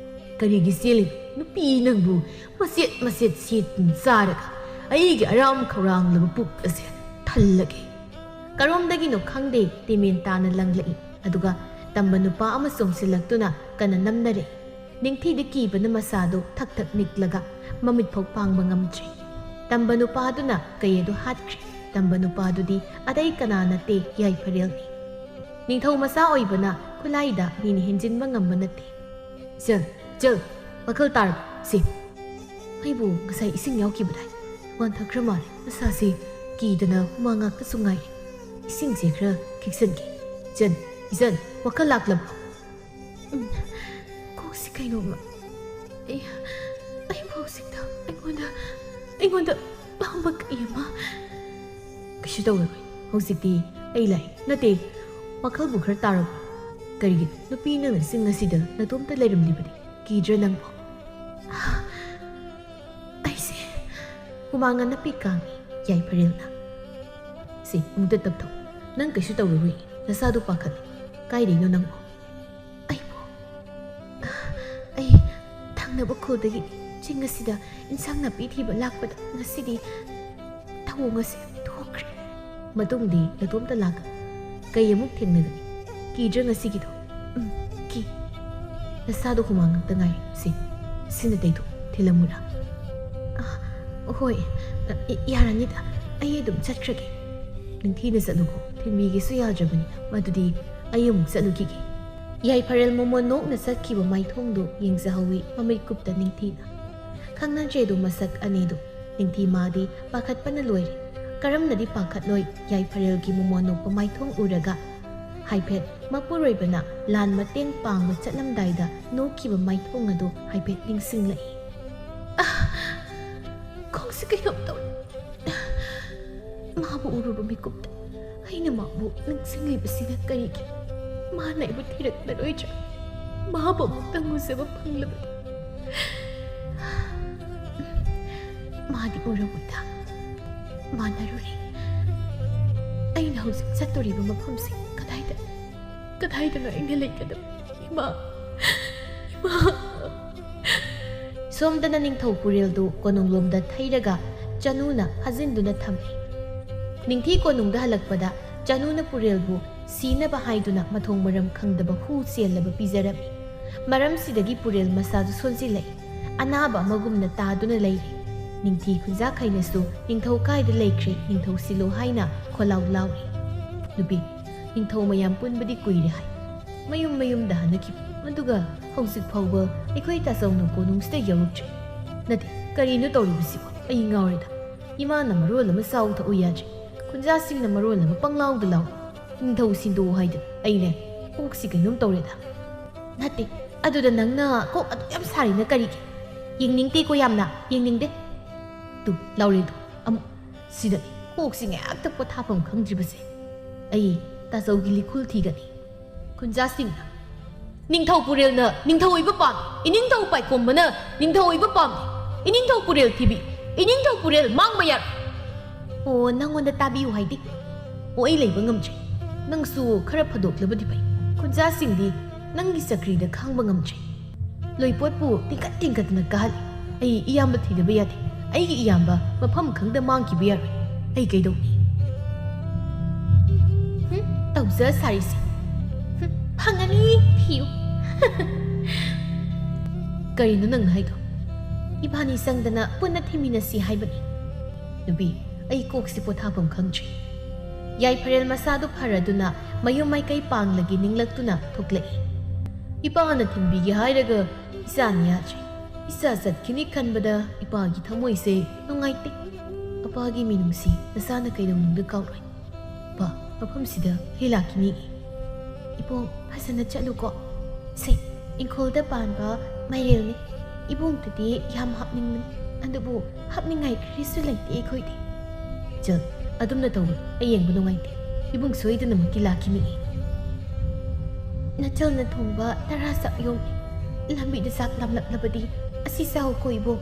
ꯀꯔꯤꯒꯤ ꯆꯦꯜꯂꯤꯅꯣ? ꯅꯨꯄꯤ ꯅꯪꯕꯨ ꯃꯆꯦꯠ ꯃꯆꯦꯠ ꯁꯦꯠꯇꯨꯅ ꯆꯥꯔꯒ ꯑꯩꯒꯤ ꯑꯔꯥꯝ ꯈꯧꯔꯥꯡꯂꯕ ꯄꯨꯛ ꯑꯁꯦ ꯊꯜꯂꯒꯦ꯫ ꯀꯔꯣꯝꯗꯒꯤꯅꯣ ꯈꯪꯗꯦ, ꯇꯤꯃꯦꯟ ꯇꯥꯅ ꯂꯪꯂꯛꯏ꯫ ꯑꯗꯨꯒ ꯇꯝꯕ ꯅꯨꯄꯥ ꯑꯃ ꯆꯣꯡꯁꯤꯜꯂꯛꯇꯨꯅ ꯀꯟꯅ ꯅꯝꯅꯔꯦ꯫ ꯅꯤꯡꯊꯤꯗ ꯀꯤꯕꯅ ꯃꯁꯥꯗꯨ ꯊꯛ ꯊꯛ ꯅꯤꯛꯂꯒ ꯃꯃꯤꯠ ꯐꯥꯎ ꯄꯥꯡꯕ ꯉꯝꯗ꯭ꯔꯦ꯫ ꯇꯝꯕ ꯅꯨꯄꯥꯗꯨꯅ ꯀꯩ ꯑꯗꯨ ꯍꯥꯠꯈ꯭ꯔꯦ꯫ ꯇꯝꯕ ꯅꯨꯄꯥꯗꯨꯗꯤ ꯑꯇꯩ ꯀꯅꯥ ꯅꯠꯇꯦ, ꯌꯥꯏꯐꯔꯦꯜꯅꯤ꯫ ꯅꯤꯡꯊꯧ ꯃꯆꯥ ꯑꯣꯏꯕꯅ ꯈꯨꯠꯂꯥꯏꯗ ꯃꯤꯅ ꯍꯦꯟꯖꯤꯟꯕ ꯉꯝꯕ ꯅꯠꯇꯦ꯫ ꯆꯜ, ꯆꯜ, ꯋꯥꯈꯜ ꯇꯥꯔꯕ? ꯁꯤ, ꯑꯩꯕꯨ ꯉꯁꯥꯏ ꯏꯁꯤꯡ ꯌꯥꯎꯈꯤꯕꯗꯥꯏ? ꯋꯥꯟꯊꯈ꯭ꯔ ꯃꯥꯜꯂꯦ꯫ ꯃꯁꯥꯁꯤ ꯀꯤꯗꯅ ꯍꯨꯃꯥꯡ ꯉꯥꯛꯇꯁꯨ ꯉꯥꯏꯔꯦ꯫ ꯏꯁꯤꯡꯁꯦ ꯈꯔ ꯈꯤꯛꯆꯟꯒꯦ꯫ ꯆꯟ, ꯏꯆꯟ, ꯋꯥꯈꯜ ꯂꯥꯛꯂꯕ? ꯎꯝ, ꯀꯣꯛꯁꯤ ꯀꯩꯅꯣꯝꯃ, ꯑꯩ, ꯑꯩꯕꯨ ꯍꯧꯖꯤꯛꯇ ꯑꯩꯉꯣꯟꯗ, ꯑꯩꯉꯣꯟꯗ ꯄꯥꯝꯕ ꯀꯩ ꯑꯃ꯫ ꯀꯩꯁꯨ ꯇꯧꯔꯔꯣꯏ꯫ ꯍꯧꯖꯤꯛꯇꯤ ꯑꯩ ꯂꯥꯛꯑꯦ꯫ ꯅꯠꯇꯦ, ꯋꯥꯈꯜꯕꯨ ꯈꯔ ꯇꯥꯔꯕ? ꯀꯔꯤꯒꯤꯅꯣ ꯅꯨꯄꯤ ꯅꯪꯅ ꯆꯤꯡ ꯑꯁꯤꯗ ꯅꯇꯣꯝꯇ ꯂꯩꯔꯝꯂꯤꯕꯗꯤ? ꯀꯤꯗ꯭ꯔꯥ ꯅꯪꯕꯨ? ꯑꯩꯁꯦ ꯍꯨꯃꯥꯡ ꯑꯅꯞꯄꯤ ꯀꯥꯡꯉꯤ, ꯌꯥꯏꯐꯔꯦꯜꯅ꯫ ꯁꯤ, ꯑꯃꯨꯛꯇ ꯇꯞꯊꯧ꯫ ꯅꯪ ꯀꯩꯁꯨ ꯇꯧꯔꯔꯣꯏ꯫ ꯅꯁꯥꯗꯨ ꯄꯥꯈꯠꯂꯤ꯫ ꯀꯥꯏꯗꯩꯅꯣ ꯅꯪꯕꯨ? ꯑꯩꯕꯨ? ꯑꯩ ꯊꯪꯅꯕ ꯈꯨꯜꯗꯒꯤ ꯆꯤꯡ ꯑꯁꯤꯗ ꯏꯟꯁꯥꯡ ꯅꯥꯄꯤ ꯊꯤꯕ ꯂꯥꯛꯄꯗ ꯉꯁꯤꯗꯤ ꯊꯧꯑꯣꯡ ꯑꯁꯤ ꯊꯣꯛꯈ꯭ꯔꯦ꯫ ꯃꯇꯨꯡꯗꯤ ꯅꯇꯣꯝꯇ ꯂꯥꯛꯀꯅꯨ꯫ ꯀꯩ ꯑꯃꯨꯛ ꯊꯦꯡꯅꯒꯅꯤ? ꯀꯤꯗ꯭ꯔꯥ ꯉꯁꯤꯒꯤꯗꯣ? ꯎꯝ, ꯀꯤ꯫ ꯅꯁꯥꯗꯣ ꯍꯨꯃꯥꯡ ꯉꯥꯛꯇ ꯉꯥꯏꯔꯦ꯫ ꯁꯤ, ꯁꯤꯅ ꯇꯩꯊꯣꯛ, ꯊꯤꯜꯂꯝꯃꯨꯔꯥ? ꯑ, ꯍꯣꯏ, ꯑ, ꯌꯥꯔꯅꯤꯗ꯫ ꯑꯩ ꯑꯗꯨꯝ ꯆꯠꯈ꯭ꯔꯒꯦ꯫ ꯅꯤꯡꯊꯤꯅ ꯆꯠꯂꯨꯀꯣ꯫ ꯊꯤꯟꯕꯤꯒꯦꯁꯨ ꯌꯥꯗ꯭ꯔꯕꯅꯤꯅ꯫ ꯃꯗꯨꯗꯤ ꯑꯩ ꯑꯃꯨꯛ ꯆꯠꯂꯨꯈꯤꯒꯦ꯫ ꯌꯥꯏꯐꯔꯦꯜ ꯃꯣꯃꯣꯟ ꯅꯣꯛꯅ ꯆꯠꯈꯤꯕ ꯃꯥꯏꯊꯣꯡꯗꯨ ꯌꯦꯡꯖꯍꯧꯋꯤ ꯃꯃꯤꯠ ꯀꯨꯞꯇ ꯅꯤꯡꯊꯤꯅ꯫ ꯈꯪꯅꯗ꯭ꯔꯦꯗꯣ ꯃꯁꯛ ꯑꯅꯤꯗꯨ꯫ ꯅꯤꯡꯊꯤ ꯃꯥꯗꯤ ꯄꯥꯈꯠꯄꯅ ꯂꯣꯏꯔꯦ꯫ ꯀꯔꯝꯅꯗꯤ ꯄꯥꯈꯠꯂꯣꯏ ꯌꯥꯏꯐꯔꯦꯜꯒꯤ ꯃꯣꯃꯣꯟ ꯅꯣꯛꯄ ꯃꯥꯏꯊꯣꯡ ꯎꯔꯒ? ꯍꯥꯏꯐꯦꯠ ꯃꯄꯨꯔꯣꯏꯕꯅ ꯂꯥꯟ ꯃꯇꯦꯡ ꯄꯥꯡꯕ ꯆꯠꯂꯝꯗꯥꯏꯗ ꯅꯣꯛꯈꯤꯕ ꯃꯥꯏꯊꯣꯡ ꯑꯗꯨ ꯍꯥꯏꯐꯦꯠ ꯅꯤꯡꯁꯤꯡꯂꯛꯏ꯫ ꯑꯥ! ꯈꯣꯡꯁꯦ ꯀꯩꯅꯣꯝ ꯇꯧꯔꯦ꯫ ꯃꯥꯕꯨ ꯎꯔꯨꯕ ꯃꯤꯀꯨꯞꯇ ꯑꯩꯅ ꯃꯥꯕꯨ ꯅꯤꯡꯁꯤꯡꯂꯤꯕꯁꯤꯅ ꯀꯔꯤꯒꯤ? ꯃꯥꯅ ꯑꯩꯕꯨ ꯊꯤꯔꯛꯂꯔꯣꯏꯗ꯭ꯔꯥ? ꯃꯥꯕꯨ ꯑꯃꯨꯛꯇꯪ ꯎꯖꯕ ꯐꯪꯂꯕꯗꯤ꯫ ꯃꯥꯗꯤ ꯎꯔꯝꯃꯣꯏꯗ꯫ ꯃꯥꯟꯅꯔꯨꯔꯦ꯫ ꯑꯩꯅ ꯍꯧꯖꯤꯛ ꯆꯠꯇꯣꯔꯤꯕ ꯃꯐꯝꯁꯤ ꯀꯗꯥꯏꯗ, ꯀꯗꯥꯏꯗꯅꯣ ꯑꯩꯅ ꯂꯩꯒꯗꯕ? ꯏꯃꯥ, ꯏꯃꯥ꯫ ꯁꯣꯝꯗꯅ ꯅꯤꯡꯊꯧ ꯄꯨꯔꯦꯜꯗꯨ ꯀꯣꯅꯨꯡꯂꯣꯝꯗ ꯊꯩꯔꯒ ꯆꯅꯨꯅ ꯐꯥꯖꯤꯟꯗꯨꯅ ꯊꯝꯃꯤ꯫ ꯅꯤꯡꯊꯤ ꯀꯣꯅꯨꯡꯗ ꯍꯜꯂꯛꯄꯗ ꯆꯅꯨꯅ ꯄꯨꯔꯦꯜꯕꯨ ꯁꯤꯅꯕ ꯍꯥꯏꯗꯨꯅ ꯃꯊꯣꯡ ꯃꯔꯝ ꯈꯪꯗꯕ ꯍꯨ ꯆꯦꯜꯂꯕ ꯄꯤꯖꯔꯝꯃꯤ꯫ ꯃꯔꯝꯁꯤꯗꯒꯤ ꯄꯨꯔꯦꯜ ꯃꯁꯥꯗꯨ ꯁꯣꯟꯖꯤꯜꯂꯛꯏ꯫ ꯑꯅꯥꯕ ꯑꯃꯒꯨꯝꯅ ꯇꯥꯗꯨꯅ ꯂꯩꯔꯤ꯫ ꯅꯤꯡꯊꯤ ꯈꯨꯟꯖꯥꯈꯩꯅꯁꯨ "ꯅꯤꯡꯊꯧ ꯀꯥꯏꯗ ꯂꯩꯈ꯭ꯔꯦ? ꯅꯤꯡꯊꯧ ꯁꯤꯜꯂꯨ" ꯍꯥꯏꯅ ꯈꯣꯜꯂꯥꯎ ꯂꯥꯎꯔꯤ꯫ ꯅꯨꯄꯤ, ꯅꯤꯡꯊꯧ ꯃꯌꯥꯝ ꯄꯨꯟꯕꯗꯤ ꯀꯨꯏꯔꯦ ꯍꯥꯏ꯫ ꯃꯌꯨꯝ ꯃꯌꯨꯝꯗ ꯍꯟꯅꯈꯤꯕ꯫ ꯑꯗꯨꯒ ꯍꯧꯖꯤꯛ ꯐꯥꯎꯕ ꯑꯩꯈꯣꯏ ꯇꯥꯆꯧꯅ ꯀꯣꯅꯨꯡꯁꯤꯗ ꯌꯧꯔꯛꯇ꯭ꯔꯤ꯫ ꯅꯠꯇꯦ, ꯀꯔꯤꯅꯣ ꯇꯧꯔꯤꯕꯁꯤꯕꯣ? ꯑꯩ ꯉꯥꯎꯔꯦꯗ꯫ ꯏꯃꯥꯅ ꯃꯔꯣꯜ ꯑꯃ ꯆꯥꯎ ꯊꯛꯎ ꯌꯥꯗ꯭ꯔꯤ꯫ ꯈꯨꯟꯖꯥꯁꯤꯡꯅ ꯃꯔꯣꯜ ꯑꯃ ꯄꯪꯂꯥꯎꯗ ꯂꯥꯎ꯫ ꯅꯤꯡꯊꯧ ꯁꯤꯟꯗꯣꯛꯎ ꯍꯥꯏꯗꯅ ꯑꯩꯅꯦ ꯀꯣꯛꯁꯤ ꯀꯩꯅꯣꯝ ꯇꯧꯔꯦꯗ꯫ ꯅꯠꯇꯦ, ꯑꯗꯨꯗ ꯅꯪꯅ ꯀꯣꯛ ꯑꯗꯨ ꯌꯥꯝ ꯁꯥꯔꯤꯅ ꯀꯔꯤꯒꯤ? ꯌꯦꯡꯅꯤꯡꯗꯦꯀꯣ ꯌꯥꯝꯅ, ꯌꯦꯡꯅꯤꯡꯗꯦ꯫ ꯇꯨ, ꯂꯥꯎꯔꯦꯗꯣ ꯑꯃꯨꯛ꯫ ꯁꯤꯗꯅꯤ ꯀꯣꯛꯁꯤ ꯉꯥꯏꯍꯥꯛꯇ ꯄꯣꯊꯥꯐꯝ ꯈꯪꯗ꯭ꯔꯤꯕꯁꯦ꯫ ꯑꯩ ꯇꯥꯆꯧꯒꯤ ꯂꯤꯈꯨꯜ ꯊꯤꯒꯅꯤ꯫ ꯈꯨꯟꯖꯥꯁꯤꯡꯅ, "ꯅꯤꯡꯊꯧ ꯄꯨꯔꯦꯜꯅ ꯅꯤꯡꯊꯧ ꯑꯣꯏꯕ ꯄꯥꯝꯃꯤ, ꯏꯅꯤꯡꯊꯧ ꯄꯥꯏꯈꯣꯝꯕꯅ ꯅꯤꯡꯊꯧ ꯑꯣꯏꯕ ꯄꯥꯝꯃꯤ, ꯏꯅꯤꯡꯊꯧ ꯄꯨꯔꯦꯜ ꯊꯤꯕꯤ, ꯏꯅꯤꯡꯊꯧ ꯄꯨꯔꯦꯜ ꯃꯥꯡꯕ ꯌꯥꯔꯣꯏ"꯫ ꯑꯣ, ꯅꯪꯉꯣꯟꯗ ꯇꯥꯕꯤꯌꯨ ꯍꯥꯏꯗꯤ? ꯑꯣ, ꯑꯩ ꯂꯩꯕ ꯉꯝꯗ꯭ꯔꯦ꯫ ꯅꯪꯁꯨ ꯈꯔ ꯐꯗꯣꯛꯂꯕꯗꯤ ꯐꯩ꯫ ꯈꯨꯟꯖꯥꯁꯤꯡꯗꯤ ꯅꯪꯒꯤ ꯆꯀ꯭ꯔꯤꯗ ꯈꯥꯡꯕ ꯉꯝꯗ꯭ꯔꯦ꯫ ꯂꯣꯏꯄꯣꯠꯄꯨ ꯇꯤꯡꯈꯠ ꯇꯤꯡꯈꯠꯇꯅ ꯀꯥꯍꯜꯂꯤ꯫ ꯑꯩ ꯏꯌꯥꯝꯕ ꯊꯤꯗꯕ ꯌꯥꯗꯦ꯫ ꯑꯩꯒꯤ ꯏꯌꯥꯝꯕ ꯃꯐꯝ ꯈꯪꯗ ꯃꯥꯡꯈꯤꯕ ꯌꯥꯔꯣꯏ꯫ ꯑꯩ ꯀꯩꯗꯧꯅꯤ? ꯍꯨꯝ, ꯇꯧꯖ ꯁꯥꯔꯤꯁꯦ꯫ ꯍꯨꯝ, ꯐꯪꯉꯅꯤ, ꯊꯤꯌꯨ꯫ ꯀꯔꯤꯅꯣ ꯅꯪꯅ ꯍꯥꯏꯗꯣ? ꯏꯕꯥꯅꯤ ꯆꯪꯗꯅ ꯄꯨꯟꯅ ꯊꯤꯃꯤꯟꯅꯁꯤ ꯍꯥꯏꯕꯅꯤ꯫ ꯅꯨꯄꯤ, ꯑꯩ ꯀꯣꯛꯁꯤ ꯄꯣꯊꯥꯐꯝ ꯈꯪꯗ꯭ꯔꯦ꯫ ꯌꯥꯏꯐꯔꯦꯜ ꯃꯁꯥꯗꯨ ꯐꯔꯗꯨꯅ ꯃꯌꯨꯝ ꯃꯥꯏꯀꯩ ꯄꯥꯡꯂꯒꯦ ꯅꯤꯡꯂꯛꯇꯨꯅ ꯊꯣꯛꯂꯛꯏ꯫ ꯏꯄꯥꯅ ꯊꯤꯟꯕꯤꯒꯦ ꯍꯥꯏꯔꯒ ꯏꯆꯥꯅ ꯌꯥꯗ꯭ꯔꯦ꯫ ꯏꯆꯥ ꯆꯠꯈꯤꯅꯤ ꯈꯟꯕꯗ ꯏꯄꯥꯒꯤ ꯊꯃꯣꯏꯁꯦ ꯅꯨꯡꯉꯥꯏꯇꯦ꯫ ꯑꯄꯥꯒꯤ ꯃꯤꯅꯨꯡꯁꯤ ꯅꯆꯥꯅ ꯀꯩꯗꯧꯅꯨꯡꯗ ꯀꯥꯎꯔꯣꯏ꯫ ꯄꯥ, ꯃꯐꯝꯁꯤꯗ ꯍꯩ ꯂꯥꯛꯈꯤꯅꯤ꯫ ꯏꯕꯨꯡ, ꯐꯖꯅ ꯆꯠꯂꯨꯀꯣ꯫ ꯁꯦ, ꯏꯪꯈꯣꯜꯗ ꯄꯥꯟꯕ ꯃꯥꯏꯔꯦꯜꯅꯤ꯫ ꯏꯕꯨꯡꯗꯨꯗꯤ ꯌꯥꯝ ꯍꯥꯞꯅꯤꯡꯕꯅꯤ, ꯑꯗꯨꯕꯨ ꯍꯥꯞꯅꯤꯡꯉꯥꯏ ꯀꯔꯤꯁꯨ ꯂꯩꯇꯦ ꯑꯩꯈꯣꯏꯗꯤ꯫ ꯆꯜ, ꯑꯗꯨꯝꯅ ꯇꯧꯒꯅꯨ, ꯑꯩ ꯌꯦꯡꯕ ꯅꯨꯡꯉꯥꯏꯇꯦ꯫ ꯏꯕꯨꯡ ꯁꯣꯏꯗꯅꯃꯛꯀꯤ ꯂꯥꯛꯈꯤꯅꯤ꯫ ꯅꯆꯜꯅ ꯊꯣꯡꯕ ꯇꯔꯥ ꯆꯥꯛ ꯌꯣꯝꯃꯤ꯫ ꯂꯝꯕꯤꯗ ꯆꯥꯛ ꯂꯥꯝꯂꯛꯂꯕꯗꯤ ꯑꯁꯤ ꯆꯥꯎꯀꯣ ꯏꯕꯨꯡ꯫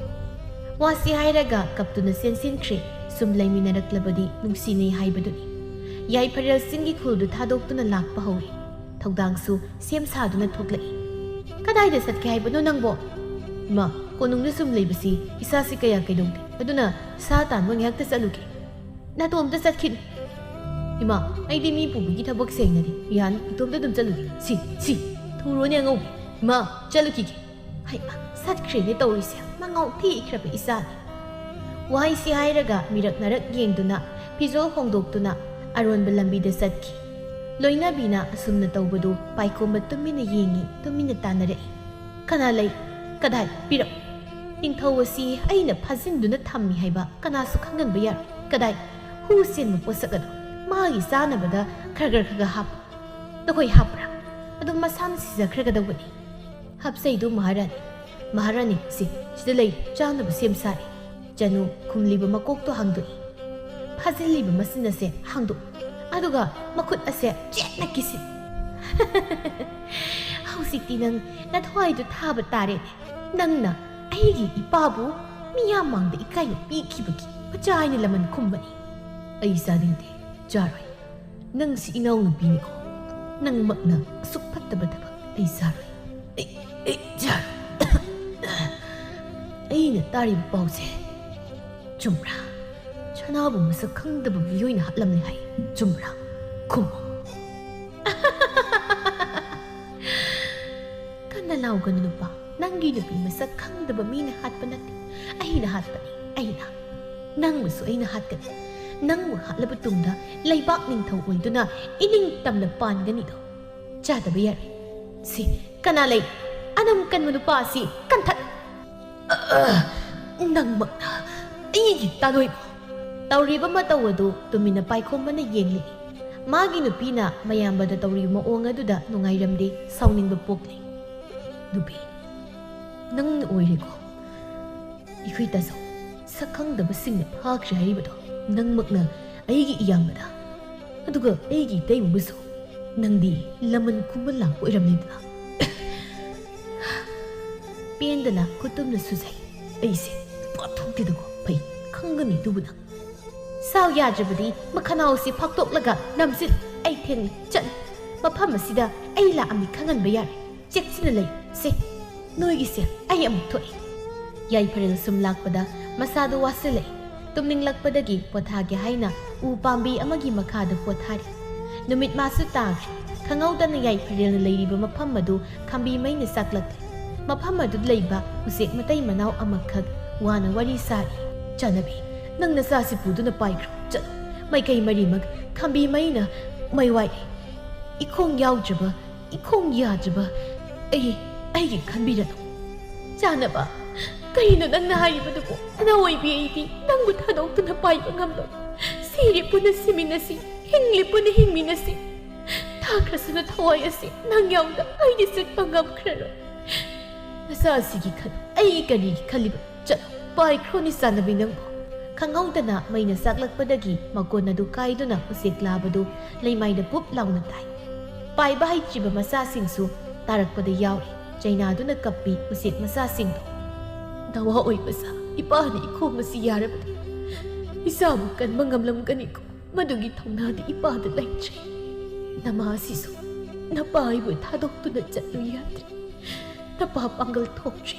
ꯋꯥꯁꯤ ꯍꯥꯏꯔꯒ ꯀꯞꯇꯨꯅ ꯆꯦꯟꯁꯤꯟꯈ꯭ꯔꯦ꯫ ꯁꯨꯝ ꯂꯩꯃꯤꯟꯅꯔꯛꯂꯕꯗꯤ ꯅꯨꯡꯁꯤꯅꯩ ꯍꯥꯏꯕꯗꯨꯅꯤ꯫ ꯌꯥꯏꯐꯔꯦꯜ ꯆꯤꯡꯒꯤ ꯈꯨꯜꯗꯨ ꯊꯥꯗꯣꯛꯇꯨꯅ ꯂꯥꯛꯄ ꯍꯧꯔꯦ꯫ ꯊꯧꯗꯥꯡꯁꯨ ꯁꯦꯝ ꯁꯥꯗꯨꯅ ꯊꯣꯛꯂꯛꯏ꯫ "ꯀꯗꯥꯏꯗ ꯆꯠꯀꯦ ꯍꯥꯏꯕꯅꯣ ꯅꯪꯕꯣ?" "ꯏꯃꯥ, ꯀꯣꯅꯨꯡꯗ ꯁꯨꯝ ꯂꯩꯕꯁꯤ ꯏꯁꯥꯁꯤ ꯀꯌꯥ ꯀꯩꯗꯧꯗꯦ, ꯑꯗꯨꯅ ꯁꯥ ꯇꯥꯟꯕ ꯉꯥꯏꯍꯥꯛꯇ ꯆꯠꯂꯨꯒꯦ꯫" "ꯅꯇꯣꯝꯇ ꯆꯠꯈꯤꯅꯨ꯫" "ꯏꯃꯥ, ꯑꯩꯗꯤ ꯃꯤ ꯄꯨꯕꯒꯤ ꯊꯕꯛ ꯁꯦꯡꯅꯗꯦ꯫ ꯌꯥꯅꯤ, ꯏꯇꯣꯝꯇ ꯑꯗꯨꯝ ꯆꯠꯂꯨꯒꯦ꯫ ꯁꯤ, ꯁꯤ, ꯊꯨꯔꯣꯅꯦ ꯑꯉꯧꯕꯤ꯫ ꯏꯃꯥ, ꯆꯠꯂꯨꯈꯤꯒꯦ꯫" ꯍꯩꯃꯥ, ꯆꯠꯈ꯭ꯔꯦꯅꯦ ꯇꯧꯔꯤꯁꯦ, ꯃꯉꯥꯎ ꯊꯤꯈ꯭ꯔꯕ ꯏꯆꯥꯅꯤ꯫ ꯋꯥꯍꯩꯁꯤ ꯍꯥꯏꯔꯒ ꯃꯤꯔꯛ ꯅꯔꯛ ꯌꯦꯡꯗꯨꯅ, ꯐꯤꯖꯣꯜ ꯍꯣꯡꯗꯣꯛꯇꯨꯅ ꯑꯔꯣꯟꯕ ꯂꯝꯕꯤꯗ ꯆꯠꯈꯤ꯫ ꯂꯣꯏꯅꯕꯤꯅ ꯑꯁꯨꯝꯅ ꯇꯧꯕꯗꯨ ꯄꯥꯏꯈꯣꯝꯕ ꯇꯨꯃꯤꯟꯅ ꯌꯦꯡꯉꯤ, ꯇꯨꯃꯤꯟꯅ ꯇꯥꯟꯅꯔꯛꯏ꯫ "ꯀꯅꯥ ꯂꯩ? ꯀꯗꯥꯏ? ꯄꯤꯔꯛ!" "ꯅꯤꯡꯊꯧ ꯑꯁꯤ ꯑꯩꯅ ꯐꯥꯖꯤꯟꯗꯨꯅ ꯊꯝꯃꯤ ꯍꯥꯏꯕ ꯀꯅꯥꯁꯨ ꯈꯪꯍꯟꯕ ꯌꯥꯔꯣꯏ꯫ ꯀꯗꯥꯏ? ꯍꯨ ꯆꯦꯟꯕ ꯄꯣꯠꯁꯛ ꯑꯗꯣ ꯃꯥꯒꯤ ꯆꯥꯅꯕꯗ ꯈꯔ ꯈꯔ ꯈꯔ ꯈꯔ ꯍꯥꯞꯄꯨ꯫ ꯅꯈꯣꯏ ꯍꯥꯞꯄ꯭ꯔꯥ? ꯑꯗꯨꯝ ꯃꯁꯥꯅ ꯁꯤꯖꯈ꯭ꯔꯒꯗꯧꯕꯅꯤ꯫" "ꯍꯥꯞꯆꯩꯗꯣ ꯃꯍꯥꯔꯥꯅꯤ꯫" "ꯃꯍꯥꯔꯥꯅꯤ, ꯁꯤ, ꯁꯤꯗ ꯂꯩ, ꯆꯥꯅꯕ ꯁꯦꯝ ꯁꯥꯔꯦ꯫" ꯆꯅꯨ ꯈꯨꯝꯂꯤꯕ ꯃꯀꯣꯛꯇꯣ ꯍꯥꯡꯗꯣꯛꯏ꯫ "ꯐꯥꯖꯤꯜꯂꯤꯕ ꯃꯆꯤꯟ ꯑꯁꯦ ꯍꯥꯡꯗꯣꯛꯎ, ꯑꯗꯨꯒ ꯃꯈꯨꯠ ꯑꯁꯦ ꯆꯦꯠꯅ ꯀꯤꯁꯤꯜꯂꯨ꯫" "ꯍꯧꯖꯤꯛꯇꯤ ꯅꯪ ꯅꯊꯋꯥꯏꯗꯨ ꯊꯥꯕ ꯇꯥꯔꯦꯅꯦ꯫ ꯅꯪꯅ ꯑꯩꯒꯤ ꯏꯄꯥꯕꯨ ꯃꯤꯌꯥꯝ ꯃꯥꯡꯗ ꯏꯀꯥꯏꯕ ꯄꯤꯈꯤꯕꯒꯤ ꯃꯆꯥ ꯍꯥꯏꯅ ꯂꯃꯟ ꯈꯨꯝꯕꯅꯤ꯫" "ꯑꯩ ꯆꯥꯅꯤꯡꯗꯦ, ꯆꯥꯔꯣꯏ꯫ ꯅꯪꯁꯤ ꯏꯅꯥꯎꯅꯨꯄꯤꯅꯤꯀꯣ꯫ ꯅꯪꯃꯛꯅ ꯑꯁꯨꯛ ꯐꯠꯇꯕ ꯊꯕꯛ ꯑꯩ ꯆꯥꯔꯣꯏ꯫ ꯑꯩ, ꯑꯩ ꯆꯥꯔꯣꯏ꯫" "ꯑꯩꯅ ꯇꯥꯔꯤꯕ ꯄꯥꯎꯁꯦ ꯆꯨꯝꯕ꯭ꯔꯥ? ꯁꯅꯥꯕꯨ ꯃꯁꯛ ꯈꯪꯗꯕ ꯃꯤꯑꯣꯏꯅ ꯍꯥꯠꯂꯝꯂꯦ ꯍꯥꯏ, ꯆꯨꯝꯕ꯭ꯔꯥ? ꯈꯨꯝꯃꯣ꯫" "ꯀꯟꯅ ꯂꯥꯎꯒꯅꯨ ꯅꯨꯄꯥ, ꯅꯪꯒꯤ ꯅꯨꯄꯤ ꯃꯁꯛ ꯈꯪꯗꯕ ꯃꯤꯅ ꯍꯥꯠꯄ ꯅꯠꯇꯦ, ꯑꯩꯅ ꯍꯥꯠꯄꯅꯤ, ꯑꯩꯅ꯫ ꯅꯪꯕꯨꯁꯨ ꯑꯩꯅ ꯍꯥꯠꯀꯅꯤ, ꯅꯪꯕꯨ ꯍꯥꯠꯂꯕ ꯇꯨꯡꯗ ꯂꯩꯕꯥꯛ ꯅꯤꯡꯊꯧ ꯑꯣꯏꯗꯨꯅ ꯏꯅꯤꯡ ꯇꯝꯅ ꯄꯥꯟꯒꯅꯤꯗꯣ꯫ ꯆꯥꯗꯕ ꯌꯥꯔꯣꯏ꯫ ꯁꯤ, ꯀꯅꯥ ꯂꯩ? ꯑꯅꯝ ꯀꯟꯕ ꯅꯨꯄꯥ ꯑꯁꯤ ꯀꯟꯊꯠ꯫ ꯑ, ꯅꯪꯃꯛꯅ ꯑꯩꯒꯤ ꯇꯥꯂꯣꯏꯕꯨ?" ꯇꯧꯔꯤꯕ ꯃꯇꯧ ꯑꯗꯨ ꯇꯨꯃꯤꯟꯅ ꯄꯥꯏꯈꯣꯝꯕꯅ ꯌꯦꯡꯂꯤ꯫ ꯃꯥꯒꯤ ꯅꯨꯄꯤꯅ ꯃꯌꯥꯝꯕꯗ ꯇꯧꯔꯤꯕ ꯃꯑꯣꯡ ꯑꯗꯨꯗ ꯅꯨꯡꯉꯥꯏꯔꯝꯗꯦ, ꯁꯥꯎꯅꯤꯡꯕ ꯄꯣꯛꯂꯦ꯫ "ꯅꯨꯄꯤ, ꯅꯪꯅ ꯑꯣꯏꯔꯦꯀꯣ ꯑꯩꯈꯣꯏ ꯇꯥꯖꯧ ꯁꯛ ꯈꯪꯗꯕꯁꯤꯡꯅ ꯐꯥꯈ꯭ꯔꯦ ꯍꯥꯏꯔꯤꯕꯗꯣ, ꯅꯪꯃꯛꯅ ꯑꯩꯒꯤ ꯏꯌꯥꯝꯕꯗ, ꯑꯗꯨꯒ ꯑꯩꯒꯤ ꯏꯇꯩꯃꯕꯨꯁꯨ꯫ ꯅꯪꯗꯤ ꯂꯃꯟ ꯈꯨꯝꯕ ꯂꯥꯛꯄ ꯑꯣꯏꯔꯝꯂꯦꯗꯅ?" ꯄꯦꯟꯗꯅ ꯈꯨꯇꯨꯝꯅ ꯁꯨꯖꯩ꯫ "ꯑꯩꯁꯦ ꯅꯨꯄꯥ ꯊꯣꯛꯇꯦꯗꯀꯣ, ꯐꯩ, ꯈꯪꯒꯅꯤ ꯑꯗꯨꯕꯨ ꯅꯪ꯫ ꯁꯥꯎ ꯌꯥꯗ꯭ꯔꯕꯗꯤ ꯃꯈꯅꯥꯎꯁꯤ ꯐꯥꯛꯇꯣꯛꯂꯒ ꯅꯝꯁꯤꯜ꯫ ꯑꯩ ꯊꯦꯡꯂꯦ, ꯆꯠꯂꯨ꯫ ꯃꯐꯝ ꯑꯁꯤꯗ ꯑꯩ ꯂꯥꯛꯑꯝꯃꯤ ꯈꯪꯍꯟꯕ ꯌꯥꯔꯦ꯫ ꯆꯦꯛꯁꯤꯟꯅ ꯂꯩꯌꯨ꯫ ꯁꯦ, ꯅꯣꯏꯒꯤ ꯁꯦꯜ ꯑꯩ ꯑꯃꯨꯛ ꯊꯣꯛꯏ꯫" ꯌꯥꯏꯐꯔꯦꯜ ꯁꯨꯝ ꯂꯥꯛꯄꯗ ꯃꯁꯥꯗꯨ ꯋꯥꯁꯤꯜꯂꯛꯏ꯫ ꯇꯨꯝꯅꯤꯡꯂꯛꯄꯗꯒꯤ ꯄꯣꯊꯥꯒꯦ ꯍꯥꯏꯅ ꯎ ꯄꯥꯝꯕꯤ ꯑꯃꯒꯤ ꯃꯈꯥꯗ ꯄꯣꯊꯥꯔꯤ꯫ ꯅꯨꯃꯤꯠ ꯃꯥꯁꯨ ꯇꯥꯈ꯭ꯔꯦ꯫ ꯈꯪꯍꯧꯗꯅ ꯌꯥꯏꯐꯔꯦꯜꯅ ꯂꯩꯔꯤꯕ ꯃꯐꯝ ꯑꯗꯨ ꯈꯥꯝꯕꯤ ꯃꯩꯅ ꯆꯥꯛꯂꯛꯂꯦ꯫ ꯃꯐꯝ ꯑꯗꯨꯗ ꯂꯩꯕ ꯎꯆꯦꯛ ꯃꯇꯩ ꯃꯅꯥꯎ ꯑꯃꯈꯛ ꯋꯥꯅ ꯋꯥꯔꯤ ꯁꯥꯔꯤ꯫ "ꯆꯥꯅꯕꯤ, ꯅꯪ ꯅꯆꯥꯁꯤ ꯄꯨꯗꯨꯅ ꯄꯥꯏꯈ꯭ꯔꯣ꯫ ꯆꯠꯂꯣ, ꯃꯥꯏꯀꯩ ꯃꯔꯤꯃꯛ ꯈꯥꯝꯕꯤ ꯃꯩꯅ ꯃꯩ ꯋꯥꯏ꯫ ꯏꯈꯣꯡ ꯌꯥꯎꯗ꯭ꯔꯕ, ꯏꯈꯣꯡ ꯌꯥꯗ꯭ꯔꯕ ꯑꯩ, ꯑꯩꯒꯤ ꯈꯟꯕꯤꯔꯅꯨ꯫" "ꯆꯥꯅꯕ, ꯀꯔꯤꯅꯣ ꯅꯪꯅ ꯍꯥꯏꯔꯤꯕꯗꯨꯕꯨ? ꯅꯅꯥ ꯑꯣꯏꯕꯤ ꯑꯩꯗꯤ ꯅꯪꯕꯨ ꯊꯥꯗꯣꯛꯇꯨꯅ ꯄꯥꯏꯕ ꯉꯝꯂꯣꯏ꯫ ꯁꯤꯔꯦ ꯄꯨꯟꯅ ꯁꯤꯃꯤꯟꯅꯁꯤ, ꯍꯤꯡꯂꯤ ꯄꯨꯟꯅ ꯍꯤꯡꯃꯤꯟꯅꯁꯤ꯫ ꯊꯥꯈ꯭ꯔꯁꯅꯨ ꯊꯋꯥꯏ ꯑꯁꯤ, ꯅꯪ ꯌꯥꯎꯗ ꯑꯩꯗꯤ ꯆꯠꯄ ꯉꯝꯈ꯭ꯔꯔꯣꯏ꯫ ꯅꯆꯥ ꯑꯁꯤꯒꯤ ꯈꯟ ꯑꯩꯒꯤ ꯀꯔꯤꯒꯤ ꯈꯜꯂꯤꯕ? ꯆꯠꯂꯣ, ꯄꯥꯏꯈ꯭ꯔꯣꯅꯤ ꯆꯥꯅꯕꯤ ꯅꯪꯕꯨ꯫" ꯈꯪꯍꯧꯗꯅ ꯃꯩꯅ ꯆꯥꯛꯂꯛꯄꯗꯒꯤ ꯃꯀꯣꯟ ꯑꯗꯨ ꯀꯥꯏꯗꯨꯅ ꯎꯆꯦꯛ ꯂꯥꯕꯗꯨ ꯂꯩꯃꯥꯏꯗ ꯄꯨꯞ ꯂꯥꯎꯅ ꯇꯥꯏ꯫ ꯄꯥꯏꯕ ꯍꯩꯇ꯭ꯔꯤꯕ ꯃꯆꯥꯁꯤꯡꯁꯨ ꯇꯥꯔꯛꯄꯗ ꯌꯥꯎꯔꯤ꯫ ꯆꯩꯅꯥꯗꯨꯅ ꯀꯞꯄꯤ ꯎꯆꯦꯛ ꯃꯆꯥꯁꯤꯡꯗꯣ꯫ "ꯅꯋꯥ ꯑꯣꯏꯕ ꯁꯥ, ꯏꯄꯥꯅ ꯏꯈꯣꯝ ꯑꯁꯤ ꯌꯥꯔꯕꯗꯤ ꯏꯆꯥꯕꯨ ꯀꯟꯕ ꯉꯝꯂꯝꯒꯅꯤꯀꯣ? ꯃꯗꯨꯒꯤ ꯊꯧꯅꯥꯗꯤ ꯏꯄꯥꯗ ꯂꯩꯇ꯭ꯔꯦ꯫ ꯅꯃꯥ ꯑꯁꯤꯁꯨ ꯅꯄꯥ ꯑꯩꯕꯨ ꯊꯥꯗꯣꯛꯇꯨꯅ ꯆꯠꯂꯨ ꯌꯥꯗ꯭ꯔꯦ꯫ ꯅꯄꯥ ꯄꯥꯡꯒꯜ ꯊꯣꯛꯇ꯭ꯔꯦ꯫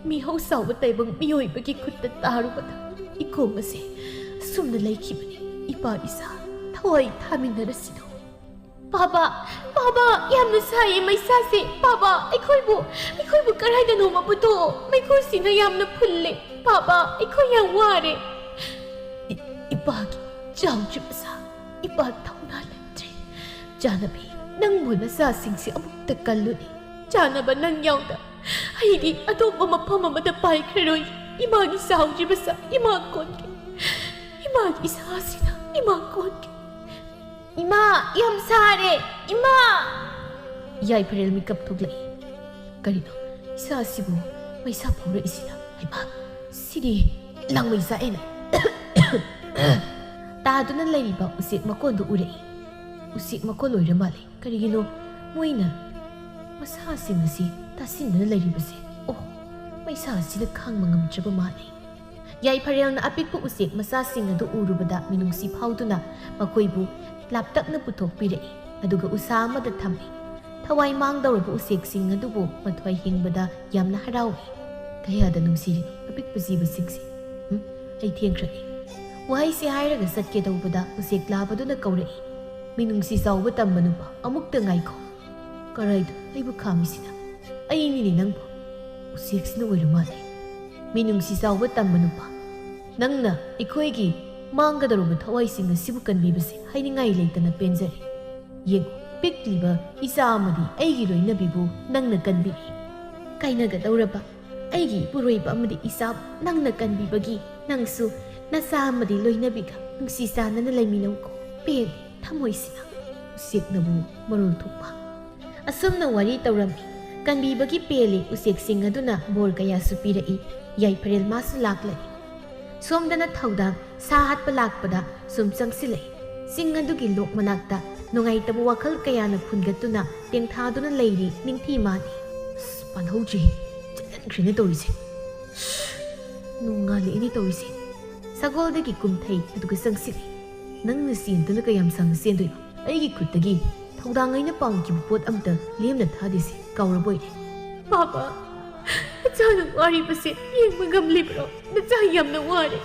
ꯃꯤꯍꯧ ꯆꯥꯎꯕ ꯇꯥꯏꯕꯪ ꯃꯤꯑꯣꯏꯕꯒꯤ ꯈꯨꯠꯇ ꯇꯥꯔꯨꯕꯗ ꯏꯈꯣꯝ ꯑꯁꯤ ꯑꯁꯨꯝꯅ ꯂꯩꯈꯤꯕꯅꯤ꯫ ꯏꯄꯥ ꯏꯆꯥ ꯊꯋꯥꯏ ꯊꯥꯃꯤꯟꯅꯔꯁꯤꯗꯣ꯫" "ꯕꯥꯕꯥ, ꯕꯥꯕꯥ, ꯌꯥꯝꯅ ꯁꯥꯏꯌꯦ ꯃꯩꯁꯥꯁꯦ꯫ ꯕꯥꯕꯥ, ꯑꯩꯈꯣꯏꯕꯨ, ꯑꯩꯈꯣꯏꯕꯨ ꯀꯔꯥꯏꯗꯅꯣꯃ ꯄꯨꯊꯣꯛꯑꯣ꯫ ꯃꯩꯈꯨꯁꯤꯅ ꯌꯥꯝꯅ ꯐꯨꯜꯂꯦ꯫ ꯕꯥꯕꯥ, ꯑꯩꯈꯣꯏ ꯌꯥꯝ ꯋꯥꯔꯦ꯫" "ꯏ-, ꯏꯄꯥꯒꯤ ꯆꯥꯎꯗ꯭ꯔꯤꯕ ꯁꯥ, ꯏꯄꯥ ꯊꯧꯅꯥ ꯂꯩꯇ꯭ꯔꯦ꯫ ꯆꯥꯅꯕꯤ, ꯅꯪꯕꯨ ꯅꯆꯥꯁꯤꯡꯁꯦ ꯑꯃꯨꯛꯇ ꯀꯜꯂꯨꯅꯦ꯫ ꯆꯥꯅꯕ ꯅꯪ ꯌꯥꯎꯗ ꯑꯩꯗꯤ ꯑꯇꯣꯞꯄ ꯃꯐꯝ ꯑꯃꯗ ꯄꯥꯏꯈ꯭ꯔꯔꯣꯏ꯫ ꯏꯃꯥꯒꯤ ꯆꯥꯎꯗ꯭ꯔꯤꯕ ꯁꯥ ꯏꯃꯥ ꯀꯣꯟꯒꯦ꯫ ꯏꯃꯥꯒꯤ ꯏꯁꯥꯁꯤꯅ ꯏꯃꯥ ꯀꯣꯟꯒꯦ꯫" "ꯏꯃꯥ, ꯌꯥꯝ ꯁꯥꯔꯦ, ꯏꯃꯥ!" ꯌꯥꯏꯐꯔꯦꯜ ꯃꯤꯀꯞ ꯊꯣꯛꯂꯛꯏ꯫ "ꯀꯔꯤꯅꯣ ꯏꯆꯥꯁꯤꯕꯨ ꯃꯩꯁꯥ ꯐꯥꯎꯔꯛꯏꯁꯤꯅ? ꯍꯩꯃꯥ, ꯁꯤꯗꯤ ꯂꯥꯡꯃꯩ ꯆꯥꯛꯑꯦꯅꯦ!" ꯇꯥꯗꯨꯅ ꯂꯩꯔꯤꯕ ꯎꯆꯦꯛ ꯃꯀꯣꯟꯗꯨ ꯎꯔꯛꯏ꯫ ꯎꯆꯦꯛ ꯃꯀꯣꯟ ꯑꯣꯏꯔ ꯃꯥꯜꯂꯦ꯫ ꯀꯔꯤꯒꯤꯅꯣ ꯃꯣꯏꯅ ꯃꯁꯥꯁꯤꯡ ꯑꯁꯤ ꯇꯥꯁꯤꯟꯗꯨꯅ ꯂꯩꯔꯤꯕꯁꯦ? ꯑꯣ, ꯃꯩꯁꯥ ꯑꯁꯤꯅ ꯈꯥꯡꯕ ꯉꯝꯗ꯭ꯔꯕ ꯃꯥꯜꯂꯦ꯫ ꯌꯥꯏꯐꯔꯦꯜꯅ ꯑꯄꯤꯛꯄ ꯎꯆꯦꯛ ꯃꯆꯥꯁꯤꯡ ꯑꯗꯨ ꯎꯔꯨꯕꯗ ꯃꯤꯅꯨꯡꯁꯤ ꯐꯥꯎꯗꯨꯅ ꯃꯈꯣꯏꯕꯨ ꯂꯥꯞꯇꯛꯅ ꯄꯨꯊꯣꯛꯄꯤꯔꯛꯏ, ꯑꯗꯨꯒ ꯎꯁꯥ ꯑꯃꯗ ꯊꯝꯃꯤ꯫ ꯊꯋꯥꯏ ꯃꯥꯡꯗꯧꯔꯕ ꯎꯆꯦꯛꯁꯤꯡ ꯑꯗꯨꯕꯨ ꯃꯊ꯭ꯋꯥꯏ ꯍꯤꯡꯕꯗ ꯌꯥꯝꯅ ꯍꯔꯥꯎꯏ꯫ ꯀꯌꯥꯗ ꯅꯨꯡꯁꯤꯔꯤꯅꯣ ꯑꯄꯤꯛꯄ ꯖꯤꯕꯁꯤꯡꯁꯦ꯫ ꯎꯝ, ꯑꯩ ꯊꯦꯡꯈ꯭ꯔꯅꯤ꯫ ꯋꯥꯍꯩꯁꯤ ꯍꯥꯏꯔꯒ ꯆꯠꯀꯦ ꯇꯧꯕꯗ ꯎꯆꯦꯛ ꯂꯥꯕꯗꯨꯅ ꯀꯧꯔꯛꯏ, "ꯃꯤꯅꯨꯡꯁꯤ ꯆꯥꯎꯕ ꯇꯝꯕ ꯅꯨꯄꯥ, ꯑꯃꯨꯛꯇ ꯉꯥꯏꯈꯣ꯫ ꯀꯔꯥꯏꯗ ꯑꯩꯕꯨ ꯈꯥꯝꯃꯤꯁꯤꯅ? ꯑꯩꯅꯤꯅꯦ ꯅꯪꯕꯨ!" ꯎꯆꯦꯛꯁꯤꯅ ꯑꯣꯏꯔ ꯃꯥꯜꯂꯦ꯫ "ꯃꯤꯅꯨꯡꯁꯤ ꯆꯥꯎꯕ ꯇꯝꯕ ꯅꯨꯄꯥ, ꯅꯪꯅ ꯑꯩꯈꯣꯏꯒꯤ ꯃꯥꯡꯒꯗꯧꯔꯕ ꯊꯋꯥꯏꯁꯤꯡ ꯑꯁꯤꯕꯨ ꯀꯟꯕꯤꯕꯁꯦ ꯍꯥꯏꯅꯤꯡꯉꯥꯏ ꯂꯩꯇꯅ ꯄꯦꯟꯖꯔꯦ꯫ ꯌꯦꯡꯉꯨ, ꯄꯤꯛꯂꯤꯕ ꯏꯆꯥ ꯑꯃꯗꯤ ꯑꯩꯒꯤ ꯂꯣꯏꯅꯕꯤꯕꯨ ꯅꯪꯅ ꯀꯟꯕꯤꯔꯤ꯫ ꯀꯥꯏꯅꯒꯗꯧꯔꯕ ꯑꯩꯒꯤ ꯏꯄꯨꯔꯣꯏꯕ ꯑꯃꯗꯤ ꯏꯆꯥꯕꯨ ꯅꯪꯅ ꯀꯟꯕꯤꯕꯒꯤ ꯅꯪꯁꯨ ꯅꯆꯥ ꯑꯃꯗꯤ ꯂꯣꯏꯅꯕꯤꯒ ꯅꯨꯡꯁꯤ ꯆꯥꯟꯅꯅ ꯂꯩꯃꯤꯟꯅꯧꯀꯣ꯫ ꯄꯦꯟꯂꯦ ꯊꯃꯣꯏꯁꯤꯅ!" ꯎꯆꯦꯛꯅꯕꯨ ꯃꯔꯣꯜ ꯊꯣꯛꯄ꯫ ꯑꯁꯨꯝꯅ ꯋꯥꯔꯤ ꯇꯧꯔꯝꯃꯤ꯫ ꯀꯟꯕꯤꯕꯒꯤ ꯄꯦꯜꯂꯤ ꯎꯆꯦꯛꯁꯤꯡ ꯑꯗꯨꯅ ꯕꯣꯔ ꯀꯌꯥꯁꯨ ꯄꯤꯔꯛꯏ꯫ ꯌꯥꯏꯐꯔꯦꯜ ꯃꯥꯁꯨ ꯂꯥꯛꯂꯛꯏ꯫ ꯁꯣꯝꯗꯅ ꯊꯧꯗꯥꯡ ꯁꯥ ꯍꯥꯠꯄ ꯂꯥꯛꯄꯗ ꯁꯨꯝ ꯆꯪꯁꯤꯜꯂꯛꯏ꯫ ꯆꯤꯡ ꯑꯗꯨꯒꯤ ꯂꯣꯛ ꯃꯅꯥꯛꯇ ꯅꯨꯡꯉꯥꯏꯇꯕ ꯋꯥꯈꯜ ꯀꯌꯥꯅ ꯐꯨꯟꯒꯠꯇꯨꯅ ꯇꯦꯡꯊꯥꯗꯨꯅ ꯂꯩꯔꯤ ꯅꯤꯡꯊꯤ ꯃꯥꯅꯤ꯫ ꯑꯁ, ꯄꯥꯜꯍꯧꯗ꯭ꯔꯦ꯫ ꯆꯦꯟꯍꯟꯈ꯭ꯔꯦꯅꯦ ꯇꯧꯔꯤꯁꯦ꯫ ꯁꯁ, ꯅꯣꯡꯉꯥꯜꯂꯛꯏꯅꯦ ꯇꯧꯔꯤꯁꯦ꯫ ꯁꯒꯣꯜꯗꯒꯤ ꯀꯨꯝꯊꯩ ꯑꯗꯨꯒ ꯆꯪꯁꯤꯜꯂꯤ꯫ ꯅꯪꯅ ꯆꯦꯟꯗꯨꯅ ꯀꯌꯥꯝ ꯁꯥꯡꯅ ꯆꯦꯟꯗꯣꯏꯅꯣ? ꯑꯩꯒꯤ ꯈꯨꯠꯇꯒꯤ ꯊꯧꯗꯥꯡ ꯑꯩꯅ ꯄꯥꯝꯈꯤꯕ ꯄꯣꯠ ꯑꯝꯇ ꯂꯦꯝꯅ ꯊꯥꯗꯦꯁꯦ, ꯀꯥꯎꯔꯕꯣꯏꯔꯦ? ꯕꯥꯕꯥ, ꯅꯆꯥꯅ ꯋꯥꯔꯤꯕꯁꯦ ꯌꯦꯡꯕ ꯉꯝꯂꯤꯕ꯭ꯔꯣ? ꯅꯆꯥ ꯌꯥꯝꯅ ꯋꯥꯔꯦ꯫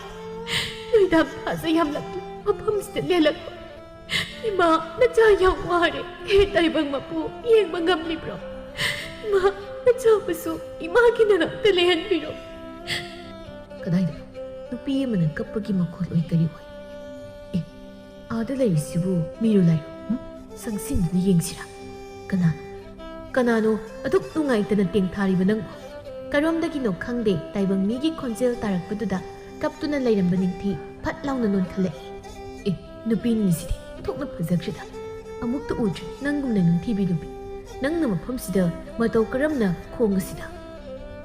ꯅꯨꯃꯤꯗꯥꯡ ꯊꯥꯖ ꯌꯥꯝꯂꯛꯇꯨꯅ ꯃꯐꯝꯁꯤꯗ ꯂꯦꯜꯂꯛꯄ꯫ ꯏꯃꯥ, ꯅꯆꯥ ꯌꯥꯝ ꯋꯥꯔꯦ꯫ ꯍꯦ ꯇꯥꯏꯕꯪ ꯃꯄꯨ, ꯌꯦꯡꯕ ꯉꯝꯂꯤꯕ꯭ꯔꯣ? ꯏꯃꯥ, ꯅꯆꯥꯕꯨꯁꯨ ꯏꯃꯥꯒꯤ ꯅꯅꯥꯛꯇ ꯂꯩꯍꯟꯕꯤꯔꯣ꯫ ꯀꯗꯥꯏꯗ? ꯅꯨꯄꯤ ꯑꯃꯅ ꯀꯞꯄꯒꯤ ꯃꯈꯣꯜ ꯑꯣꯏ ꯀꯔꯤ ꯑꯣꯏ? ꯑꯦ, ꯑꯥꯗ ꯂꯩꯔꯤꯁꯤꯕꯨ ꯃꯤꯔꯣ ꯂꯥꯏꯔꯣ? ꯍꯨꯝ? ꯆꯪꯁꯤꯟꯗꯨꯅ ꯌꯦꯡꯁꯤꯔꯥ? ꯀꯅꯥ? ꯀꯅꯥꯅꯣ ꯑꯗꯨꯛ ꯅꯨꯡꯉꯥꯏꯇꯅ ꯇꯦꯡꯊꯥꯔꯤꯕ ꯅꯪꯕꯨ? ꯀꯔꯣꯝꯗꯒꯤꯅꯣ ꯈꯪꯗꯦ, ꯇꯥꯏꯕꯪ ꯃꯤꯒꯤ ꯈꯣꯟꯖꯦꯜ ꯇꯥꯔꯛꯄꯗꯨꯗ ꯀꯞꯇꯨꯅ ꯂꯩꯔꯝꯕ ꯅꯤꯡꯊꯤ ꯐꯠ ꯂꯥꯎꯅ ꯅꯣꯟꯈꯠꯂꯛꯏ꯫ ꯑꯦ, ꯅꯨꯄꯤꯅꯤꯅꯦ ꯁꯤꯗꯤ꯫ ꯊꯣꯛꯅ ꯐꯖꯈ꯭ꯔꯦꯗ꯫ ꯑꯃꯨꯛꯇ ꯎꯗ꯭ꯔꯤ ꯅꯪꯒꯨꯝꯅ ꯅꯤꯡꯊꯤꯕꯤ ꯅꯨꯄꯤ꯫ ꯅꯪꯅ ꯃꯐꯝꯁꯤꯗ ꯃꯇꯧ ꯀꯔꯝꯅ ꯈꯣꯡ ꯑꯁꯤꯗ?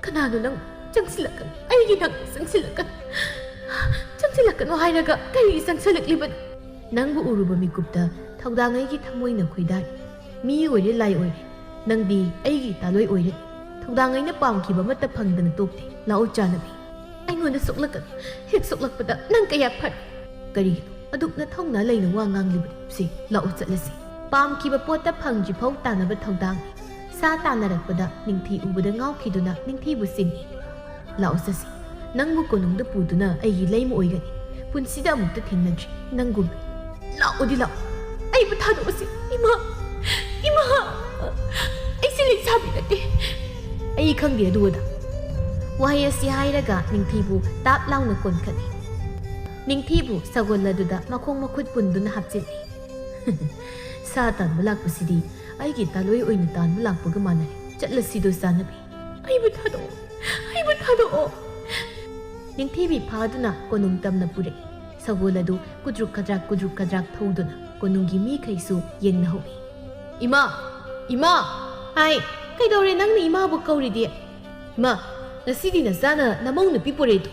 ꯀꯅꯥꯅꯣ ꯅꯪ? ꯆꯪꯁꯤꯜꯂꯛꯀꯅꯨ꯫ ꯑꯩꯒꯤ ꯅꯥꯛꯇ ꯆꯪꯁꯤꯜꯂꯛꯀꯅꯨ꯫ ꯆꯪꯁꯤꯜꯂꯛꯀꯅꯨ ꯍꯥꯏꯔꯒ ꯀꯔꯤꯒꯤ ꯆꯪꯁꯤꯜꯂꯛꯂꯤꯕꯅꯣ? ꯅꯪꯕꯨ ꯎꯔꯨꯕ ꯃꯤꯀꯨꯞꯇ ꯊꯧꯗꯥꯡ ꯑꯩꯒꯤ ꯊꯃꯣꯏꯅ ꯈꯣꯏꯗꯥꯔꯤ꯫ ꯃꯤ ꯑꯣꯏꯔꯦ ꯂꯥꯏ ꯑꯣꯏꯔꯦ꯫ ꯅꯪꯗꯤ ꯑꯩꯒꯤ ꯇꯥꯂꯣꯏ ꯑꯣꯏꯔꯦ꯫ ꯊꯧꯗꯥꯡ ꯑꯩꯅ ꯄꯥꯝꯈꯤꯕ ꯑꯃꯠꯇ ꯐꯪꯗꯅ ꯇꯣꯛꯇꯦ꯫ ꯂꯥꯛꯑꯣ ꯆꯥꯅꯕꯤ꯫ ꯑꯩꯉꯣꯟꯗ ꯁꯣꯛꯂꯛꯀꯅꯨ꯫ ꯍꯦꯛ ꯁꯣꯛꯂꯛꯄꯗ ꯅꯪ ꯀꯌꯥ ꯐꯔꯦ꯫ ꯀꯔꯤꯒꯤꯅꯣ ꯑꯗꯨꯛ ꯅꯊꯧꯅꯥ ꯂꯩꯅ ꯋꯥ ꯉꯥꯡꯂꯤꯕꯁꯤ? ꯂꯥꯛꯑꯣ ꯆꯠꯂꯁꯤ꯫ ꯄꯥꯝꯈꯤꯕ ꯄꯣꯠꯇ ꯐꯪꯗ꯭ꯔꯤꯐꯥꯎ ꯇꯥꯟꯅꯕ ꯊꯧꯗꯥꯡꯅꯤ꯫ ꯁꯥ ꯇꯥꯟꯅꯔꯛꯄꯗ ꯅꯤꯡꯊꯤ ꯎꯕꯗ ꯉꯥꯎꯈꯤꯗꯨꯅ ꯅꯤꯡꯊꯤꯕꯨ ꯆꯤꯡꯏ꯫ ꯂꯥꯛꯑꯣ ꯆꯠꯁꯤ꯫ ꯅꯪꯕꯨ ꯀꯣꯅꯨꯡꯗ ꯄꯨꯗꯨꯅ ꯑꯩꯒꯤ ꯂꯩꯃ ꯑꯣꯏꯒꯅꯤ꯫ ꯄꯨꯟꯁꯤꯗ ꯑꯃꯨꯛꯇ ꯊꯦꯡꯅꯗ꯭ꯔꯤ ꯅꯪꯒꯨꯝ꯫ ꯂꯥꯛꯑꯣꯗꯤ ꯂꯥꯛꯑꯣ꯫ ꯑꯩꯕꯨ ꯊꯥꯗꯣꯛꯑꯁꯤ꯫ ꯏꯃꯥ! ꯏꯃꯥ! ꯑꯩꯁꯦ ꯂꯩꯁꯥꯕꯤ ꯅꯠꯇꯦ꯫ ꯑꯩ ꯈꯪꯗꯦ ꯑꯗꯨ ꯑꯗꯥ꯫ ꯋꯥꯍꯩ ꯑꯁꯤ ꯍꯥꯏꯔꯒ ꯅꯤꯡꯊꯤꯕꯨ ꯇꯥꯞ ꯂꯥꯎꯅ ꯀꯣꯟꯈꯠꯂꯤ꯫ ꯅꯤꯡꯊꯤꯕꯨ ꯁꯒꯣꯜ ꯑꯗꯨꯗ ꯃꯈꯣꯡ ꯃꯈꯨꯠ ꯄꯨꯟꯗꯨꯅ ꯍꯥꯞꯆꯤꯜꯂꯤ꯫ ꯁꯥ ꯇꯥꯟꯕ ꯂꯥꯛꯄꯁꯤꯗꯤ ꯑꯩꯒꯤ ꯇꯥꯂꯣꯏ ꯑꯣꯏꯅ ꯇꯥꯟꯕ ꯂꯥꯛꯄꯒ ꯃꯥꯟꯅꯔꯦ꯫ ꯆꯠꯂꯁꯤꯗꯣ ꯆꯥꯅꯕꯤ꯫ ꯑꯩꯕꯨ ꯊꯥꯗꯣꯛꯑꯣ꯫ ꯑꯩꯕꯨ ꯊꯥꯗꯣꯛꯑꯣ꯫ ꯅꯤꯡꯊꯤꯕꯤ ꯐꯥꯗꯨꯅ ꯀꯣꯅꯨꯡ ꯇꯝꯅ ꯄꯨꯔꯛꯏ꯫ ꯁꯒꯣꯜ ꯑꯗꯨ ꯀꯨꯗ꯭ꯔꯨꯛ ꯀꯗ꯭ꯔꯥꯛ ꯀꯨꯗ꯭ꯔꯨꯛ ꯀꯗ꯭ꯔꯥꯛ ꯊꯧꯗꯨꯅ ꯀꯣꯅꯨꯡꯒꯤ ꯃꯤꯈꯩꯁꯨ ꯌꯦꯡꯅꯍꯧꯏ꯫ "ꯏꯃꯥ! ꯏꯃꯥ!" "ꯍꯥꯏ, ꯀꯩꯗꯧꯔꯦ ꯅꯪꯅ ꯏꯃꯥꯕꯨ ꯀꯧꯔꯤꯗꯤ?" "ꯏꯃꯥ, ꯉꯁꯤꯗꯤ ꯅꯆꯥꯅ ꯅꯃꯧ ꯅꯨꯄꯤ ꯄꯨꯔꯛꯏꯗꯣ?"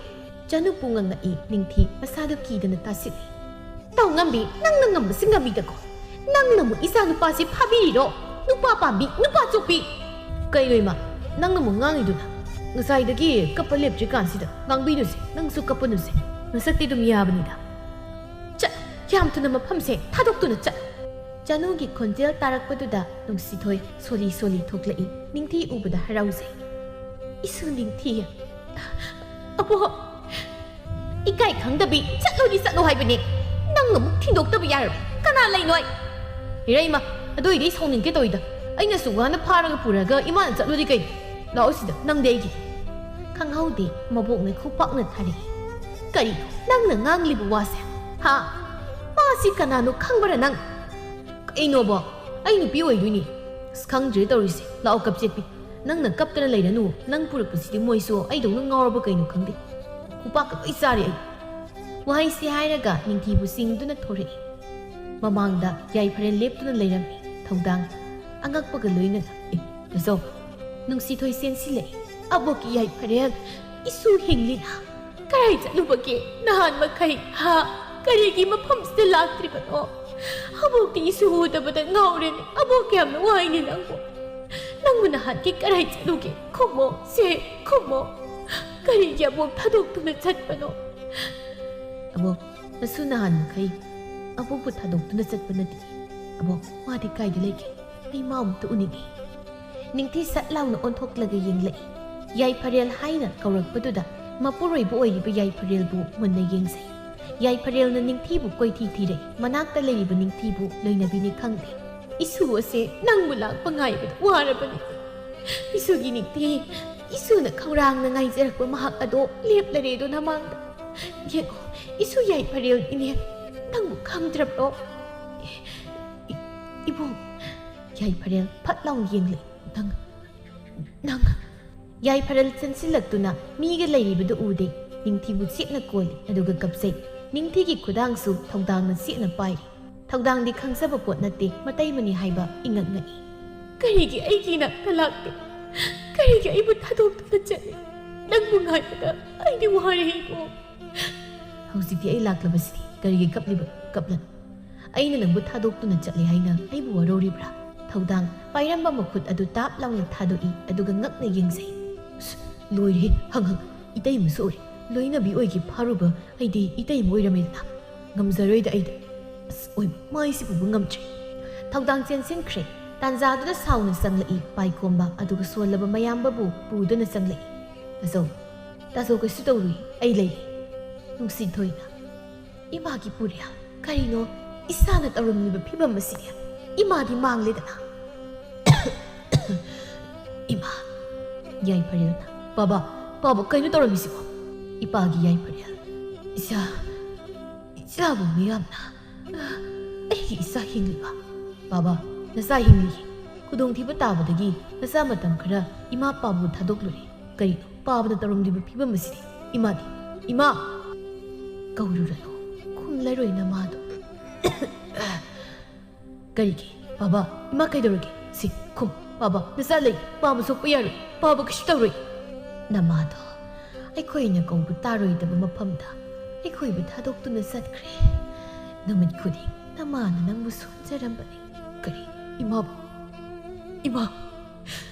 ꯆꯅꯨꯄꯨ ꯉꯛꯉꯛꯏ꯫ ꯅꯤꯡꯊꯤ ꯃꯁꯥꯗꯨ ꯀꯤꯗꯅ ꯇꯥꯁꯤꯜꯂꯤ꯫ "ꯇꯧ ꯉꯝꯕꯤ, ꯅꯪꯅ ꯉꯝꯕꯁꯤ ꯉꯝꯃꯤꯗꯀꯣ꯫ ꯅꯪꯅ ꯑꯃꯨꯛ ꯏꯆꯥ ꯅꯨꯄꯥꯁꯤ ꯐꯥꯕꯤꯔꯤꯔꯣ? ꯅꯨꯄꯥ ꯄꯥꯝꯕꯤ, ꯅꯨꯄꯥ ꯆꯣꯞꯄꯤ!" "ꯀꯩꯅꯣ ꯏꯃꯥ, ꯅꯪꯅ ꯑꯃꯨꯛ ꯉꯥꯡꯉꯤꯗꯨꯅ? ꯉꯁꯥꯏꯗꯒꯤ ꯀꯞꯄ ꯂꯦꯞꯇ꯭ꯔꯤꯀꯥꯟꯁꯤꯗ ꯉꯥꯡꯕꯤꯅꯨꯁꯦ, ꯅꯪꯁꯨ ꯀꯞꯄꯅꯨꯁꯦ꯫ ꯃꯁꯛꯇꯤ ꯑꯗꯨꯝ ꯌꯥꯕꯅꯤꯗ꯫ ꯆꯠ, ꯌꯥꯝ ꯊꯨꯅ ꯃꯐꯝꯁꯦ ꯊꯥꯗꯣꯛꯇꯨꯅ ꯆꯠ!" ꯆꯅꯨꯒꯤ ꯈꯣꯟꯖꯦꯜ ꯇꯥꯔꯛꯄꯗꯨꯗ ꯅꯨꯡꯁꯤꯊꯣꯏ ꯁꯣꯜꯂꯤ ꯁꯣꯜꯂꯤ ꯊꯣꯛꯂꯛꯏ꯫ ꯅꯤꯡꯊꯤ ꯎꯕꯗ ꯍꯔꯥꯎꯖꯩ꯫ "ꯏꯁꯨ ꯅꯤꯡꯊꯤ꯫ ꯑꯕꯣ, ꯏꯀꯥꯏ ꯈꯪꯗꯕꯤ, ꯆꯠꯂꯨꯗꯤ ꯆꯠꯂꯨ ꯍꯥꯏꯕꯅꯦ꯫ ꯅꯪ ꯑꯃꯨꯛ ꯊꯤꯟꯗꯣꯛꯇꯕ ꯌꯥꯔꯣꯏ꯫ ꯀꯅꯥ ꯂꯩꯅꯣ ꯑꯩ?" "ꯏꯔꯩꯃ, ꯑꯗꯨ ꯑꯣꯏꯗꯤ ꯑꯩ ꯁꯥꯎꯅꯤꯡꯒꯦ ꯇꯧꯏꯗ꯫ ꯑꯩꯅ ꯑꯁꯨꯛ ꯋꯥꯅ ꯐꯥꯔꯒ ꯄꯨꯔꯒ ꯏꯃꯥꯅ ꯆꯠꯂꯨꯗꯤ ꯀꯩꯅꯣ? ꯂꯥꯛꯑꯣ ꯁꯤꯗ, ꯅꯪꯗꯤ ꯑꯩꯒꯤ꯫" ꯈꯪꯍꯧꯗꯦ, ꯃꯕꯣꯛꯅ ꯈꯨꯄꯥꯛꯅ ꯊꯥꯔꯛꯏ꯫ "ꯀꯔꯤ? ꯅꯪꯅ ꯉꯥꯡꯂꯤꯕ ꯋꯥꯁꯦ? ꯍꯥ? ꯃꯥꯁꯤ ꯀꯅꯥꯅꯣ ꯈꯪꯕ꯭ꯔꯥ ꯅꯪ?" "ꯀꯩꯅꯣꯕꯣ? ꯑꯩ ꯅꯨꯄꯤ ꯑꯣꯏꯗꯣꯏꯅꯤ꯫" "ꯑꯁ, ꯈꯪꯗ꯭ꯔꯦ ꯇꯧꯔꯤꯁꯦ꯫ ꯂꯥꯛꯑꯣ ꯀꯞꯆꯦꯠꯄꯤ꯫ ꯅꯪꯅ ꯀꯞꯇꯅ ꯂꯩꯔꯅꯨ꯫ ꯅꯪ ꯄꯨꯔꯛꯄꯁꯤꯗꯤ ꯃꯣꯏꯁꯨ ꯑꯩꯗꯧꯅ ꯉꯥꯎꯔꯕ ꯀꯩꯅꯣ ꯈꯪꯗꯦ꯫ ꯈꯨꯄꯥꯛꯀ ꯂꯣꯏ ꯆꯥꯔꯦ ꯑꯩ꯫" ꯋꯥꯍꯩꯁꯤ ꯍꯥꯏꯔꯒ ꯅꯤꯡꯊꯤꯕꯨ ꯆꯤꯡꯗꯨꯅ ꯊꯣꯔꯛꯏ꯫ ꯃꯃꯥꯡꯗ ꯌꯥꯏꯐꯔꯦꯜ ꯂꯦꯞꯇꯨꯅ ꯂꯩꯔꯝꯃꯤ꯫ ꯊꯧꯗꯥꯡ ꯑꯉꯛꯄꯒ ꯂꯣꯏꯅꯅ, "ꯑꯦ, ꯇꯥꯖꯧ, ꯅꯨꯡꯁꯤꯊꯣꯏ ꯆꯦꯟꯁꯤꯜꯂꯛꯏ꯫ ꯑꯕꯣꯛꯀꯤ ꯌꯥꯏꯐꯔꯦꯜ, ꯏꯁꯨ ꯍꯤꯡꯂꯤꯅ? ꯀꯔꯥꯏ ꯆꯠꯂꯨꯕꯒꯦ ꯅꯍꯥꯟ ꯃꯈꯩ? ꯍꯥ? ꯀꯔꯤꯒꯤ ꯃꯐꯝꯁꯤꯗ ꯂꯥꯛꯇ꯭ꯔꯤꯕꯅꯣ? ꯑꯕꯣꯛꯇꯤ ꯏꯁꯨ ꯎꯗꯕꯗ ꯉꯥꯎꯔꯦꯅꯦ꯫ ꯑꯕꯣꯛ, ꯀꯌꯥꯝꯅ ꯋꯥꯏꯅꯦ ꯅꯪꯕꯨ꯫ ꯅꯪꯕꯨ ꯅꯍꯥꯟꯒꯤ ꯀꯔꯥꯏ ꯆꯠꯂꯨꯒꯦ? ꯈꯨꯝꯃꯣ, ꯁꯦ, ꯈꯨꯝꯃꯣ꯫ ꯀꯔꯤꯒꯤ ꯑꯕꯣꯛ ꯊꯥꯗꯣꯛꯇꯨꯅ ꯆꯠꯄꯅꯣ?" "ꯑꯕꯣꯛ, ꯅꯁꯨ ꯅꯍꯥꯟ ꯃꯈꯩ ꯑꯕꯣꯛꯄꯨ ꯊꯥꯗꯣꯛꯇꯨꯅ ꯆꯠꯄ ꯅꯠꯇꯦ꯫ ꯑꯕꯣꯛ, ꯃꯥꯗꯤ ꯀꯥꯏꯗ ꯂꯩꯒꯦ? ꯑꯩ ꯃꯥ ꯑꯃꯨꯛꯇ ꯎꯅꯤꯡꯉꯤ꯫" ꯅꯤꯡꯊꯤ ꯁꯠ ꯂꯥꯎꯅ ꯑꯣꯟꯊꯣꯛꯂꯒ ꯌꯦꯡꯂꯛꯏ꯫ ꯌꯥꯏꯐꯔꯦꯜ ꯍꯥꯏꯅ ꯀꯧꯔꯛꯄꯗꯨꯗ ꯃꯄꯨꯔꯣꯏꯕ ꯑꯣꯏꯔꯤꯕ ꯌꯥꯏꯐꯔꯦꯜꯕꯨ ꯃꯨꯟꯅ ꯌꯦꯡꯖꯩ꯫ ꯌꯥꯏꯐꯔꯦꯜꯅ ꯅꯤꯡꯊꯤꯕꯨ ꯀꯣꯏꯊꯤ ꯊꯤꯔꯛꯏ꯫ ꯃꯅꯥꯛꯇ ꯂꯩꯔꯤꯕ ꯅꯤꯡꯊꯤꯕꯨ ꯂꯣꯏꯅꯕꯤꯅꯤ ꯈꯪꯗꯦ꯫ "ꯏꯁꯨ ꯑꯁꯦ ꯅꯪꯕꯨ ꯂꯥꯛꯄ ꯉꯥꯏꯕꯗ ꯋꯥꯔꯕꯅꯤ꯫ ꯏꯁꯨꯒꯤ ꯅꯤꯡꯊꯤ, ꯏꯁꯨꯅ ꯈꯧꯔꯥꯡꯅ ꯉꯥꯏꯖꯔꯛꯄ ꯃꯍꯥꯛ ꯑꯗꯣ ꯂꯦꯞꯂꯔꯦꯗꯣ ꯅꯃꯥꯡꯗ꯫ ꯌꯦꯡꯉꯣ, ꯏꯁꯨ ꯌꯥꯏꯐꯔꯦꯜꯒꯤꯅꯦ꯫ ꯅꯪꯕꯨ ꯈꯪꯗ꯭ꯔꯕ꯭ꯔꯣ?" "ꯏ-, ꯏꯕꯨꯡ꯫" ꯌꯥꯏꯐꯔꯦꯜ ꯐꯠ ꯂꯥꯎꯅ ꯌꯦꯡꯂꯛꯏ꯫ "ꯅꯪ, ꯅꯪ꯫" ꯌꯥꯏꯐꯔꯦꯜ ꯆꯦꯟꯁꯤꯜꯂꯛꯇꯨꯅ ꯃꯤꯒ ꯂꯩꯔꯤꯕꯗꯨ ꯎꯗꯦ꯫ ꯅꯤꯡꯊꯤꯕꯨ ꯆꯦꯠꯅ ꯀꯣꯜꯂꯤ, ꯑꯗꯨꯒ ꯀꯞꯆꯩ꯫ ꯅꯤꯡꯊꯤꯒꯤ ꯈꯨꯗꯥꯡꯁꯨ ꯊꯧꯗꯥꯡꯅ ꯆꯦꯠꯅ ꯄꯥꯏꯔꯤ꯫ ꯊꯧꯗꯥꯡꯗꯤ ꯈꯪꯖꯕ ꯄꯣꯠ ꯅꯠꯇꯦ, ꯃꯇꯩꯃꯅꯤ ꯍꯥꯏꯕ ꯏꯉꯛ ꯉꯛꯏ꯫ "ꯀꯔꯤꯒꯤ ꯑꯩꯒꯤ ꯏꯅꯥꯛꯇ ꯂꯥꯛꯇꯦ? ꯀꯔꯤꯒꯤ ꯑꯩꯕꯨ ꯊꯥꯗꯣꯛꯇꯨꯅ ꯆꯠꯂꯤ? ꯅꯪꯕꯨ ꯉꯥꯏꯕꯗ ꯑꯩꯗꯤ ꯋꯥꯔꯦ ꯏꯕꯨꯡ꯫" "ꯍꯧꯖꯤꯛꯇꯤ ꯑꯩ ꯂꯥꯛꯂꯕꯁꯤꯗꯤ ꯀꯔꯤꯒꯤ ꯀꯞꯂꯤꯕ? ꯀꯞꯂꯅꯨ꯫ ꯑꯩꯅ ꯅꯪꯕꯨ ꯊꯥꯗꯣꯛꯇꯨꯅ ꯆꯠꯂꯦ ꯍꯥꯏꯅ ꯑꯩꯕꯨ ꯋꯥꯔꯧꯔꯤꯕ꯭ꯔꯥ?" ꯊꯧꯗꯥꯡ ꯄꯥꯏꯔꯝꯕ ꯃꯈꯨꯠ ꯑꯗꯨ ꯇꯥꯞ ꯂꯥꯎꯅ ꯊꯥꯗꯣꯛꯏ, ꯑꯗꯨꯒ ꯉꯛꯅ ꯌꯦꯡꯖꯩ꯫ "ꯑꯁ, ꯂꯣꯏꯔꯦ, ꯍꯪ ꯍꯪ, ꯏꯇꯩꯃꯁꯨ ꯎꯔꯦ꯫ ꯂꯣꯏꯅꯕꯤ ꯑꯣꯏꯒꯦ ꯐꯥꯔꯨꯕ ꯑꯩꯗꯤ ꯏꯇꯩꯃ ꯑꯣꯏꯔꯝꯃꯦꯗꯅ꯫ ꯉꯝꯖꯔꯣꯏꯗ ꯑꯩꯗꯤ꯫ ꯑꯁ, ꯑꯣꯏꯃ, ꯃꯥꯏꯁꯤ ꯄꯨꯕ ꯉꯝꯗ꯭ꯔꯦ꯫" ꯊꯧꯗꯥꯡ ꯆꯦꯟꯁꯤꯟꯈ꯭ꯔꯦ꯫ ꯇꯥꯟꯖꯥꯗꯨꯗ ꯁꯥꯎꯅ ꯆꯪꯂꯛꯏ ꯄꯥꯏꯈꯣꯝꯕ, ꯑꯗꯨꯒ ꯁꯣꯜꯂꯕ ꯃꯌꯥꯝꯕꯕꯨ ꯄꯨꯗꯨꯅ ꯆꯪꯂꯛꯏ꯫ "ꯇꯥꯖꯧ, ꯇꯥꯖꯧ, ꯀꯩꯁꯨ ꯇꯧꯔꯨꯏ, ꯑꯩ ꯂꯩꯔꯤ꯫" ꯅꯨꯡꯁꯤꯊꯣꯏꯅ, "ꯏꯃꯥꯒꯤ ꯄꯨꯔꯦꯜ, ꯀꯔꯤꯅꯣ ꯏꯁꯥꯅ ꯇꯧꯔꯝꯂꯤꯕ ꯐꯤꯕꯝ ꯑꯁꯤꯗꯤ? ꯏꯃꯥꯗꯤ ꯃꯥꯡꯂꯦꯗꯅ꯫" "ꯏꯃꯥ꯫" ꯌꯥꯏꯐꯔꯦꯜꯅ, "ꯄꯥꯕ, ꯄꯥꯕ, ꯀꯩꯅꯣ ꯇꯧꯔꯝꯃꯤꯁꯤꯕꯣ?" "ꯏꯄꯥꯒꯤ ꯌꯥꯏꯐꯔꯦꯜ, ꯏꯆꯥ, ꯏꯆꯥꯕꯨ ꯃꯤꯌꯥꯝꯅ ꯑꯩꯒꯤ ꯏꯆꯥ ꯍꯤꯡꯂꯤꯕ?" "ꯄꯥꯕ, ꯅꯆꯥ ꯍꯤꯡꯂꯤꯌꯦ꯫ ꯈꯨꯗꯣꯡꯊꯤꯕ ꯇꯥꯕꯗꯒꯤ ꯅꯆꯥ ꯃꯇꯝ ꯈꯔ ꯏꯃꯥ ꯄꯥꯕꯨ ꯊꯥꯗꯣꯛꯂꯨꯔꯦ꯫ ꯀꯔꯤꯅꯣ ꯄꯥꯕꯅ ꯇꯧꯔꯝꯂꯤꯕ ꯐꯤꯕꯝ ꯑꯁꯤꯗꯤ? ꯏꯃꯥꯗꯤ? ꯏꯃꯥ!" "ꯀꯧꯔꯨꯔꯅꯨ, ꯈꯨꯝꯂꯔꯣꯏ ꯅꯃꯥꯗꯣ꯫" ꯀꯔꯤꯒꯤ? ꯄꯥꯕ, ꯏꯃꯥ ꯀꯩꯗꯧꯔꯒꯦ? ꯁꯤ, ꯈꯨꯝ, ꯄꯥꯕ, ꯅꯆꯥ ꯂꯩ, ꯄꯥꯕ ꯁꯣꯛꯄ ꯌꯥꯔꯣꯏ, ꯄꯥꯕ ꯀꯩꯁꯨ ꯇꯧꯔꯣꯏ꯫ ꯅꯃꯥꯗꯣ ꯑꯩꯈꯣꯏꯅ ꯀꯧꯕ ꯇꯥꯔꯣꯏꯗꯕ ꯃꯐꯝꯗ ꯑꯩꯈꯣꯏꯕꯨ ꯊꯥꯗꯣꯛꯇꯨꯅ ꯆꯠꯈ꯭ꯔꯦ꯫ ꯅꯨꯃꯤꯠ ꯈꯨꯗꯤꯡ ꯅꯃꯥꯅ ꯅꯪꯕꯨ ꯁꯣꯟꯖꯔꯝꯕꯅꯤ꯫ ꯀꯔꯤ? ꯏꯃꯥꯕꯨ? ꯏꯃꯥ!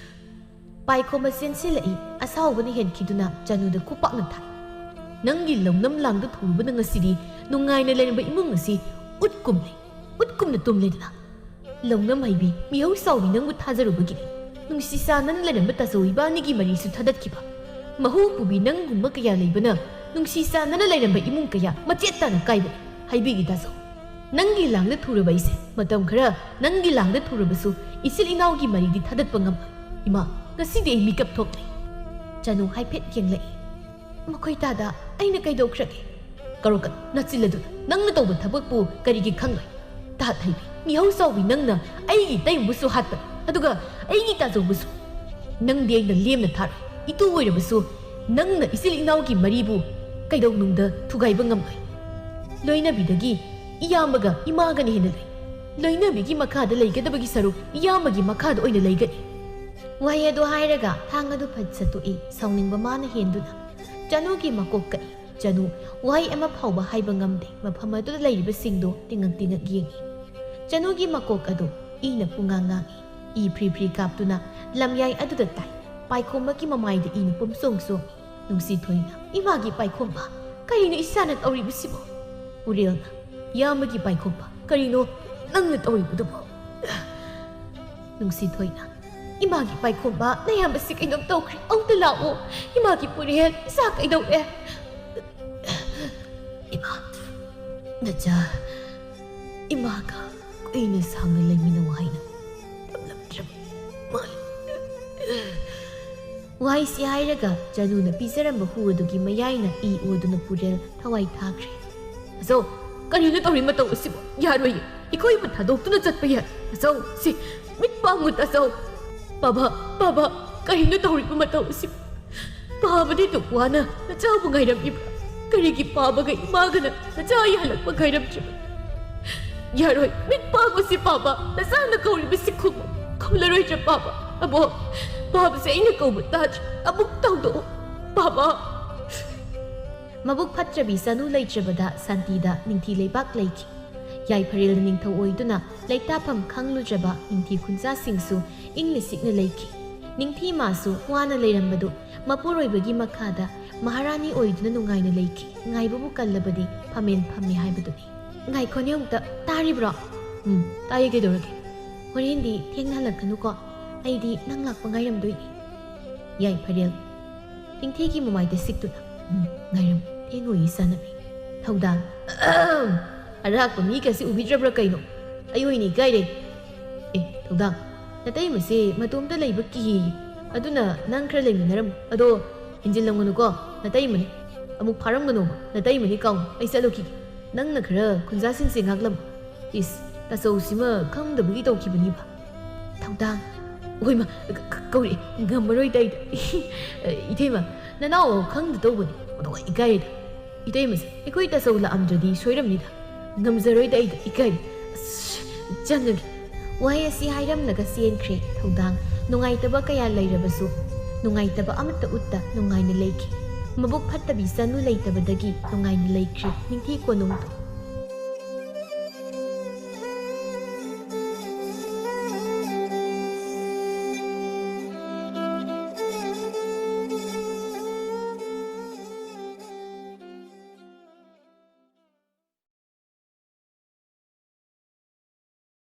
ꯄꯥꯏꯈꯣꯝꯕ ꯆꯦꯟꯁꯤꯜꯂꯛꯏ꯫ ꯑꯁꯥꯎꯕꯅ ꯍꯦꯟꯈꯤꯗꯨꯅ ꯆꯅꯨꯗ ꯈꯨꯄꯥꯛꯅ ꯊꯥꯏ꯫ ꯅꯪꯒꯤ ꯂꯧꯅꯝ ꯂꯥꯡꯗ ꯊꯨꯔꯨꯕꯅ ꯉꯁꯤꯗꯤ ꯅꯨꯡꯉꯥꯏꯅ ꯂꯩꯔꯝꯕ ꯏꯃꯨꯡ ꯑꯁꯤ ꯎꯠꯀꯨꯝ ꯂꯩ, ꯎꯠꯀꯨꯝꯅ ꯇꯨꯝꯂꯦꯗꯅ꯫ ꯂꯧꯅꯝ ꯍꯩꯕꯤ, ꯃꯤꯍꯧ ꯆꯥꯎꯕꯤ ꯅꯪꯕꯨ ꯊꯥꯖꯔꯨꯕꯒꯤꯅꯤ ꯅꯨꯡꯁꯤ ꯆꯥꯟꯅꯅ ꯂꯩꯔꯝꯕ ꯇꯥꯆꯧ ꯏꯕꯥꯅꯤꯒꯤ ꯃꯔꯤꯁꯨ ꯊꯥꯗꯠꯈꯤꯕ꯫ ꯃꯍꯨ ꯄꯨꯕꯤ ꯅꯪꯒꯨꯝꯕ ꯀꯌꯥ ꯂꯩꯕꯅ ꯅꯨꯡꯁꯤ ꯆꯥꯟꯅꯅ ꯂꯩꯔꯝꯕ ꯏꯃꯨꯡ ꯀꯌꯥ ꯃꯆꯦꯠ ꯇꯥꯅ ꯀꯥꯏꯕꯅꯤ꯫ ꯍꯥꯏꯕꯤꯒꯦ ꯇꯥꯆꯧ, ꯅꯪꯒꯤ ꯂꯥꯡꯗ ꯊꯨꯔꯕ ꯑꯩꯁꯦ ꯃꯇꯝ ꯈꯔ ꯅꯪꯒꯤ ꯂꯥꯡꯗ ꯊꯨꯔꯕꯁꯨ ꯏꯆꯤꯜ ꯏꯅꯥꯎꯒꯤ ꯃꯔꯤꯗꯤ ꯊꯥꯗꯠꯄ ꯉꯝꯂꯣꯏ꯫ ꯏꯃꯥ, ꯉꯁꯤꯗꯤ ꯑꯩ ꯃꯤꯀꯞ ꯊꯣꯛꯂꯦ꯫ ꯆꯅꯨ ꯍꯥꯏꯐꯦꯠ ꯌꯦꯡꯂꯛꯏ꯫ ꯃꯈꯣꯏ ꯇꯥꯗ ꯑꯩꯅ ꯀꯩꯗꯧꯈ꯭ꯔꯒꯦ? ꯀꯔꯣꯀꯟ, ꯅꯆꯤꯜ ꯑꯗꯨ ꯅꯪꯅ ꯇꯧꯕ ꯊꯕꯛꯄꯨ ꯀꯔꯤꯒꯤ ꯈꯪꯂꯣꯏ? ꯇꯥꯠ ꯍꯩꯕꯤ, ꯃꯤꯍꯧ ꯆꯥꯎꯕꯤ ꯅꯪꯅ ꯑꯩꯒꯤ ꯏꯇꯩꯃꯕꯨꯁꯨ ꯍꯥꯠꯄ, ꯑꯗꯨꯒ ꯑꯩꯒꯤ ꯇꯥꯆꯧꯕꯨꯁꯨ꯫ ꯅꯪꯗꯤ ꯑꯩꯅ ꯂꯦꯝꯅ ꯊꯥꯔꯣꯏ꯫ ꯏꯇꯨ ꯑꯣꯏꯔꯕꯁꯨ ꯅꯪꯅ ꯏꯆꯤꯜ ꯏꯅꯥꯎꯒꯤ ꯃꯔꯤꯕꯨ ꯀꯩꯗꯧꯅꯨꯡꯗ ꯊꯨꯒꯥꯏꯕ ꯉꯝꯂꯣꯏ꯫ ꯂꯣꯏꯅꯕꯤꯗꯒꯤ ꯏꯌꯥꯝꯕꯒ ꯏꯃꯥꯒꯅ ꯍꯦꯟꯅ ꯂꯩ꯫ ꯂꯣꯏꯅꯕꯤꯒꯤ ꯃꯈꯥꯗ ꯂꯩꯒꯗꯕꯒꯤ ꯁꯔꯨꯛ ꯏꯌꯥꯝꯕꯒꯤ ꯃꯈꯥꯗ ꯑꯣꯏꯅ ꯂꯩꯒꯅꯤ꯫ ꯋꯥꯍꯩ ꯑꯗꯨ ꯍꯥꯏꯔꯒ ꯊꯥꯡ ꯑꯗꯨ ꯐꯠ ꯁꯠꯇꯣꯛꯏ, ꯁꯥꯎꯅꯤꯡꯕ ꯃꯥꯅ ꯍꯦꯟꯗꯨꯅ꯫ ꯆꯅꯨꯒꯤ ꯃꯀꯣꯛ ꯀꯛꯏ꯫ ꯆꯅꯨ ꯋꯥꯍꯩ ꯑꯃ ꯐꯥꯎꯕ ꯍꯥꯏꯕ ꯉꯝꯗꯦ꯫ ꯃꯐꯝ ꯑꯗꯨꯗ ꯂꯩꯔꯤꯕꯁꯤꯡꯗꯨ ꯇꯤꯉꯛ ꯇꯤꯉꯛ ꯌꯦꯡꯏ꯫ ꯆꯅꯨꯒꯤ ꯃꯀꯣꯛ ꯑꯗꯨ ꯏꯅ ꯄꯨꯡꯉꯥꯡ ꯉꯥꯡꯏ꯫ ꯏ ꯐ꯭ꯔꯤ ꯐ꯭ꯔꯤ ꯀꯥꯞꯇꯨꯅ ꯂꯝꯌꯥꯏ ꯑꯗꯨꯗ ꯇꯥꯏ꯫ ꯄꯥꯏꯈꯣꯝꯕꯒꯤ ꯃꯃꯥꯏꯗ ꯏꯅ ꯄꯨꯝꯁꯣꯡ ꯁꯣꯡꯏ꯫ ꯅꯨꯡꯁꯤꯊꯣꯏꯅ ꯏꯃꯥꯒꯤ ꯄꯥꯏꯈꯣꯝꯕ, ꯀꯔꯤꯅꯣ ꯏꯆꯥꯅ ꯇꯧꯔꯤꯕꯁꯤꯕꯣ? ꯄꯨꯔꯦꯜꯅ ꯏꯌꯥꯝꯕꯒꯤ ꯄꯥꯏꯈꯣꯝꯕ, ꯀꯔꯤꯅꯣ ꯅꯪꯅ ꯇꯧꯔꯤꯕꯗꯨꯕꯣ? ꯅꯨꯡꯁꯤꯊꯣꯏꯅ ꯏꯃꯥꯒꯤ ꯄꯥꯏꯈꯣꯝꯕ, ꯅꯌꯥꯝꯕꯁꯤ ꯀꯩꯅꯣꯝ ꯇꯧꯈ꯭ꯔꯦ, ꯑꯃꯨꯛꯇ ꯂꯥꯛꯑꯣ꯫ ꯏꯃꯥꯒꯤ ꯄꯨꯔꯦꯜ, ꯏꯆꯥ ꯀꯩꯗꯧꯔꯦ? ꯏꯃꯥ, ꯅꯆꯥ ꯏꯃꯥꯒ ꯀꯨꯏꯅ ꯁꯥꯡꯅ ꯂꯩꯃꯤꯟꯅꯧ ꯍꯥꯏꯅ ꯇꯝꯂꯝꯗ꯭ꯔꯕ ꯃꯥꯜꯂꯤ꯫ ꯋꯥꯍꯩꯁꯤ ꯍꯥꯏꯔꯒ ꯆꯅꯨꯅ ꯄꯤꯖꯔꯝꯕ ꯍꯨ ꯑꯗꯨꯒꯤ ꯃꯌꯥꯏꯅ ꯏ ꯑꯣꯗꯨꯅ ꯄꯨꯔꯦꯜ ꯊꯋꯥꯏ ꯊꯥꯈ꯭ꯔꯦ꯫ ꯑꯆꯧ, ꯀꯔꯤꯅꯣ ꯇꯧꯔꯤ ꯃꯇꯧ ꯑꯁꯤꯕꯨ? ꯌꯥꯔꯣꯏꯌꯦ, ꯑꯩꯈꯣꯏꯕꯨ ꯊꯥꯗꯣꯛꯇꯨꯅ ꯆꯠꯄ ꯌꯥꯏ꯫ ꯑꯆꯧ, ꯁꯤ, ꯃꯤꯠ ꯄꯥꯡꯉꯨ ꯑꯆꯧ꯫ ꯄꯥꯕ, ꯄꯥꯕ, ꯀꯔꯤꯅꯣ ꯇꯧꯔꯤꯕ ꯃꯇꯧ ꯑꯁꯤꯕꯨ? ꯄꯥꯕꯗꯤ ꯑꯗꯨꯛ ꯋꯥꯅ ꯅꯆꯥꯕꯨ ꯉꯥꯏꯔꯝꯂꯤꯕ꯭ꯔꯥ? ꯀꯔꯤꯒꯤ ꯄꯥꯕꯒ ꯏꯃꯥꯒꯅ ꯅꯆꯥ ꯌꯥꯍꯜꯂꯛꯄ ꯉꯥꯏꯔꯝꯗ꯭ꯔꯤꯕ? ꯌꯥꯔꯣꯏ, ꯃꯤꯠ ꯄꯥꯡꯉꯨꯁꯤ ꯄꯥꯕ꯫ ꯅꯆꯥꯅ ꯀꯧꯔꯤꯕꯁꯤ ꯈꯨꯝꯃꯨ꯫ ꯈꯨꯝꯂꯔꯣꯏꯗ꯭ꯔ ꯄꯥꯕ? ꯑꯕꯣꯛ, ꯄꯥꯕꯁꯦ ꯑꯩꯅ ꯀꯧꯕ ꯇꯥꯗ꯭ꯔꯦ꯫ ꯑꯃꯨꯛ ꯇꯧꯗꯣꯛꯎ ꯄꯥꯕ꯫ ꯃꯕꯨꯛ ꯐꯠꯇ꯭ꯔꯕꯤ ꯆꯅꯨ ꯂꯩꯇ꯭ꯔꯕꯗ ꯁꯥꯟꯇꯤꯗ ꯅꯤꯡꯊꯤ ꯂꯩꯕꯥꯛ ꯂꯩꯈꯤ꯫ ꯌꯥꯏꯐꯔꯦꯜꯅ ꯅꯤꯡꯊꯧ ꯑꯣꯏꯗꯨꯅ ꯂꯩꯇꯥꯐꯝ ꯈꯪꯂꯨꯗ꯭ꯔꯕ ꯅꯤꯡꯊꯤ ꯈꯨꯟꯖꯥꯁꯤꯡꯁꯨ ꯏꯪꯅ ꯆꯤꯛꯅ ꯂꯩꯈꯤ꯫ ꯅꯤꯡꯊꯤ ꯃꯥꯁꯨ ꯋꯥꯅ ꯂꯩꯔꯝꯕꯗꯨ ꯃꯄꯨꯔꯣꯏꯕꯒꯤ ꯃꯈꯥꯗ ꯃꯍꯥꯔꯥꯅꯤ ꯑꯣꯏꯗꯨꯅ ꯅꯨꯡꯉꯥꯏꯅ ꯂꯩꯈꯤ꯫ ꯉꯥꯏꯕꯕꯨ ꯀꯜꯂꯕꯗꯤ ꯐꯝꯃꯦꯟ ꯐꯝꯃꯤ ꯍꯥꯏꯕꯗꯨꯅꯤ꯫ ꯉꯥꯏꯈꯣꯅꯦ ꯑꯃꯨꯛꯇ, ꯇꯥꯔꯤꯕ꯭ꯔꯣ? ꯎꯝ, ꯇꯥꯏꯌꯦ, ꯀꯩꯗꯧꯔꯒꯦ? ꯍꯣꯔꯦꯟꯗꯤ ꯊꯦꯡꯅ ꯍꯜꯂꯛꯀꯅꯨꯀꯣ, ꯑꯩꯗꯤ ꯅꯪ ꯂꯥꯛꯄ ꯉꯥꯏꯔꯝꯗꯣꯏꯅꯤ꯫ ꯌꯥꯏꯐꯔꯦꯜ ꯅꯤꯡꯊꯤꯒꯤ ꯃꯃꯥꯏꯗ ꯁꯤꯛꯇꯨꯅ, "ꯎꯝ, ꯉꯥꯏꯔꯝꯃꯨ, ꯊꯦꯡꯉꯣꯏ ꯏꯆꯥꯅꯨꯄꯤ꯫" ꯊꯧꯗꯥꯡ, "ꯑꯍꯝ! ꯑꯔꯥꯛꯄ ꯃꯤꯒꯁꯤ ꯎꯕꯤꯗ꯭ꯔꯕ꯭ꯔꯥ ꯀꯩꯅꯣ? ꯑꯩ ꯑꯣꯏꯅ ꯏꯀꯥꯏꯔꯦ꯫ ꯑꯦ, ꯊꯧꯗꯥꯡ, ꯅꯇꯩꯃꯁꯦ ꯃꯇꯣꯝꯇ ꯂꯩꯕ ꯀꯤꯌꯦ꯫ ꯑꯗꯨꯅ ꯅꯪ ꯈꯔ ꯂꯩꯃꯤꯟꯅꯔꯝꯃꯨ꯫ ꯑꯗꯣ ꯍꯦꯟꯖꯤꯜꯂꯝꯒꯅꯨꯀꯣ, ꯅꯇꯩꯃꯅꯤ꯫ ꯑꯃꯨꯛ ꯐꯥꯔꯝꯒꯅꯣꯕ, ꯅꯇꯩꯃꯅꯤ ꯀꯥꯎꯅꯨ꯫ ꯑꯩ ꯆꯠꯂꯨꯈꯤꯒꯦ꯫ ꯅꯪꯅ ꯈꯔ ꯈꯨꯟꯖꯥꯁꯤꯡꯁꯦ ꯉꯥꯛꯂꯝꯃꯨ꯫ ꯏꯁ, ꯇꯥꯆꯧꯁꯤꯃ ꯈꯪꯗꯕꯒꯤ ꯇꯧꯈꯤꯕꯅꯤꯕ꯫" ꯊꯧꯗꯥꯡ, "ꯍꯣꯏꯃ, ꯀ-, ꯀ-, ꯀꯧꯔꯛꯑꯦ, ꯉꯝꯃꯔꯣꯏꯗ ꯑꯩꯗ꯫" "ꯏꯊꯩꯃ, ꯅꯅꯥꯎ ꯈꯪꯗ ꯇꯧꯕꯅꯤ, ꯑꯗꯨꯒ ꯏꯀꯥꯏꯔꯦꯗ꯫ ꯏꯇꯩꯃꯁꯦ, ꯑꯩꯈꯣꯏ ꯇꯥꯆꯧ ꯂꯥꯛꯑꯝꯗ꯭ꯔꯗꯤ ꯁꯣꯏꯔꯝꯅꯤꯗ꯫ ꯉꯝꯖꯔꯣꯏꯗ ꯑꯩꯗ, ꯏꯀꯥꯏꯔꯦ꯫ ꯑꯁ, ꯆꯪꯉꯒꯦ꯫" ꯋꯥꯍꯩ ꯑꯁꯤ ꯍꯥꯏꯔꯝꯂꯒ ꯆꯦꯟꯈ꯭ꯔꯦ ꯊꯧꯗꯥꯡ꯫ ꯅꯨꯡꯉꯥꯏꯇꯕ ꯀꯌꯥ ꯂꯩꯔꯕꯁꯨ ꯅꯨꯡꯉꯥꯏꯇꯕ ꯑꯃꯠꯇ ꯎꯠꯇ ꯅꯨꯡꯉꯥꯏꯅ ꯂꯩꯈꯤ꯫ ꯃꯕꯨꯛ ꯐꯠꯇꯕꯤ ꯆꯅꯨ ꯂꯩꯇꯕꯗꯒꯤ ꯅꯨꯡꯉꯥꯏꯅ ꯂꯩꯈ꯭ꯔꯦ ꯅꯤꯡꯊꯤ ꯀꯣꯅꯨꯡꯗꯣ꯫